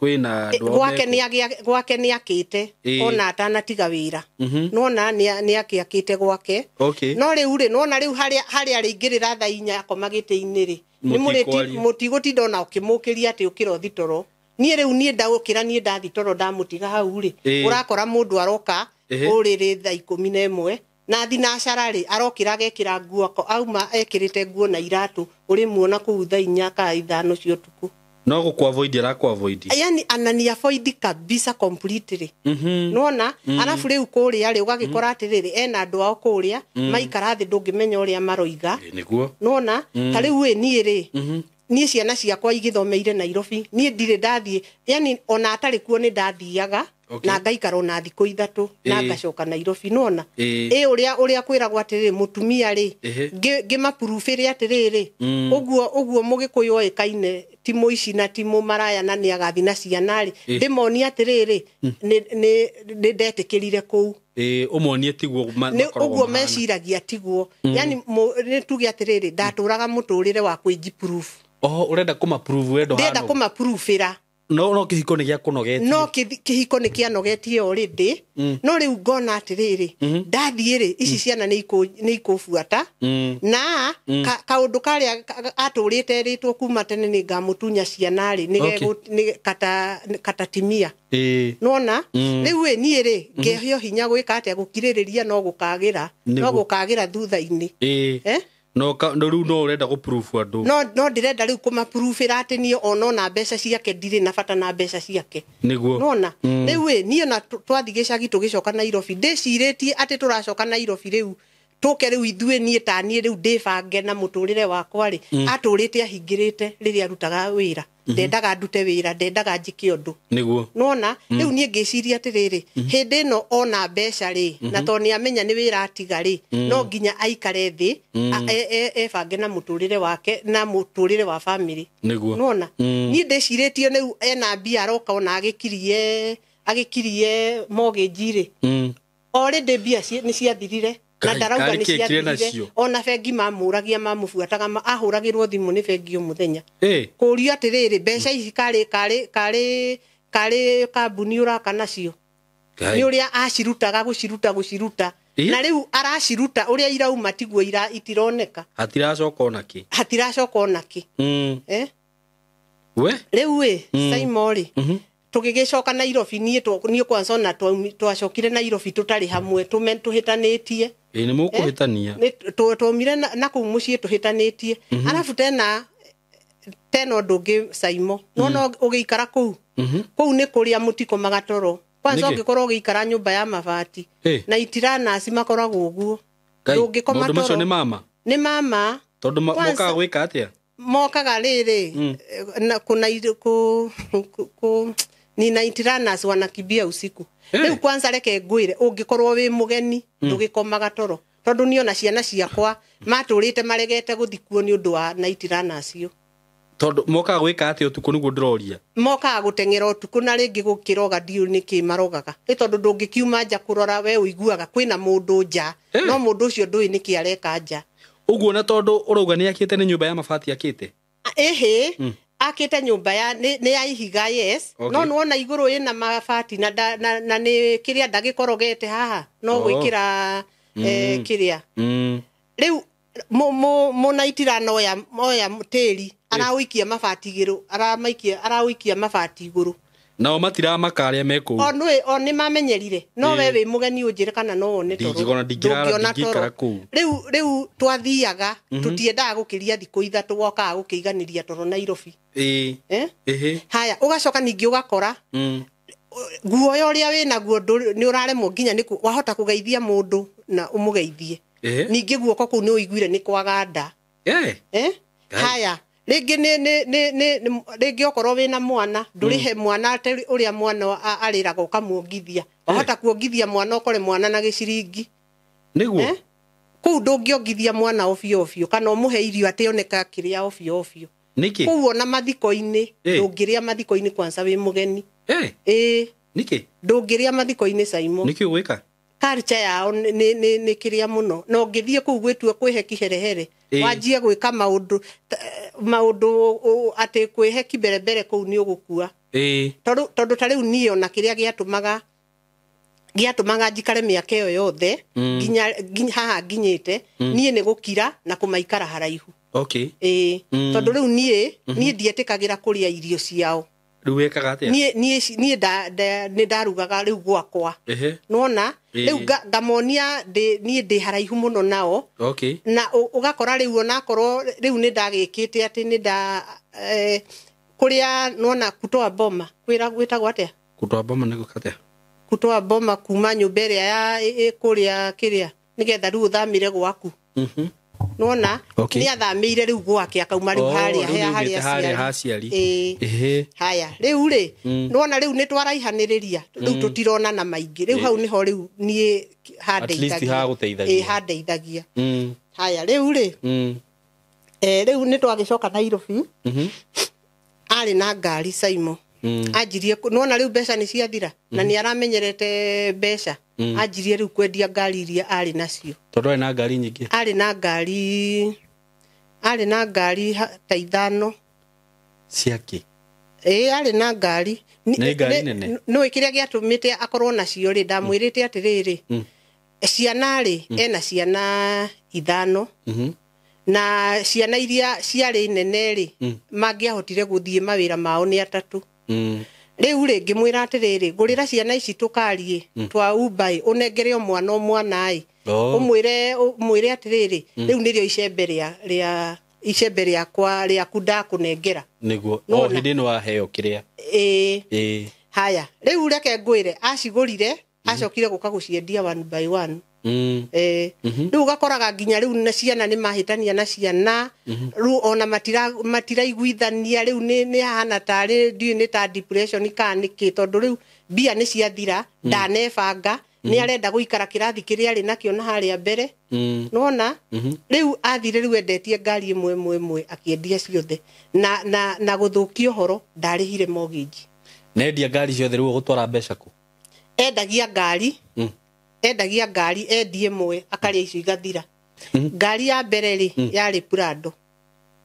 gwake nĩ akĩte ona atanatiga wĩra. Nĩwona nĩ akĩakĩte gwake. No rĩu rĩ nĩwona rĩu harĩa arĩingĩrĩra thaa 4 akoma gĩtĩ-inĩ rĩ nĩ mũtigũtinda ona ũkĩmũkĩria atĩ ũkĩra ũthi toro. Niĩ rĩu niĩ ndaũkĩra niĩ ndathi toro ndamũtiga hau rĩ ũrakora mũndũ aroka ũrĩrĩ thaa 11 na thinacara rĩ arokĩra agekĩra nguo auma ekĩrĩte nguo na iratũ ũrĩmuona kũu thaa 4 kana 5 cia ũtukũ. No gũkũ-avoid arakũ-avoid. Yani anani avoid kabisa completely. Nĩwona arabu rĩu kũrĩa rĩ ũgagĩkora atĩrĩrĩ ena andũ ao kũrĩa maikara thĩ ndũngĩmenya ũrĩa maroiga. Nĩguo. Nĩwona ta rĩu ĩ niĩ rĩ niĩ ciana ciakwa igĩthomeire Nairobi niĩ ndirĩ ndathiĩ yani ona atarĩ kuo nĩ ndathiaga na ngaikara ona thikũ 3 na ngacoka Nairobi. Nĩwona ĩ ũrĩa kwĩragwo atĩrĩrĩ mũtumia rĩ ngĩmapurubĩre atĩrĩrĩ ũguo mũgĩkũyũ oĩkaine ti mũici na ti mũmaraya na nĩ agathi na ciana rĩ ndĩmonie atĩrĩrĩ nĩ ndetĩkĩrire kũu. Ũmonie tiguo ũguo meciragia tiguo yani nĩ tuge atĩrĩrĩ ndatũraga mũtũrĩre wa kwĩnjiproof. Ũrenda kũmaprove we ndũhana. Ndĩrenda kũmapruvĩra. No kĩhiko nĩ gĩakũnogetie. No kĩhiko nĩ kĩanogetie already. No rĩu ngona atĩrĩrĩ, ndathiĩ rĩ, ici ciana nĩ ikũbuata. Na kaũndũ karĩa atũrĩte rĩtwo kuma tene nĩ ngamũtunya ciana rĩ, nĩ katatimia. Nona rĩu ĩ niĩ rĩ, ngehio hinya gwĩka atĩa, gũkirĩrĩria no gũkagĩra, no gũkagĩra thutha-inĩ. No rĩu no ũrenda gũ-proof andũ. No ndĩrenda rĩu kũmaproof-ĩra atĩ niĩ ona na mbeca ciake ndirĩ na bata na mbeca ciake. Nĩguo. Nona rĩu ĩ niĩ na twathiĩ gĩcagi tũgĩcoka Nairobi, ndĩcirĩtie atĩ tũracoka Nairobi rĩu tũke rĩu ithuĩ niĩ ta niĩ rĩu ndĩbange na mũtũrĩre wakwa rĩ, atũrĩte ahingĩrĩte rĩrĩa arutaga wĩra. Ndendaga ndute wĩra, ndendaga njĩke ũndũ. Nĩguo. Nona rĩu niĩ ngĩciria atĩrĩrĩ, hĩndĩ ĩno ona mbeca rĩ, na tondũ nĩ amenya nĩ wĩra atiga rĩ, no nginya aikare thĩ, ebange na mũtũrĩre wake na mũtũrĩre wa family. Nĩguo. Nona niĩ ndĩcirĩtie rĩu ena mbia aroka ona agĩkirie mortgage rĩ, already mbia nĩ ciathirire. Na ndarauga nĩ ciathirire. Ona bengi mamũragia mamũbuataga, ahũragĩrwo thimũ nĩ bengi o mũthenya. Kũũrio atĩrĩrĩ, mbeca ici karĩ kambuni ũraka nacio. Nĩ ũrĩa acirutaga gũciruta. Na rĩu araciruta ũrĩa irauma tiguo itironeka. Hatiracoka ona kĩ. Hatiracoka ona kĩ. We? Rĩu ĩ, Saimo rĩ, tũgĩgĩcoka Nairobi niĩ kwanza ona twacokire Nairobi tũtarĩ hamwe, tũhĩtanĩtie. Ĩ nĩ mũkũhĩtania. Twaumire na kũu mũciĩ tũhĩtanĩtie. Arabu tena ũndũ ũngĩ Saimo, nona ũgĩikara kũu. Kũu nĩ kũrĩa mũtikomaga toro. Kwanza ũngĩkorwo ũgĩikara nyũmba ya mabati na itiranaci makoragwo ũguo. Ndũngĩkoma toro. Maũndũ macio nĩ mama? Nĩ mama. Tondũ mokaga gwĩka atĩa? Mokaga rĩrĩ, na kũ ni na itiranas wanakimbia usiku. Rĩu kwanza reke ngwĩre, ũngĩkorwo wĩ mũgeni ndũgĩkomaga toro. Tondũ niĩ ona ciana ciakwa matũrĩte maregete gũthikwo nĩ ũndũ wa naitiranas. Tondũ mokaga gwĩka atĩa ũtukũ nĩguo ndĩroria? Mokaga gũteng'era ũtukũ na rĩngĩ gũkĩroga ndiũĩ nĩkĩ marogaga. Nĩ tondũ ndũngĩkiuma nja kũrora we ũiguaga kwĩna mũndũ nja, no mũndũ ũcio ndũĩ nĩkĩ areka nja. Ũguo na tondũ ũrauga nĩ akĩte nĩ nyũmba ya mabati akĩte? Ĩhĩ, akĩte nyũmba ya nĩ ya ihiga, yes. No nĩwona igũrũ ĩna mabati na nĩ kĩrĩa ndagĩkorogete haha no gwĩkĩra kĩrĩa. Rĩu mũnaitirana oya tĩri araũikia mabati igũrũ, araũikia mabati igũrũ. Nao matiramaka arĩa me kũu. O nĩ mamenyerire. No we wĩ mũgeni ũnjĩre kana no wone toro. Ndingĩona ndingĩikara kũu. Rĩu twathiaga tũtiendaga gũkĩria thikũ ithatũ wokaga gũkĩiganĩria toro Nairobi. Haya, ũgacoka ningĩ ũgakora guoya ũrĩa wĩnaguo nĩ ũraremwo nginya nĩ wahota kũgeithia mũndũ na ũmũgeithie. Ningĩ guoko kũu nĩ ũiguire nĩ kwaganda. Haya, rĩngĩ nĩ rĩngĩ okorwo wĩna mwana ndũrĩhe mwana ũrĩa mwana arĩraga ũkamuongithia. Wahota kuongithia mwana ũkore mwana na gĩciringi. Nĩguo. Kũu ndũngĩongithia mwana obio obio kana ũmũhe irio atĩ oneka akĩrĩa obio obio. Nĩkĩ? Kũu ona mathiko-inĩ ndũngĩrĩa mathiko-inĩ kwanza wĩ mũgeni. Nĩkĩ? Ndũngĩrĩa mathiko-inĩ Saimo. Nĩkĩ ũgwĩka? Culture yao nĩ kĩrĩa mũno. Na ũngĩthiĩ kũu gwĩtua kwĩhe kiherehere, wanjie gwĩka maũndũ atĩ kwĩhe kiberebere kũu nĩ ũgũkua. Tondũ ta rĩu niĩ ona kĩrĩa gĩatũmaga njikare mĩaka ĩyo yothe nginya haha nginyĩte, niĩ nĩ gũkira na kũmaikara haraihu. Tondũ rĩu niĩ ndietĩkagĩra kũrĩa irio ciao. Rĩu wĩkaga atĩa? Niĩ nĩ ndarugaga rĩu gwakwa. Nĩwona? Rĩu ngamonia niĩ ndĩ haraihu mũno nao. Na ũgakora rĩu onakorwo rĩu nĩ ndagĩkĩte atĩ nĩ nda kũrĩa nĩwona kutoa boma, gwĩtagwo atĩa? Kutoa boma nĩ gwĩka atĩa? Kutoa boma kuma nyũmba ĩrĩa ya kũrĩa kĩrĩa nĩgetha rĩu ũthamĩre gwaku. Nĩwona? Nĩ athamĩire rĩu gwake akauma rĩu harĩa aciari. Haya, rĩu rĩ, nĩwona rĩu nĩ twaraihanĩrĩria, rĩu tũtironana maingĩ. Rĩu hau nĩho rĩu niĩ handeithagia. Handeithagia. Haya, rĩu rĩ, rĩu nĩ twagĩcoka Nairobi. Arĩ na ngari Saimo. Anjirie, nĩwona rĩu mbeca nĩ ciathira na nĩ aramenyerete mbeca. Anjirie rĩu kwendia ngari iria arĩ nacio. Tondũ arĩ na ngari nyingĩ. Arĩ na ngari ta ithano. Ciake? Ĩĩ, arĩ na ngari. Nĩ ngari nene? Nĩũĩ kĩrĩa gĩatũmĩte akorwo nacio rĩ, ndamwĩrĩte atĩrĩrĩ, ciana rĩ, ena ciana 5. Na ciana iria ciarĩ nene rĩ, mangĩahotire gũthiĩ mawĩra mao nĩ 3. Rĩu rĩ, ngĩmwĩra atĩrĩrĩ, ngũrĩra ciana ici tũkarie twa Uber ĩ, ũnengere o mwana o mwana ĩ. Ũmwĩre atĩrĩrĩ, rĩu nĩrĩo icembe rĩa icembe rĩakwa rĩaku ndakũnengera. Nĩguo o hĩndĩ ĩno waheo kĩrĩa. Ĩĩ. Haya, rĩu reke ngwĩre, acigũrire, acokire gũka gũciendia one by one. Rĩu ũgakoraga nginya rĩu na ciana nĩ mahĩtania na ciana, rĩu ona matiraiguithania, rĩu nĩ hahana tarĩ ndiũĩ nĩ ta depression kana nĩkĩ, tondũ rĩu mbia nĩ ciathira, ndanebanga, nĩ arenda gũikara kĩrathi kĩrĩa arĩ nakĩo na harĩa mbere. Nĩwona? Rĩu athire rĩu endetie ngari ĩmwe ĩmwe ĩmwe akĩendia ciothe, na gũthũkia ũhoro ndarĩhire mortgage. Nendia ngari ciothe rĩu ũgũtwara mbeca kũ? Endagia ngari. Endagia ngari, endie ĩmwe akarĩa icio igathira. Ngari ya mbere rĩ, yarĩ Prado.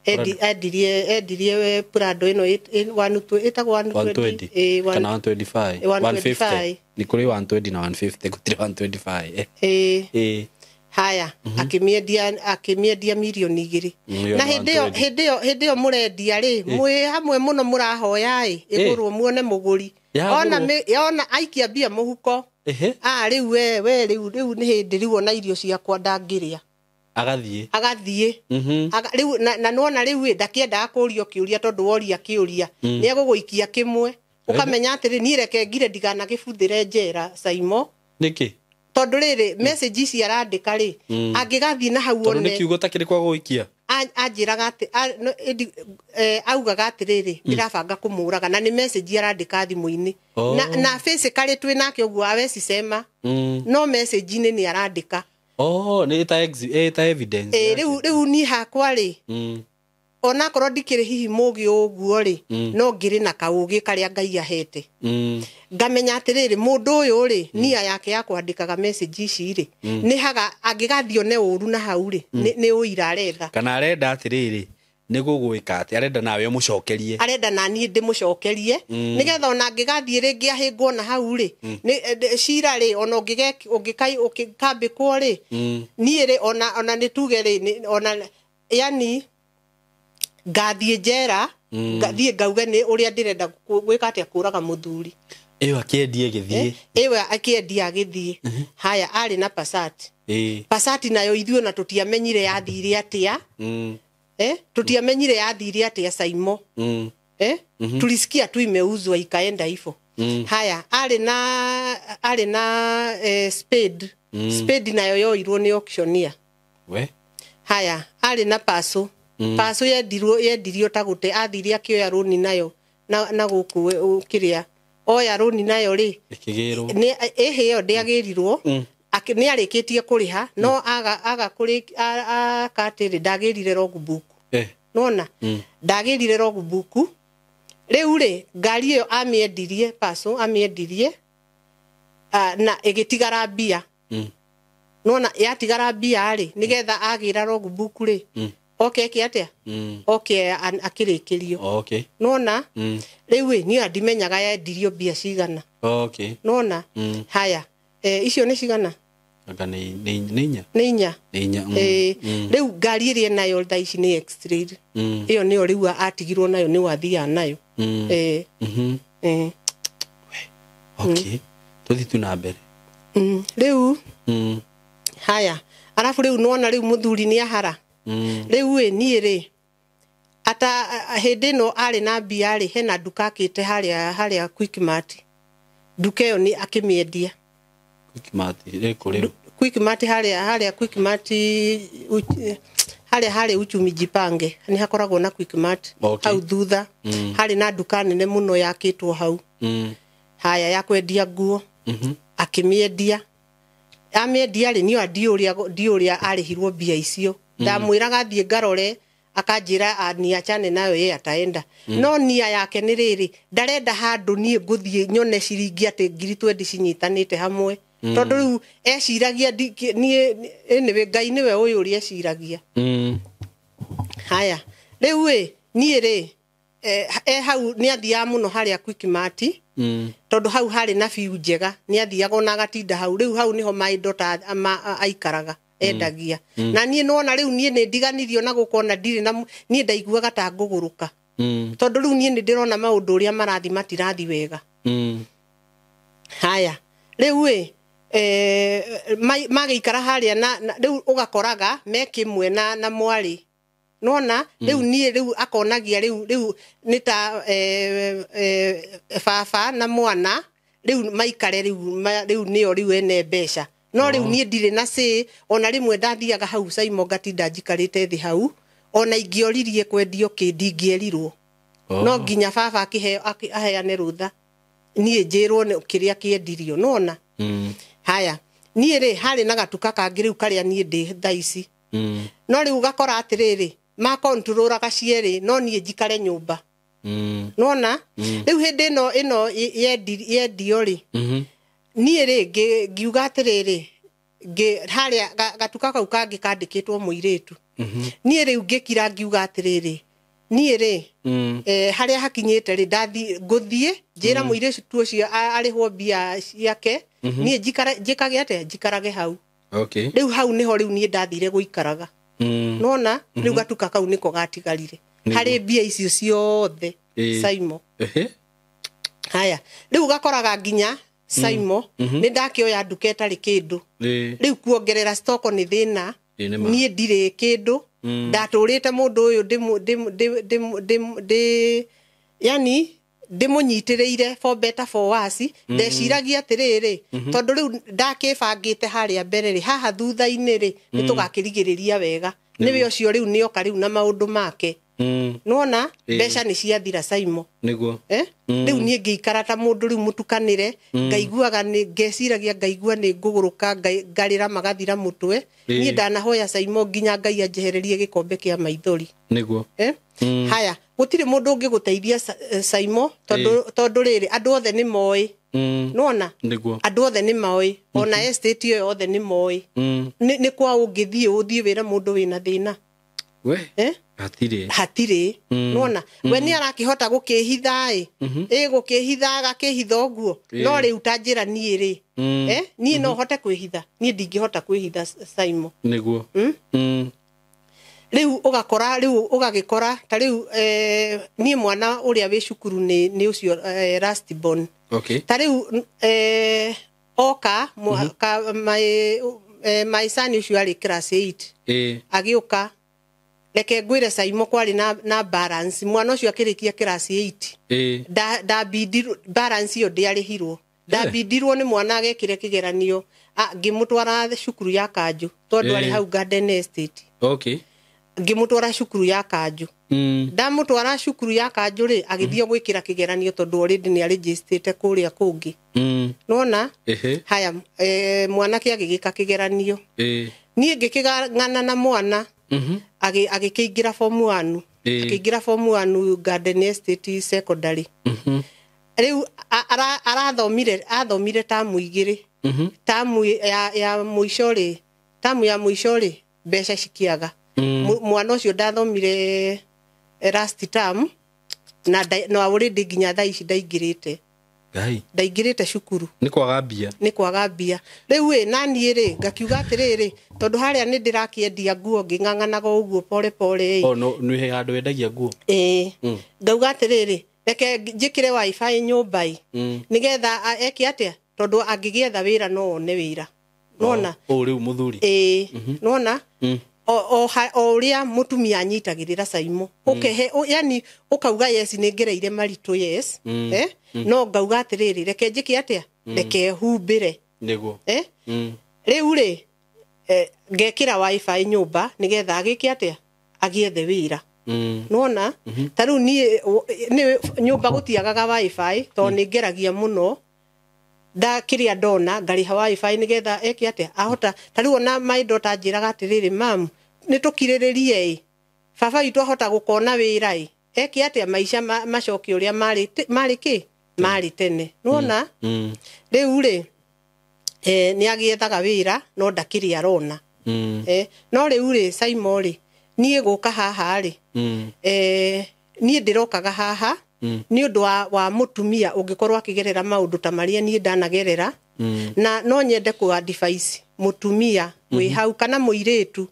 Endirie Prado ĩno ĩtagwo 120. Kana 125. 150. Nĩ kũrĩ 120 na 150, gũtirĩ 125. Ĩĩ. Haya, akĩmĩendia mirioni 2. Na hĩndĩ ĩyo mũrendia rĩ, mwĩ hamwe mũno mũrahoya ĩ, ĩgũrwo muone mũgũri. Ona aikia mbia mũhuko. Rĩu we rĩu nĩ hĩndĩ rĩu ona irio ciakwa ndangĩrĩa. Agathiĩ. Rĩu na nĩwona rĩu ĩ, ndakĩendaga kũũrio kĩũria tondũ woria kĩũria nĩ egũgũikia kĩmwe. Ũkamenya atĩrĩ, niĩ reke ngire ndiganagĩbuthĩre njera Saimo. Nĩkĩ? Tondũ rĩrĩ, message ici arandĩka rĩ, angĩgathiĩ na hau one. Tondũ nĩ kiugo ta kĩrĩkũ agũgũikia? Anjĩraga atĩ, augaga atĩrĩrĩ, ndĩrabanga kũmũraga, na nĩ message arandĩka thimũ-inĩ. Na physically twĩ nake ũguo aweci sema, no message-inĩ nĩ arandĩka. Nĩ ta evidence. Rĩu niĩ hakwa rĩ, onakorwo ndikĩrĩ hihi mũgĩ ũguo rĩ, no ngĩrĩ na kaũgĩ karĩa Ngai ahete. Ngamenya atĩrĩrĩ, mũndũ ũyũ rĩ, nia yake ya kwandĩkaga message ici rĩ, nĩ haga angĩgathiĩ one ũru na hau rĩ, nĩ ũira aretha. Kana arenda atĩrĩrĩ, nĩ gũgwĩka atĩ arenda nawe ũmũcokerie. Arenda na niĩ ndĩmũcokerie, nĩgetha ona angĩgathiĩ rĩngĩ ahĩngwo na hau rĩ, cira rĩ, ona ũngĩkambĩkwo rĩ, niĩ rĩ, ona nĩ tuge rĩ, ona yani ngathiĩ njera, ngathiĩ ngauge nĩ ũrĩa ndĩrenda gwĩka atĩa, kũraga mũthuri. Ĩyo akĩendia ĩgĩthiĩ. Ĩyo akĩendia agĩthiĩ. Haya, arĩ na Passat. Passat nayo ithuĩ ona tũtiamenyire yathire atĩa. Tũtiamenyire yathire atĩa Saimo. Tulisikia tu imeuzwa ikaenda hivyo. Haya, arĩ na Spade. Spade nayo yoirwo nĩ auctioneer. We? Haya, arĩ na Paso. Paso yendirio ta gũte, athire akĩoya rũni nayo na gũkũ kĩrĩa. Oya rũni nayo rĩ, ĩkĩgĩrwo. Nĩ ĩhĩ ĩyo ndĩagĩrirwo, nĩ arĩkĩtie kũrĩha, no aga kũrĩ akatĩrĩ ndagĩrire logbook. Nĩwona? Ndagĩrire logbook. Rĩu rĩ, ngari ĩyo amĩendirie, Paso amĩendirie, na ĩgĩtigara mbia. Nĩwona yatigara mbia rĩ, nĩgetha agĩra logbook rĩ, oke eke atĩa? Oke akĩrĩkĩrio. Nĩwona? Rĩu ĩ, niĩ ndimenyaga yendirio mbia cigana. Nĩwona? Haya, icio nĩ cigana? Anga nĩ inya. Nĩ inya. Nĩ inya. Rĩu ngari ĩrĩa nayo thaa ici nĩ X-Trail. Ĩyo nĩyo rĩu atigirwo nayo nĩ wathiaga nayo. Okay. Tũthiĩ tu na mbere. Rĩu haya, arabu rĩu nĩwona rĩu mũthuri nĩ ahara. Rĩu ĩ, niĩ rĩ, ata hĩndĩ ĩno arĩ na mbia rĩ, hena nduka akĩte harĩa Quickmart. Nduka ĩyo nĩ akĩmĩendia. Quickmart ĩrĩ kũ rĩu? Quickmart harĩa Quickmart, harĩa harĩ Uchumi Jipange, nĩ hakoragwo na Quickmart. Hau thutha, harĩ na nduka nene mũno yakĩtwo hau. Haya, ya kwendia nguo. Akĩmĩendia. Amĩendia rĩ, niĩ ndiũĩ ũrĩa arĩhirwo mbia icio. Ndamwĩraga thiĩ ngarore, akanjĩra niachane nayo ye ataenda. No nia yake nĩ rĩrĩ, ndarenda handũ niĩ ngũthiĩ nyone ciringi atĩ ngiri twendi cinyitanĩte hamwe. Tondũ rĩu eciragia niĩ, anyway, Ngai nĩwe ũyũ ũrĩa eciragia. Haya, rĩu ĩ, niĩ rĩ, hau nĩ athiaga mũno harĩa Quickmart tondũ hau harĩ na biu njega nĩ athiaga ona agatinda hau rĩu hau nĩho my daughter aikaraga endagia na niĩ nona rĩu niĩ nĩ ndiganirio na gũkona ndirĩ na niĩ ndaiguaga ta ngũgũrũka tondũ rĩu niĩ nĩ ndĩrona maũndũ ũrĩa marathi matirathi wega haya rĩu ĩ magĩikara harĩa na rĩu ũgakoraga me kĩmwe na mwarĩ nona rĩu niĩ rĩu akonagia rĩu nĩ ta baba na mwana rĩu maikare rĩu nĩo rĩu ene mbeca no rĩu niĩ ndirĩ na say ona rĩmwe ndathiaga hau Saimo ngatinda njikarĩte thĩ hau ona ingĩoririe kwendio kĩ ndingĩerirwo no nginya baba aheane rũtha niĩ njĩrwo kĩrĩa kĩendirio nona haya niĩ rĩ harĩ na gatuka kangĩ rĩu karĩa niĩ ndĩ thaa ici no rĩu ũgakora atĩrĩrĩ makontrolaga cierĩ no niĩ njikare nyũmba nona rĩu hĩndĩ ĩno yendio rĩ niĩ rĩ ngiuga atĩrĩrĩ harĩa gatuka kau kangĩ kandĩkĩtwo mũirĩtu niĩ rĩu ngĩkira ngiuga atĩrĩrĩ niĩ rĩ harĩa hakinyĩte rĩ ndathi ngũthiĩ njĩra mũirĩtu ũcio arĩhwo mbia ciake niĩ njikage atĩa njikarage hau rĩu hau nĩho rĩu niĩ ndathire gũikaraga nona rĩu gatuka kau nĩko gatigarire harĩ mbia icio ciothe Saimo haya rĩu gakoraga nginya Saimo nĩ ndakĩoya nduka ĩtarĩ kĩndũ rĩu kuongerera stoko nĩ thĩna niĩ ndirĩ kĩndũ ndatũrĩte mũndũ ũyũ yani ndĩmũnyitĩrĩire for better for worse ndeciragia atĩrĩrĩ tondũ rĩu ndakĩbangĩte harĩa mbere rĩ haha thutha-inĩ rĩ nĩtũgakĩrigĩrĩria wega nĩwe ũcio rĩu nĩoka rĩu na maũndũ make nona mbeca nĩ ciathira Saimo nĩguo rĩu niĩ ngĩikara ta mũndũ rĩu mũtukanĩre ngaiguaga nĩ ngeciragia ngaigua nĩ ngũgũrũka ngarĩra magathira mũtwe niĩ ndanahoya Saimo nginya Ngai anjehererie gĩkombe kĩa maithori nĩguo haya gũtirĩ mũndũ ũngĩgũteithia Saimo tondũ rĩrĩ andũ othe nĩ moĩ nona andũ othe nĩ moĩ ona estate ĩyo yothe nĩ moĩ nĩ kwa ũngĩthiĩ ũthiĩ wĩra mũndũ wĩna thĩna we hatirĩ hatirĩ nona we nĩ arakĩhota gũkĩhitha ĩ gũkĩhitha agakĩhitha ũguo no rĩu ta njĩra niĩ rĩ niĩ no hote kwĩhitha niĩ ndingĩhota kwĩhitha Saimo nĩguo rĩu ũgakora rĩu ũgagĩkora ta rĩu niĩ mwana ũrĩa wĩ cukuru nĩ ũcio last born ta rĩu oka my son ũcio arĩ class 8 agĩũka reke ngwĩre Saimo kwarĩ na balance mwana ũcio akĩrĩkia class 8 ndabindirwo balance ĩyo ndĩarĩhirwo ndabindirwo nĩ mwana agekire kĩgeranio ngĩmũtwara cukuru ya Kanjũ tondũ arĩ hau Garden Estate ngĩmũtwara cukuru ya Kanjũ ndamũtwara cukuru ya Kanjũ rĩ agĩthiĩ gwĩkĩra kĩgeranio tondũ already nĩ arĩnjĩstĩte kũrĩa kũngĩ nona haya mwanake agĩgĩka kĩgeranio niĩ ngĩkĩng'ana na mwana agĩkĩingĩra form 1 akĩingĩra form 1 Garden Estate Secondary rĩu arathomire tamu igĩrĩ tamu ya mũico rĩ tamu ya mũico rĩ mbeca cikiaga mwana ũcio ndathomire last term na no already nginya thaa ici ndaingĩrĩte ndaingĩrĩte cukuru nĩ kwaga mbia nĩ kwaga mbia rĩu ĩ naniĩ rĩ ngakiuga atĩrĩrĩ tondũ harĩa nĩ ndĩrakĩendia nguo ngĩng'ang'anaga ũguo pole pole ĩ no nĩ handũ wendagia nguo ĩ ngauga atĩrĩrĩ reke njĩkĩre wifi nyũmba ĩ nĩgetha eke atĩa tondũ angĩgĩetha wĩra no one wĩra nona ũũ rĩu mũthuri ĩ nona o ũrĩa mũtumia anyitagĩrĩra Saimo ũkehe yani ũkauga yes nĩ ngereire maritũ yes no ngauga atĩrĩrĩ reke njĩke atĩa reke humbĩre nĩguo rĩu rĩ ngekĩra wifi nyũmba nĩgetha agĩke atĩa agĩethe wĩra nona ta rĩu niĩ nyũmba gũtiagaga wifi tondũ nĩ ngeragia mũno ndakĩrĩa ndona ngarĩha wifi nĩgetha eke atĩa ahota ta rĩu ona my daughter anjĩraga atĩrĩrĩ mam nĩ tũkirĩrĩrie ĩ baba witũ ahota gũkona wĩra ĩ eke atĩa maica macoke ũrĩa marĩ kĩ marĩ tene nona rĩu rĩ nĩ agĩethaga wĩra no ndakĩrĩ arona no rĩu rĩ Saimo rĩ niĩ gũka haha rĩ Niĩ ndĩrokaga haha nĩ ũndũ wa mũtumia ũngĩkorwo akĩgerera maũndũ ta marĩa niĩ ndanagerera. Na no nyende kũ advise mũtumia wĩ hau kana mũirĩtu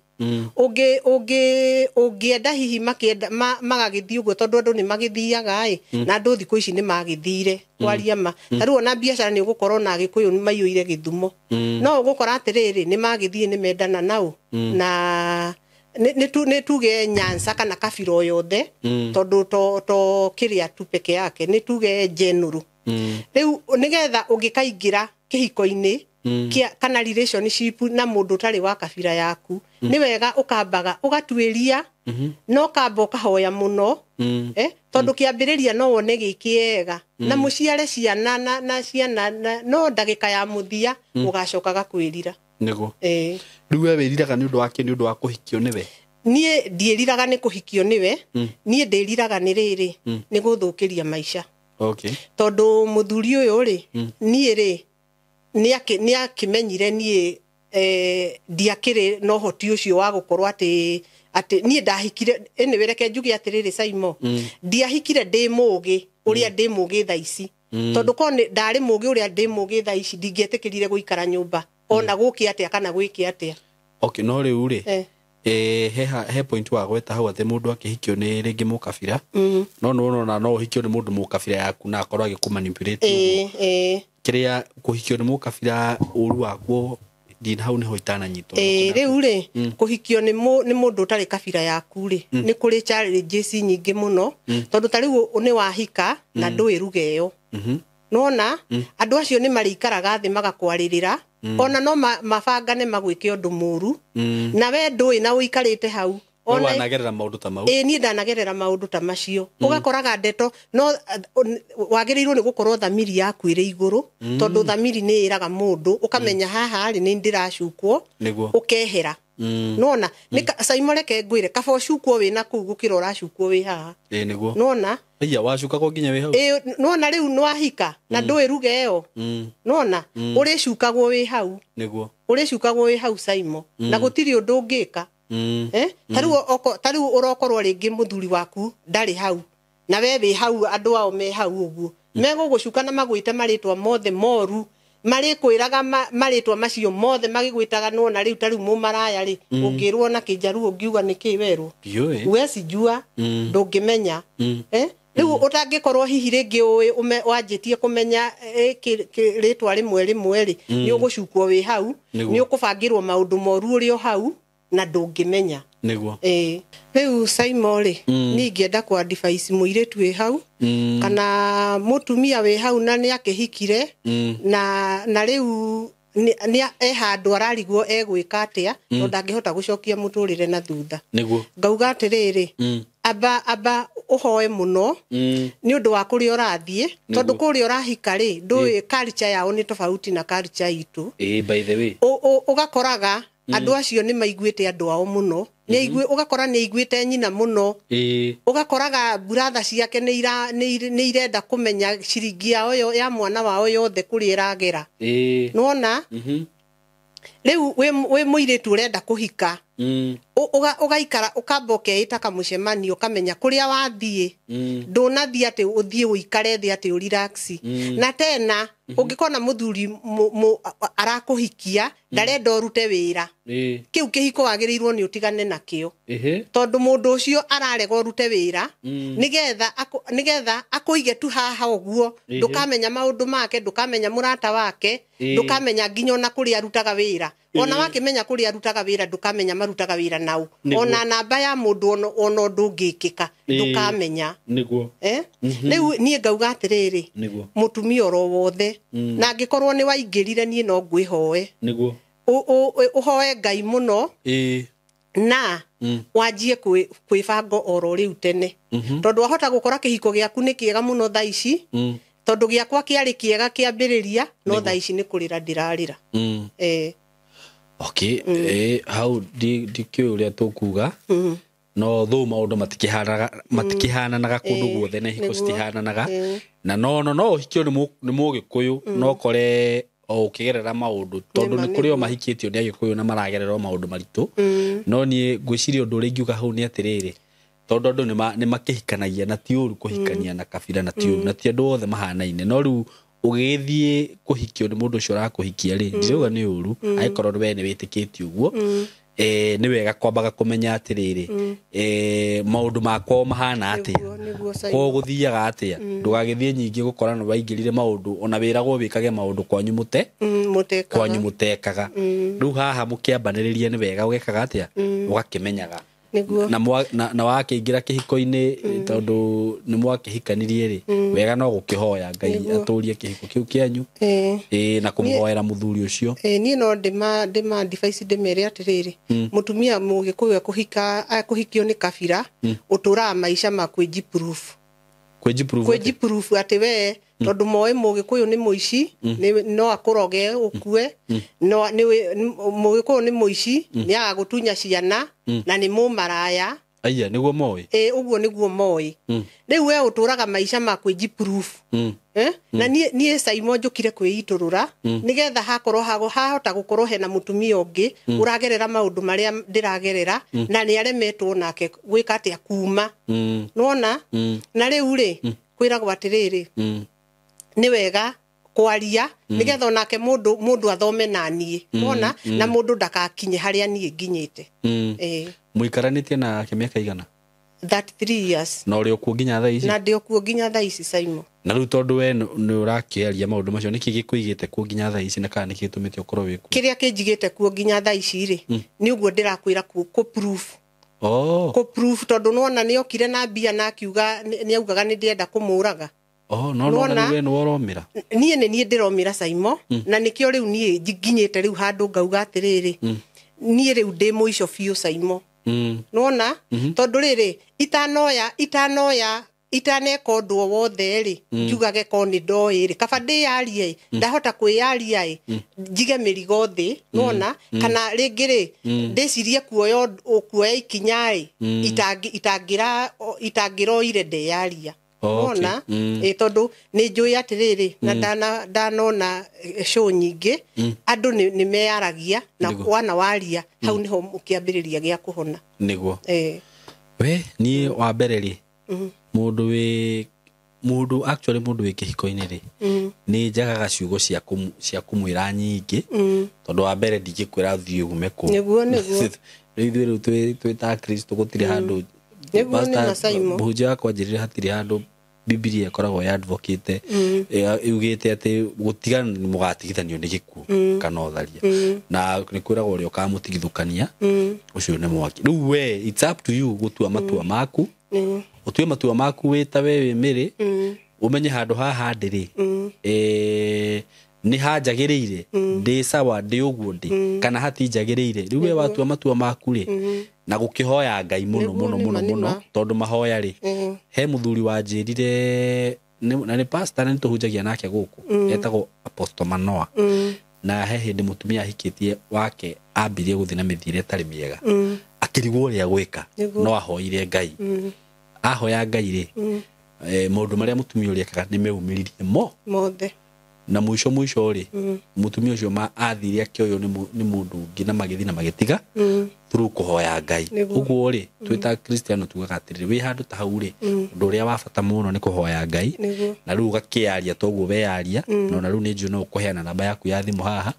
ũngĩenda hihi makĩenda magagĩthiĩ ũguo, tondũ andũ nĩ magĩthiaga ĩ, na andũ thikũ ici nĩ magĩthire kwaria ma. Ta rĩu ona biacara nĩ ũgũkorwo na Agĩkũyũ maiyũire Gĩthumo, no ũgũkora atĩrĩrĩ nĩ magĩthiĩ nĩ mendana nao na nĩ tuge Nyanza kana kabira o yothe, tondũ to kĩrĩa tu peke yake, nĩ tuge general. Rĩu nĩgetha ũngĩkaingĩra kĩhiko-inĩ kana relationship na mũndũ ũtarĩ wa kabira yaku, nĩ wega ũkambaga ũgatuĩria, no kamba ũkahoya mũno, tondũ kĩambĩrĩria no wone gĩ kĩega na mũciare ciana na ciana no ndagĩka ya mũthia ũgacokaga kwĩrira. Nĩguo. Rĩu we wĩriraga nĩ ũndũ wa kĩ? Nĩ ũndũ wa kũhikio nĩwe? Niĩ ndiĩriraga nĩ kũhikio nĩwe, niĩ ndĩriraga nĩ rĩrĩ nĩ gũthũkĩria maica. Okay. Tondũ mũthuri ũyũ rĩ, niĩ rĩ nĩ akĩmenyire niĩ ndiakĩrĩ na ũhoti ũcio wa gũkorwo atĩ niĩ ndahikire. Anyway, reke njuge atĩrĩrĩ Saimo, ndiahikire ndĩ mũgĩ ũrĩa ndĩ mũgĩ thaa ici, tondũ korwo ndarĩ mũgĩ ũrĩa ndĩ mũgĩ thaa ici ndingĩetĩkĩrire gũikara nyũmba ona gũkĩ atĩa kana gwĩke atĩa. Okay, no rĩu rĩ he point wa gweta hau atĩ mũndũ akĩhikio nĩ rĩngĩ mũkabira, no nĩwona no ũhikio nĩ mũndũ mũkabira yaku na akorwo agĩkũmanipulate ũguo. Kĩrĩa kũhikio nĩ mũkabira ũru wakuo ndina hau nĩho itananyitwo. Rĩu rĩ kũhikio nĩ mũndũ ũtarĩ kabira yaku rĩ, nĩ kũrĩ challenges nyingĩ mũno, tondũ ta rĩu nĩ wahika na ndũĩ ruga ĩyo. Nona andũ acio nĩ marĩikaraga thĩ magakwarĩrĩra, ona no mabangane magwĩke ũndũ mũru, na we ndũĩ na ũikarĩte hau. Ona wanagerera maũndũ ta mau? Niĩ ndanagerera maũndũ ta macio. Ũgakoraga ndeto no wagĩrĩirwo nĩ gũkorwo thamiri yaku ĩrĩ igũrũ, tondũ thamiri nĩ ĩraga mũndũ ũkamenya haha rĩ nĩ ndĩracukwo, ũkehera. Nona Saimo, reke ngwĩre, kaba ũcukwo wĩna kũu gũkĩra ũracukwo wĩ haha. Nĩguo. Nona iya wacukagwo nginya wĩ hau? Nona rĩu nĩwahika na ndũĩ ruga ĩyo. Nona ũrĩcukagwo wĩ hau. Nĩguo. Ũrĩcukagwo wĩ hau Saimo, na gũtirĩ ũndũ ũngĩka. Ta rĩu ũrokorwo rĩngĩ mũthuri waku ndarĩ hau na we wĩ hau, andũ ao me hau ũguo, megũgũcuka na magwĩte marĩtwa mothe moru, marĩkwĩraga marĩtwa macio mothe magĩgwĩtaga. Nona rĩu ta rĩu mũmaraya rĩ, ũngĩrwo na kĩnjaruo ũngiuga nĩkĩ werwo, we sijua, ndũngĩmenya. Rĩu ũtangĩkorwo hihi rĩngĩ ũĩ wanjĩtie kũmenya rĩtwa rĩmwe rĩmwe rĩ, nĩ ũgũcukwo wĩ hau, nĩ ũkũbangĩrwo maũndũ moru ũrĩ o hau na ndũngĩmenya. Nĩguo. Rĩu Saimo rĩ, niĩ ingĩenda kũ advise mũirĩtu wĩ hau kana mũtumia wĩ hau na nĩ akĩhikire na rĩu nĩ e handũ ararigwo egwĩka atĩa, tondũ ndangĩhota gũcokia mũtũrĩre na thutha. Nĩguo. Ngauga atĩrĩrĩ, amba ũhoe mũno nĩ ũndũ wa kũrĩa ũrathiĩ, tondũ kũrĩa ũrahika rĩ, ndũĩ culture yao nĩ tofauti na culture itũ. By the way. Ũgakoraga andũ acio nĩ maiguĩte andũ ao mũno, ũgakora nĩ aiguĩte nyina mũno, ũgakoraga buratha ciake nĩ irenda kũmenya ciringi yao ya mwana wao yothe kũrĩa ĩragera. Nĩwona? Rĩu wĩ mũirĩtu ũrenda kũhika, ũgaikara ũkamba ũkeĩta kamũcemanio, ũkamenya kũrĩa wathiĩ, ndũnathiĩ atĩ ũthiĩ ũikare thĩ atĩ ũrelax. Na tena ũngĩkona mũthuri arakũhikia ndarenda ũrute wĩra, kĩu kĩhiko wagĩrĩirwo nĩ ũtigane nakĩo, tondũ mũndũ ũcio ararega ũrute wĩra nĩgetha akũige tu haha ũguo, ndũkamenya maũndũ make, ndũkamenya mũrata wake, ndũkamenya nginya ona kũrĩa arutaga wĩra. Ona wakĩmenya kũrĩa arutaga wĩra, ndũkamenya marutaga wĩra nau, ona namba ya mũndũ ona ũndũ ũngĩkĩka ndũkamenya. Nĩguo. Rĩu niĩ ngauga atĩrĩrĩ, mũtumia oro wothe, na angĩkorwo nĩ waingĩrire niĩ no ngwĩhoe. Nĩguo. Ũhoe Ngai mũno, na wanjie kwĩbanga oro rĩu tene, tondũ wahota gũkora kĩhiko gĩaku nĩ kĩega mũno thaa ici, tondũ gĩakwa kĩarĩ kĩega kĩambĩrĩria, no thaa ici nĩ kũrĩra ndĩrarĩra. Okay, hau ndikĩũĩ ũrĩa tũkuga, no thũ maũndũ matikihananaga kũndũ guothe na ihiko citihananaga, na no ũhikio nĩ mũgĩkũyũ, no kore o ũkĩgerera maũndũ, tondũ nĩ kũrĩ o mahikĩtio nĩ Agĩkũyũ na maragerera o maũndũ maritũ. No niĩ ngwĩciria ũndũ ũrĩa ingiuga hau nĩ atĩrĩrĩ, Tondũ andũ nĩ makĩhikanagia na ti ũru kũhikania na kabira na ti ũru na ti andũ othe mahanaine. No rĩu ũgĩthiĩ kũhikio nĩ mũndũ ũcio ũrakũhikia rĩ, ndirauga nĩ ũru, angĩkorwo we nĩ wĩtĩkĩtie ũguo, nĩ wega kwambaga kũmenya atĩrĩrĩ, maũndũ makwa mahana atĩa, kwao gũthiaga atĩa, ndũgagĩthiĩ nyingĩ gũkora nĩ waingĩrire maũndũ ona wĩragwo wĩkage maũndũ kwanyu mũte kwanyu mũtekaga. Rĩu haha mũkĩambanĩrĩria nĩ wega ũgekaga atĩa, ũgakĩmenyaga na wakĩingĩra kĩhiko-inĩ tondũ nĩ mwakĩhikanirie rĩ, wega no gũkĩhoya Ngai atũrie kĩhiko kĩu kĩanyu na kũmũhoera mũthuri ũcio. Niĩ no ndĩma advice ndĩmere atĩrĩrĩ, mũtumia mũgĩkũyũ akũhikio nĩ kabira, ũtũraga maica ma kwĩji proof. Kwĩji proof atĩ we tondũ moĩ mũgĩkũyũ nĩ mũici, no akũroge ũkue, no mũgĩkũyũ nĩ mũici, nĩ agagũtunya ciana na nĩ mũmaraya. Aya nĩguo moĩ. Ũguo nĩguo moĩ. Rĩu we ũtũraga maica ma kwĩji proof. Na niĩ Saimo njũkire kwĩitũrũra nĩgetha hakorwo hahota gũkorwo hena mũtumia ũngĩ ũragerera maũndũ marĩa ndĩragerera na nĩ aremetwo nake gwĩka atĩa kuma. Nĩwona? Na rĩu rĩ kwĩragwo atĩrĩrĩ, nĩ wega kwaria nĩgetha onake mũndũ athome na niĩ, wona, na mũndũ ndakakinye harĩa niĩ nginyĩte. Mũikaranĩtie nake mĩaka igana? 33 years. Na ũrĩ okuo nginya thaa ici? Na ndĩ okuo nginya thaa ici Saimo. Na rĩu tondũ we nĩ ũrakĩaria maũndũ macio, nĩkĩ gĩkũigĩte kuo nginya thaa ici na kana nĩkĩ gĩtũmĩte ũkorwo wĩ kuo? Kĩrĩa kĩnjigĩte kuo nginya thaa ici rĩ, nĩ ũguo ndĩrakwĩra kũ proof. Kũ proof tondũ nĩwona nĩokire na mbia na akiuga nĩaugaga nĩ ndĩrenda kũmũraga. No no we nĩ woromĩra. Niĩ nĩ niĩ ndĩromĩra Saimo, na nĩkĩo rĩu niĩ nginyĩte rĩu handũ ngauga atĩrĩrĩ, niĩ rĩu ndĩ mũico biũ Saimo. Nĩwona? Tondũ rĩrĩ, itanoya itaneka ũndũ o wothe rĩ, njugage ko nĩ ndoĩ rĩ, kaba ndĩyarie, ndahota kwĩyaria ĩ, njige mĩrigo thĩ, nĩwona? Kana rĩngĩ rĩ, ndĩcirie kuoya ikinya ĩ, itangĩroire ndeyaria. Nĩwona? Tondũ nĩ njũĩ atĩrĩrĩ, na ndanona show nyingĩ, andũ nĩ meyaragia na wana waria, hau nĩho kĩambĩrĩria gĩa kũhona. Nĩguo. We niĩ wa mbere rĩ, mũndũ actually mũndũ wĩ kĩhiko-inĩ rĩ, nĩ njagaga ciugo cia kũmwĩra nyingĩ, tondũ wa mbere ndingĩkwĩra thiĩ ume kũu. Nĩguo nĩguo. Rĩu ithuĩ rĩu twĩ ta Kristo gũtirĩ handũ. Nĩguo nĩ Masaimo. Mũhunjia wakwa anjĩrire hatirĩ handũ Bibilia ĩkoragwo ya advocate ĩugĩte atĩ gũtigana mũgatigithanio nĩ gĩkuũ kana ũtharia, na nĩ kwĩragwo ũrĩa ũkamũtigithũkania ũcio nĩ mwaki. Rĩu we it's up to you gũtua matua maku, ũtue matua maku wĩ ta we wĩ mĩrĩ, ũmenye handũ haha ndĩrĩ, nĩ hanjagĩrĩire, ndĩ sawa, ndĩ ũguo ndĩ, kana hatinjagĩrĩire. Rĩu we watua matua maku rĩ, na gũkĩhoya Ngai mũno mũno mũno mũno, tondũ mahoya rĩ, he mũthuri wanjĩrire, na nĩ pastor na nĩtũhunjagia nake gũkũ, etagwo Apostle Manoa, na he hĩndĩ mũtumia ahikĩtie wake ambirie gũthiĩ na mĩthiĩre ĩtarĩ mĩega, akĩrigwo ũrĩa gwĩka, no ahoire Ngai. Ahoya Ngai rĩ, maũndũ marĩa mũtumia ũrĩa ekaga nĩ meumĩririe mothe, na mũico mũico rĩ, mũtumia ũcio athire akĩoywo nĩ mũndũ ũngĩ na magĩthiĩ na magĩtiga through kũhoya Ngai. Ũguo rĩ, twĩ ta Kristiano tugaga atĩrĩrĩ, wĩ handũ ta hau rĩ, ũndũ ũrĩa wa bata mũno nĩ kũhoya Ngai, na rĩu ũgakĩaria toguo weyaria, na ona rĩu nĩ njũĩ no ũkũheana namba yaku ya thimũ haha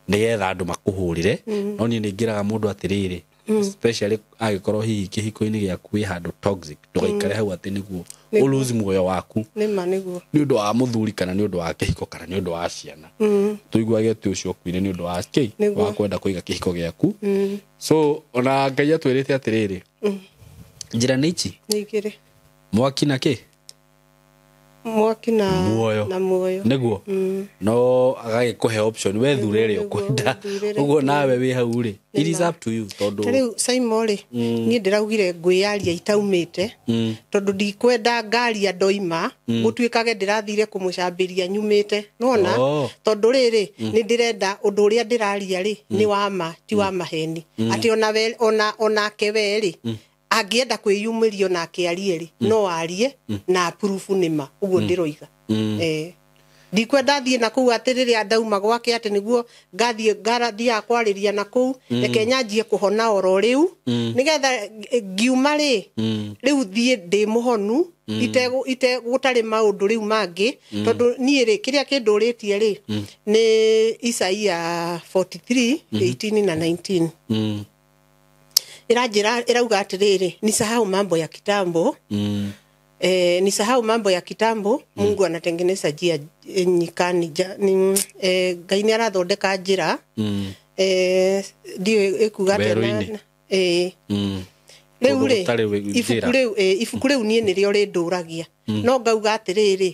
nĩgetha andũ makũhũrĩre. No niĩ nĩ ngĩraga mũndũ atĩrĩrĩ, especially angĩkorwo hihi kĩhiko-inĩ gĩaku wĩ handũ toxic, ndũgaikare hau atĩ nĩguo ũlose muoyo waku nĩma nĩguo nĩ ũndũ wa mũthuri kana nĩ ũndũ wa kĩhiko kana nĩ ũndũ wa ciana. Tũiguage atĩ ũcio ũkuire nĩ ũndũ wa kĩ wa kwenda kũiga kĩhiko gĩaku. So ona Ngai atwĩrĩte atĩrĩrĩ, njĩra nĩ ici nĩ igĩrĩ, mwaki na kĩ, mwaki na muoyo, na muoyo nĩguo. No agagĩkũhe option we thure ĩrĩa ũkwenda, ũguo nawe wĩ hau rĩ, it is up to you. Tondũ rĩu Saimo rĩ, niĩ ndĩraugire ngwĩyaria itaumĩte, tondũ ndikwenda ngaria ndoima gũtuĩkage ndĩrathire kũmũcambĩria nyumĩte, nĩwona? Tondũ rĩrĩ, nĩ ndĩrenda ũndũ ũrĩa ndĩraria rĩ nĩ wa ma, ti wa maheni, atĩ onake we rĩ angĩenda kwĩyumĩria onake arie rĩ, no arie na proof nĩ ma, ũguo ndĩroiga. Ndikwenda thiĩ na kũu atĩ rĩrĩa ndauma gwake atĩ nĩguo ngathiĩ ngarathiaga kwarĩria na kũu. Reke nyanjie kũhona oro rĩu, nĩgetha ngiuma rĩ, rĩu thiĩ ndĩ mũhonu, ite gũtarĩ maũndũ rĩu mangĩ. Tondũ niĩ rĩ, kĩrĩa kĩndũrĩtie rĩ, nĩ Isaia 43 18 na 19. Ĩranjĩra, ĩrauga atĩrĩrĩ, nisahau mambo ya kitambo. Nisahau mambo ya kitambo. Mungu anatengeneza njia nyikani. Ngai nĩ arathondeka njĩra. Ndiũĩ ĩkuga atĩa. Werũ-inĩ. Rĩu Kũndũ rĩ, gũtarĩ ibuku njĩra. Rĩu ibuku rĩu niĩ nĩrĩo rĩndũragia. No ngauga atĩrĩrĩ,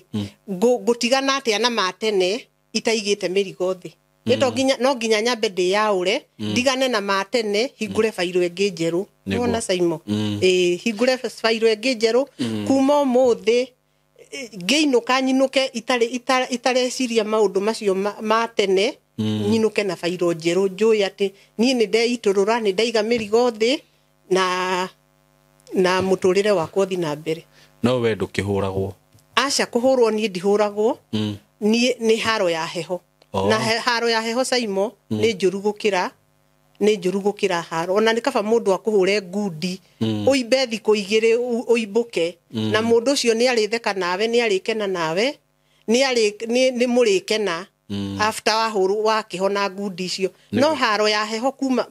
ngũtigana atĩa na matene itaigĩte mĩrigo thĩ? Nĩ to nginya, no nginya nyambe ndĩyaũre, ndigane na matene, hingũre bairũ ĩngĩ njerũ. Nĩguo. Nĩwona, Saimo? Ĩĩ, hingũre bairũ ĩngĩ njerũ kuma ũmũthĩ. Ngĩinũka nyinũke itarĩ itareciria maũndũ macio ma tene, nyinũke na bairũ njerũ, njũĩ atĩ niĩ nĩ ndeitũrũra, nĩ ndaiga mĩrigo thĩ na mũtũrĩre wakwa ũthiĩ na mbere. No we ndũkĩhũragwo? Aca, kũhũrwo niĩ ndihũragwo. Niĩ nĩ haro ya heho. Oh. Na haro ya heho, Saimo, nĩ njũru gũkĩra, nĩ njũru gũkĩra haro. Ona nĩ kaba mũndũ akũhũre ngundi, ũimbe thikũ 2, ũimbũke, na mũndũ ũcio nĩ arĩtheka nawe, nĩ arĩkena nawe, nĩ mũrĩkena after wahũrwo wakĩhona ngundi icio. No haro ya heho kuma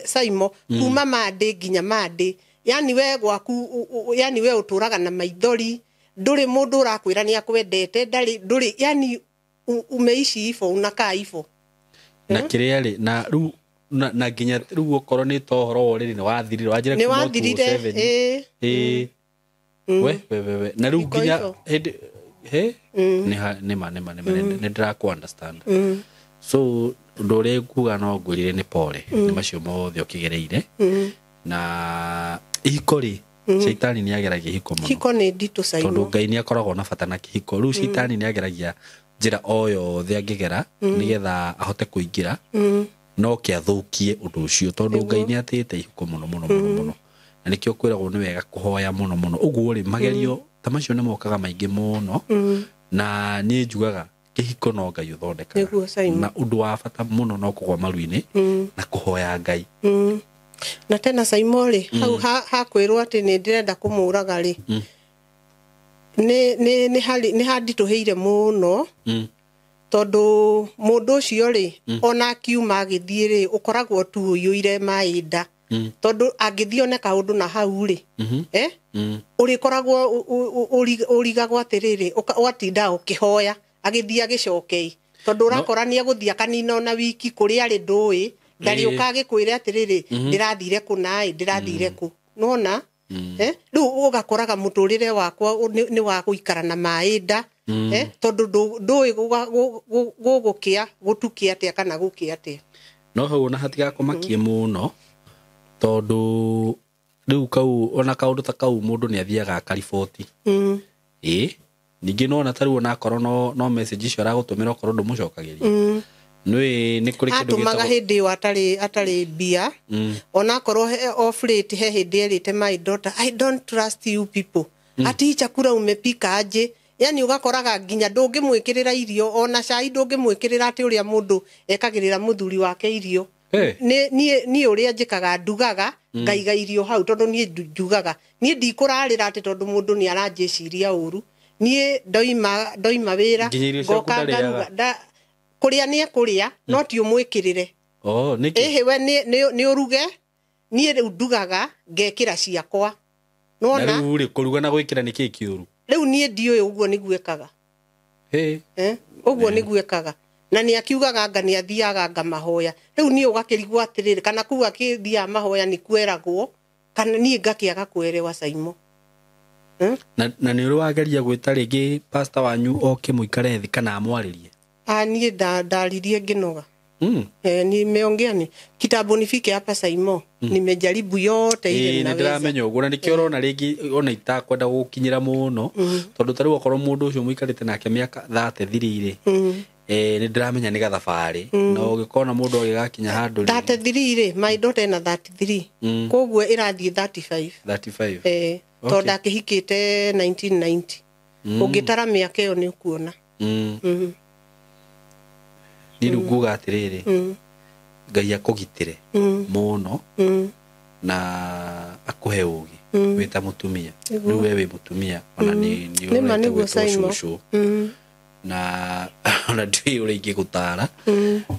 Saimo, kuma Monday nginya Monday, yani we gwaku yani we ũtũraga na maithori, ndũrĩ mũndũ ũrakwĩra nĩ akwendete, ndarĩ, ndũrĩ, yani umeishi hivyo, unakaa hivyo. Na kĩrĩa rĩ, na rĩu na nginya rĩu okorwo nĩ ta ũhoro wa ũrĩrĩ nĩ wathirire, wanjire Nĩ kuma wathirire. 207. Ĩĩ. Ĩĩ, we we we we na rĩu Iko nginya hivyo. hĩndĩ he nĩ nĩma nĩma nĩma nĩ ndĩrakũ understand. So ũndũ ũrĩa nguga no ngwĩrire nĩ pole nĩ macio mothe ũkĩgereire. Na ihiko rĩ, caitani nĩ ageragia ihiko mũno. Hiko nĩ nditũ, Tondũ Saimo. Ngai nĩ akoragwo na bata na kĩhiko. Rĩu caitani nĩ ageragia njĩra o yothe angĩgera nĩgetha ahote kũingĩra, no kĩathũkie ũndũ ũcio, tondũ Ngai nĩ atĩĩte ihiko mũno mũno mũno mũno, na nĩkĩo kwĩragwo nĩ wega kũhoya mũno mũno. Ũguo rĩ, magerio ta macio nĩ mokaga maingĩ mũno, na niĩ njugaga kĩhiko no Ngai ũthondekaga. Nĩguo, Simon. Na ũndũ wa bata mũno no kũgwa maru-inĩ na kũhoya Ngai. Na tena, Saimo rĩ, hau hakwĩrwo atĩ nĩ ndĩrenda kũmũraga rĩ, nĩ harĩ nĩ handitũhĩire mũno, tondũ mũndũ ũcio rĩ, ona akiuma agĩthiĩ rĩ, ũkoragwo tu ũiyũire maĩ nda, tondũ angĩthiĩ one kaũndũ na hau rĩ, ũrĩkoragwo ũrigagwo atĩrĩrĩ, ũgatinda ũkĩhoya agĩthiĩ agĩcokei, tondũ ũrakora nĩ egũthiĩ akanina ona wiki kũrĩa arĩ, ndũĩ ndarĩũka agĩkwĩre atĩrĩrĩ, ndĩrathire kũ naĩ, ndĩrathire kũ, nona. Rĩu ũgakoraga mũtũrĩre wakwa nĩ wa gũikara na maĩ nda, tondũ ndũĩ gũgũkĩa gũtukĩa atĩa kana gũkĩa atĩa. No hau ona hatigakũmakie mũno, tondũ rĩu kau ona kaũndũ ta kau mũndũ nĩ athiaga akariboti. Ĩ ningĩ nona ta rĩu onakorwo no message icio aragũtũmĩra, okorwo ndũmũcokagĩria, nĩ kũrĩ kĩndũ Atũmaga gĩtagwo hĩndĩ ĩyo atarĩ mbia. Onakorwo off late he hĩndĩ erĩte my daughter, "I don't trust you people," ati hii chakula umepika aje? Yani ũgakoraga nginya ndũngĩmwĩkĩrĩra irio, ona cai ndũngĩmwĩkĩrĩra atĩ ũrĩa mũndũ ekagĩrĩra mũthuri wake irio. Hey. Niĩ ũrĩa njĩkaga, ndugaga ngaiga irio hau, tondũ niĩ njugaga niĩ ndikũrarĩra atĩ tondũ mũndũ nĩ aranjĩciria ũru. Niĩ ndoima wĩra, Nginya irio ciaku ngoka ndarĩaga. ngaruga. Kũrĩa nĩ ekũrĩa, no ti ũmwĩkĩrĩre. Oh, nĩkĩ? Ĩhĩ, we nĩ ũruge, niĩ rĩu ndugaga ngekĩra ciakwa. Na Nona rĩu rĩ, kũruga na gwĩkĩra nĩ kĩĩ kĩũru? Rĩu niĩ ndiũĩ, ũguo nĩguo ĩkaga. Hey. Eh, ũguo nĩguo ĩkaga, na nĩ akiugaga anga nĩ athiaga anga mahoya. Rĩu niĩ ũgakĩrigwo atĩrĩrĩ, kana kũu akĩthiaga mahoya nĩ kweragwo, kana niĩ ngakĩaga kwerewa, Saimo. Na nĩ ũrĩ wageria gwĩta rĩngĩ pastor wanyu oke mũikare thĩ kana amwarĩrie? Ah, niĩ ndaririe ngĩnoga. Mm. Nimeongea ni kitambo nifike hapa, Saimo. Nimejaribu yote ile Ĩĩ, nĩ ninaweza. ndĩramenya ũguo, na nĩkĩo ũrona rĩngĩ ona itakwenda gũkinyĩra mũno, tondũ ta rĩu okorwo mũndũ ũcio mũikarĩte nake mĩaka 33 rĩ, nĩ ndĩramenya nĩ gathabarĩ, na ũgĩkona mũndũ agĩgakinya handũ rĩ, 33 rĩ, my daughter ena 33. Koguo ĩrathiĩ 35. 35. Eh, tondũ ndakĩhikĩte 1990. Ũngĩtara mĩaka ĩyo nĩ ũkuona. Niĩ rĩu nguga atĩrĩrĩ, Ngai akũgitĩre mũno na akũhe ũgĩ wĩ ta mũtumia. Rĩu we wĩ mũtumia ona nĩ Nĩma nĩguo ũrorete gwĩtwo cũcũ na ona ndiũĩ ũrĩa ingĩgũtara,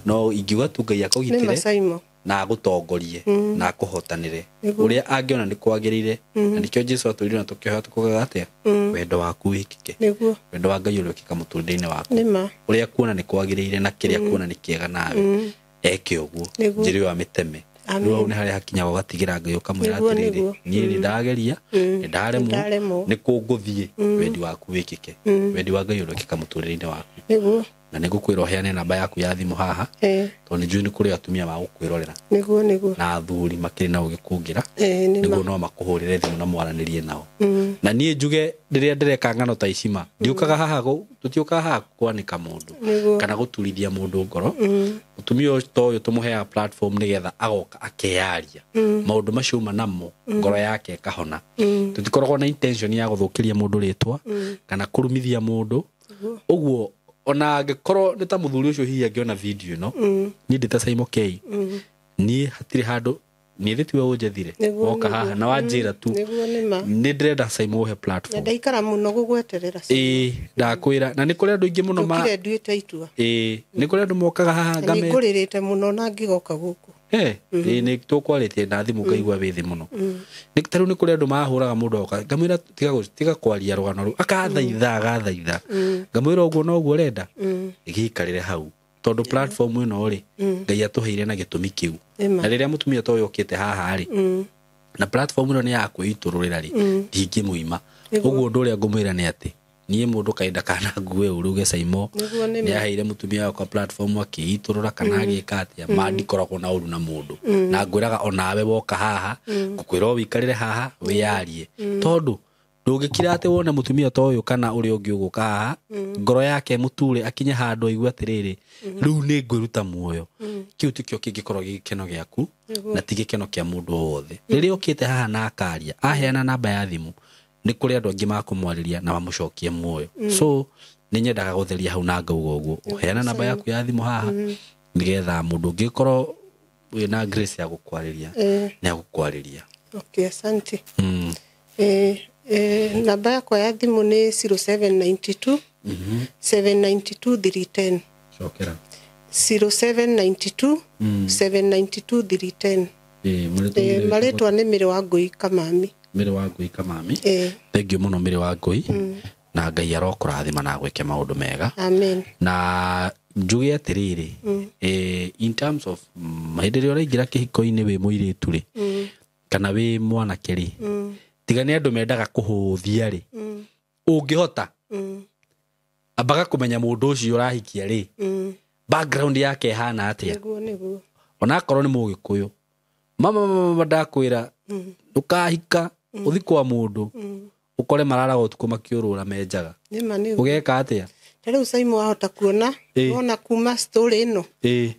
no ingiuga tu Ngai akũgitĩre na agũtongorie na akũhotanĩre ũrĩa angĩona nĩ kwagĩrĩire. Na nĩkĩo Jesũ atwĩrire na tũkĩhoya tũkugaga atĩa, wendo waku wĩkĩke, wendo wa Ngai ũrĩa ũkĩka mũtũrĩre-inĩ waku, ũrĩa kuona nĩ kwagĩrĩire na kĩrĩa kuona nĩ kĩega nawe eke ũguo, njĩra ĩyo amĩteme. Rĩu hau nĩ harĩa hakinyaga ũgatigĩra Ngai ũkamwĩra atĩrĩrĩ, niĩ nĩ ndageria, nĩ ndaremwo, nĩ kũ ngũthiĩ, wendi waku wĩkĩke, wendi wa Ngai ũrĩa ũkĩka mũtũrĩre-inĩ waku. Na nĩ ngũkwĩra ũheane namba yaku ya thimũ haha, tondũ nĩ njũĩ nĩ kũrĩ atumia magũkwĩrorera nĩguo na athuri makĩrĩ na ũgĩ kũngĩra, nĩguo no makũhũrĩre thimũ na mwaranĩrie nao. Na niĩ njuge rĩrĩa ndĩreka ng'ano ta ici ma ndiũkaga haha, tũtiũkaga haha kwanĩka mũndũ kana gũturithia mũndũ ngoro. Mũtumia ta ũyũ tũmũheaga platform nĩgetha agoka akeyaria maũndũ macio uma namo, ngoro yake ĩkahona. Tũtikoragwo na intention ya gũthũkĩria mũndũ rĩtwa kana kũrumithia mũndũ. Ũguo ona angĩkorwo nĩ ta mũthuri ũcio hihi angĩona video ĩno, niĩ ndĩ ta Simon K, niĩ hatirĩ handũ, niĩ thĩ tiwe ũnjethire woka haha na wanjĩra tu nĩ ndĩrenda Simon ũhe platform. Ndaikara mũno gũgweterera. Ĩĩ ndakwĩra, na nĩ kũrĩ andũ aingĩ mũno ma nduĩte itua. Ĩĩ nĩ kũrĩ andũ mokaga haha ngame nĩngũrĩrĩte mũno na ngĩgoka gũkũ. Ĩĩ nĩ tũkwarĩtie na thimũ ngaigua wĩ thĩ mũno. Nĩ ta rĩu nĩ kũrĩ andũ mahũraga mũndũ oka ngamwĩra tiga kwaria rũgano rũu, akathaitha agathaitha, ngamwĩra ũguo noguo ũrenda, gĩikarĩre hau, tondũ platform ĩno rĩ Ngai atũheire na gĩtũmi kĩu. Na rĩrĩa mũtumia ta ũyũ okĩte haha rĩ, na platform ĩno nĩ ya kwĩitũrũrĩra rĩ, ndingĩmũima. Ũguo ũndũ ũrĩa ngũmwĩra nĩ atĩ niĩ mũndũ kaĩ ndakana ngue ũru uge Simon nĩ aheire mũtumia wakwa platform akĩitũrũra kana agĩka atĩa, ma ndikoragwo na ũru na mũndũ. Na ngwĩraga onawe woka haha ngũkwĩra ũikarĩre haha wĩyarie, tondũ ndũngĩkira atĩ wone mũtumia ta ũyũ kana ũrĩa ũngĩ ũgũka haha ngoro yake mũture akinye handũ aigue atĩrĩrĩ, rĩu nĩ ngwĩruta muoyo. Kĩu tikĩo kĩngĩkorwo gĩ gĩkeno gĩaku na ti gĩkeno kĩa mũndũ o wothe. Rĩrĩa ũkĩte haha na akaria aheana namba ya thimũ, nĩ kũrĩ andũ angĩ makũmwarĩria na mamũcokie muoyo. So nĩ nyendaga gũtheria hau na ngauga ũguo, ũheana namba yaku ya thimũ haha nĩgetha mũndũ ũngĩkorwo wĩna grace ya gũkwarĩria nĩ agũkwarĩria. Okay, asante. Namba yakwa ya thimũ nĩ 0792 792 310. Cokera. 0792 792 310. Marĩtwa nĩ Mĩrĩ wa Ngũi Kamami. Mĩrĩ wa Ngũi Kamami. Thank you mũno Mĩrĩ wa Ngũi. Na Ngai arokũrathima na agwĩke maũndũ mega. Amen. Na njuge atĩrĩrĩ, in terms of hĩndĩ ĩrĩa ũraingĩra kĩhiko-inĩ wĩ mũirĩtu rĩ, kana wĩ mwanake rĩ, tiga nĩ andũ mendaga kũhũthia rĩ, ũngĩhota ambaga kũmenya mũndũ ũcio ũrahikia rĩ, background yake ĩhana atĩa. Nĩguo. Onakorwo nĩ mũgĩkũyũ, mama ndakwĩra ndũkahika ũthi kwa mũndũ ũkore mararaga ũtukũ makĩũrũra menjaga. Ũgeka atĩa? Ta rĩu Simon wahota kuona wona kuma story ĩno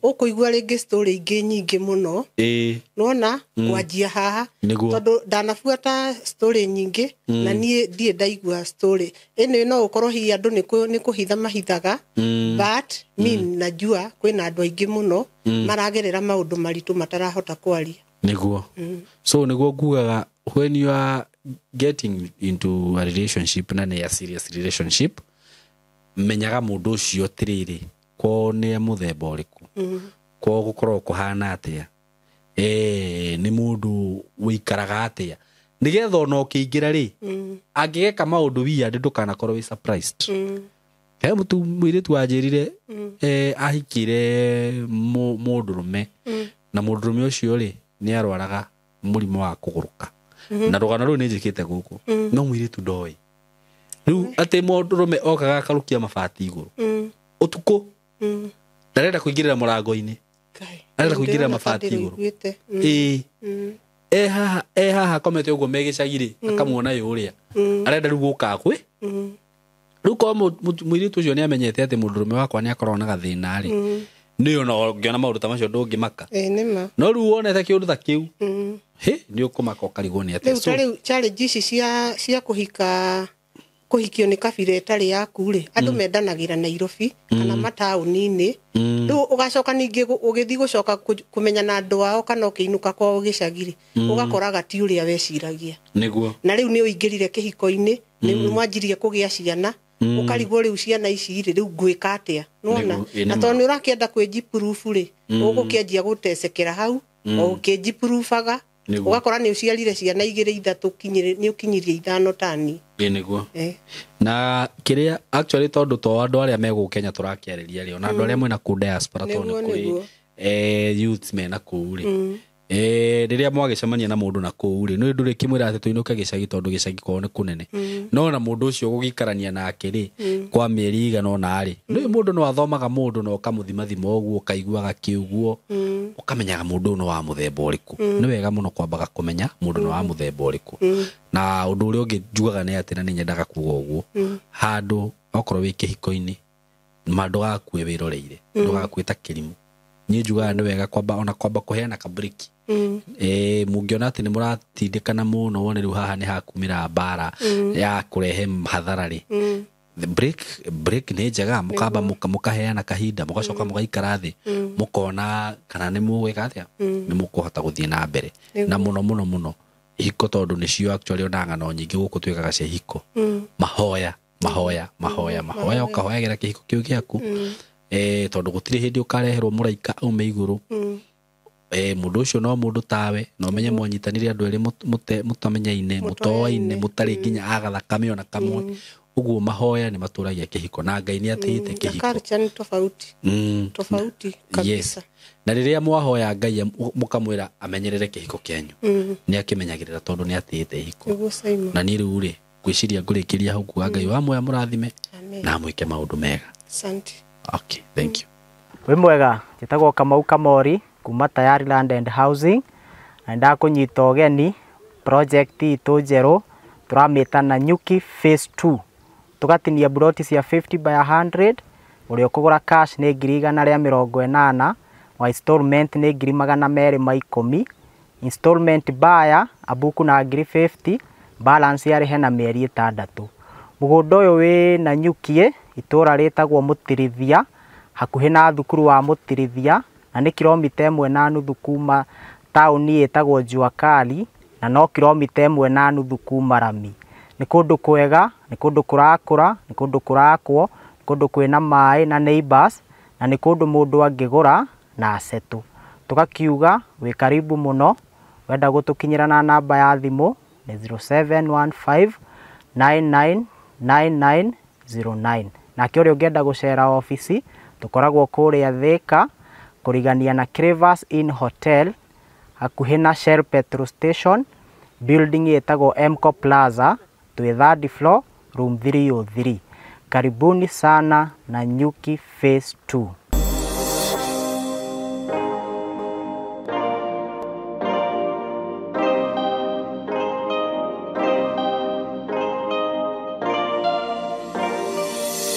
ũkũigua rĩngĩ story ingĩ nyingĩ mũno, nona kwanjia haha, tondũ ndanabuata story nyingĩ na niĩ ndirĩ ndaigua story ĩno. No ũkorwo hihi andũ nĩ kũhitha mahithaga, but mi najua kwĩna andũ aingĩ mũno maragerera maũndũ maritũ matarahota kwaria. Nĩguo. So nĩguo ngugaga when you are getting into a relationship na nĩ a serious relationship, menyaga mũndũ ũcio atĩrĩrĩ, kwao nĩ mũthemba ũrĩkũ, kwao gũkorwo kũhana atĩa, nĩ mũndũ wĩikaraga atĩa, nĩgetha ona ũkĩingĩra rĩ, angĩgeka maũndũ weird ndũkanakorwo wĩ surprised. He mũirĩtu wanjĩrire ahikire mũndũrũme, na mũndũrũme ũcio rĩ nĩ arwaraga mũrimũ wa kũgũrũka, na rũgano rũu nĩ njĩkĩte gũkũ, no mũirĩtu ndoĩ. Rĩu atĩ mũndũrũme okaga akarũkia mabati igũrũ ũtukũ, ndarenda kũingĩrĩra mũrango-inĩ, arenda kũingĩrĩra mabati igũrũ. Ĩĩ e haha akomete ũguo me gĩcagi rĩ, akamuona yũ ũrĩa arenda rĩu gũka kwĩ. Rĩu korwo mũirĩtu ũcio nĩ amenyete atĩ mũndũrũme wakwa nĩ akoragwo na gathĩna rĩ, nĩ ona ũngĩona maũndũ ta macio ndũngĩmaka. No rĩu wonete kĩũndũ ta kĩu, hĩ nĩ ũkũmaka ũkarigwo nĩ atĩa. Rĩu challenge ici cia kũhika Kũhikio nĩ kabira ĩtarĩ yaku rĩ, andũ mendanagira Nairobi kana mataũni-inĩ. Rĩu ũgacoka ningĩ ũgĩthiĩ gũcoka kũmenya na andũ ao kana ũkĩinũka kwao gĩcagi rĩ, ũgakoraga ti ũrĩa weciragia. Nĩguo. Na rĩu nĩ ũingĩrire kĩhiko-inĩ, nĩ mwanjirie kũgĩa ciana, ũkarigwo rĩu ciana ici rĩ, rĩu ngwĩka atĩa, nĩwona? Na tondũ nĩ ũrakĩenda kwĩnjipurubu rĩ, ũgũkĩanjia gũtecekera hau, o ũkĩnjipurubaga, ũgakora nĩ ũciarire ciana 2 3 nĩ ũkinyirie 5 tani. Ĩ nĩguo. Na kĩrĩa actually tondũ to andũ arĩa me gũkũ Kenya tũrakĩarĩria rĩ, ona andũ arĩa mwena kũu diaspora tondũ nĩ kũrĩ youths mena kũu rĩ, rĩrĩa mwagĩcemania na mũndũ na kũu rĩ, nĩ ndũrĩ kĩmwĩra atĩ tũinũke gĩcagi tondũ gĩcagi kwao nĩ kũnene. No na mũndũ ũcio gũgĩikarania nake rĩ, kwa mĩeri igana ũna rĩ, nĩ mũndũ no athomaga mũndũ na ũkamũthimathima ũguo, ũkaiguaga kĩũguo, ũkamenyaga mũndũ ũyũ nĩ wa mũthemba ũrĩkũ. Nĩ wega mũno kwambaga kũmenya mũndũ nĩ wa mũthemba ũrĩkũ. Na ũndũ ũrĩa ũngĩ njugaga nĩ atĩ, na nĩ nyendaga kuga ũguo, handũ okorwo wĩ kĩhiko-inĩ, ma ndũgakue wĩroreire, ndũgakue ta kĩrimũ. Niĩ njugaga nĩ wega kwamba ona kwamba kũheana kabriki. Mũngĩona atĩ nĩ mũratindĩkana mũno wone rĩu haha nĩ hakumĩra mbara ya kũrehe hathara rĩ, break nĩ njega, mũkamba mũkaheana kahinda, mũgacoka mũgaikara thĩ, mũkona kana nĩ mũgwĩka atĩa, nĩ mũkũhota gũthiĩ na mbere. Na mũno mũno mũno ihiko tondũ nĩcio actually ona ng'ano nyingĩ gũkũ twĩkaga cia ihiko. Mahoya mahoya mahoya mahoya, ũkahoyagĩra kĩhiko kĩu gĩaku, tondũ gũtirĩ hĩndĩ ũkareherwo mũraika aume igũrũ. Mũndũ ũcio no mũndũ tawe, no menye mwanyitanire andũ erĩ mũtamenyaine, mũtoaine, mũtarĩ nginya agathakame ona kamwe. Ũguo mahoya nĩ matũragia kĩhiko, na Ngai nĩ atĩĩte kĩhiko. Culture nĩ tofauti. Tofauti kabisa. Yes. Na rĩrĩa mwahoya Ngai mũkamwĩra amenyerere kĩhiko kĩanyu, nĩ akĩmenyagĩrĩra tondũ nĩ atĩĩte ihiko. Na niĩ rĩu rĩ, ngwĩciria ngũrĩkĩria hau kuga Ngai wa muoya mũrathime na amwĩke maũndũ mega. Asante. Okay, thank you. Wĩ mwega, njĩtagwo Kamau Kamori kuma Tayari Land and Housing, na ndakũnyita ũgeni project itũ njerũ tũramĩta Nanyuki Phase 2. Tũgatinia buroti cia 50 by 100, ũrĩa ũkũgũra cash nĩ 180,000, wa installment nĩ 210,000, installment buyer abuku na 50,000, balance yarĩhe na mĩeri 6. Mũgũnda ũyũ wĩ Nanyuki, itũra rĩtagwo Mũtirithia, hakuhĩ na thukuru wa Mũtirithia, na nĩ kilomita 1.5 kuma taũni ĩtagwo Jua Kali, na no kilomita 1.5 kuma Rami. Nĩ kũndũ kwega, nĩ kũndũ kũrakũra, nĩ kũndũ kũrakwo, nĩ kũndũ kwĩna maĩ na neighbors, na nĩ kũndũ mũndũ angĩgũra na acetũ. Tũgakiuga wĩ karibu mũno, wenda gũtũkinyĩra na namba ya thimũ nĩ 0715 999909. Nake ũrĩa ũngĩenda gũcera obici, tũkoragwo kũrĩa Thika, kũrigania na Crevas Inn Hotel, hakuhĩ na Shell Petrol Station, building ĩtagwo Mco Plaza, twĩ third floor, room 303. Karibuni sana Nanyuki Phase 2.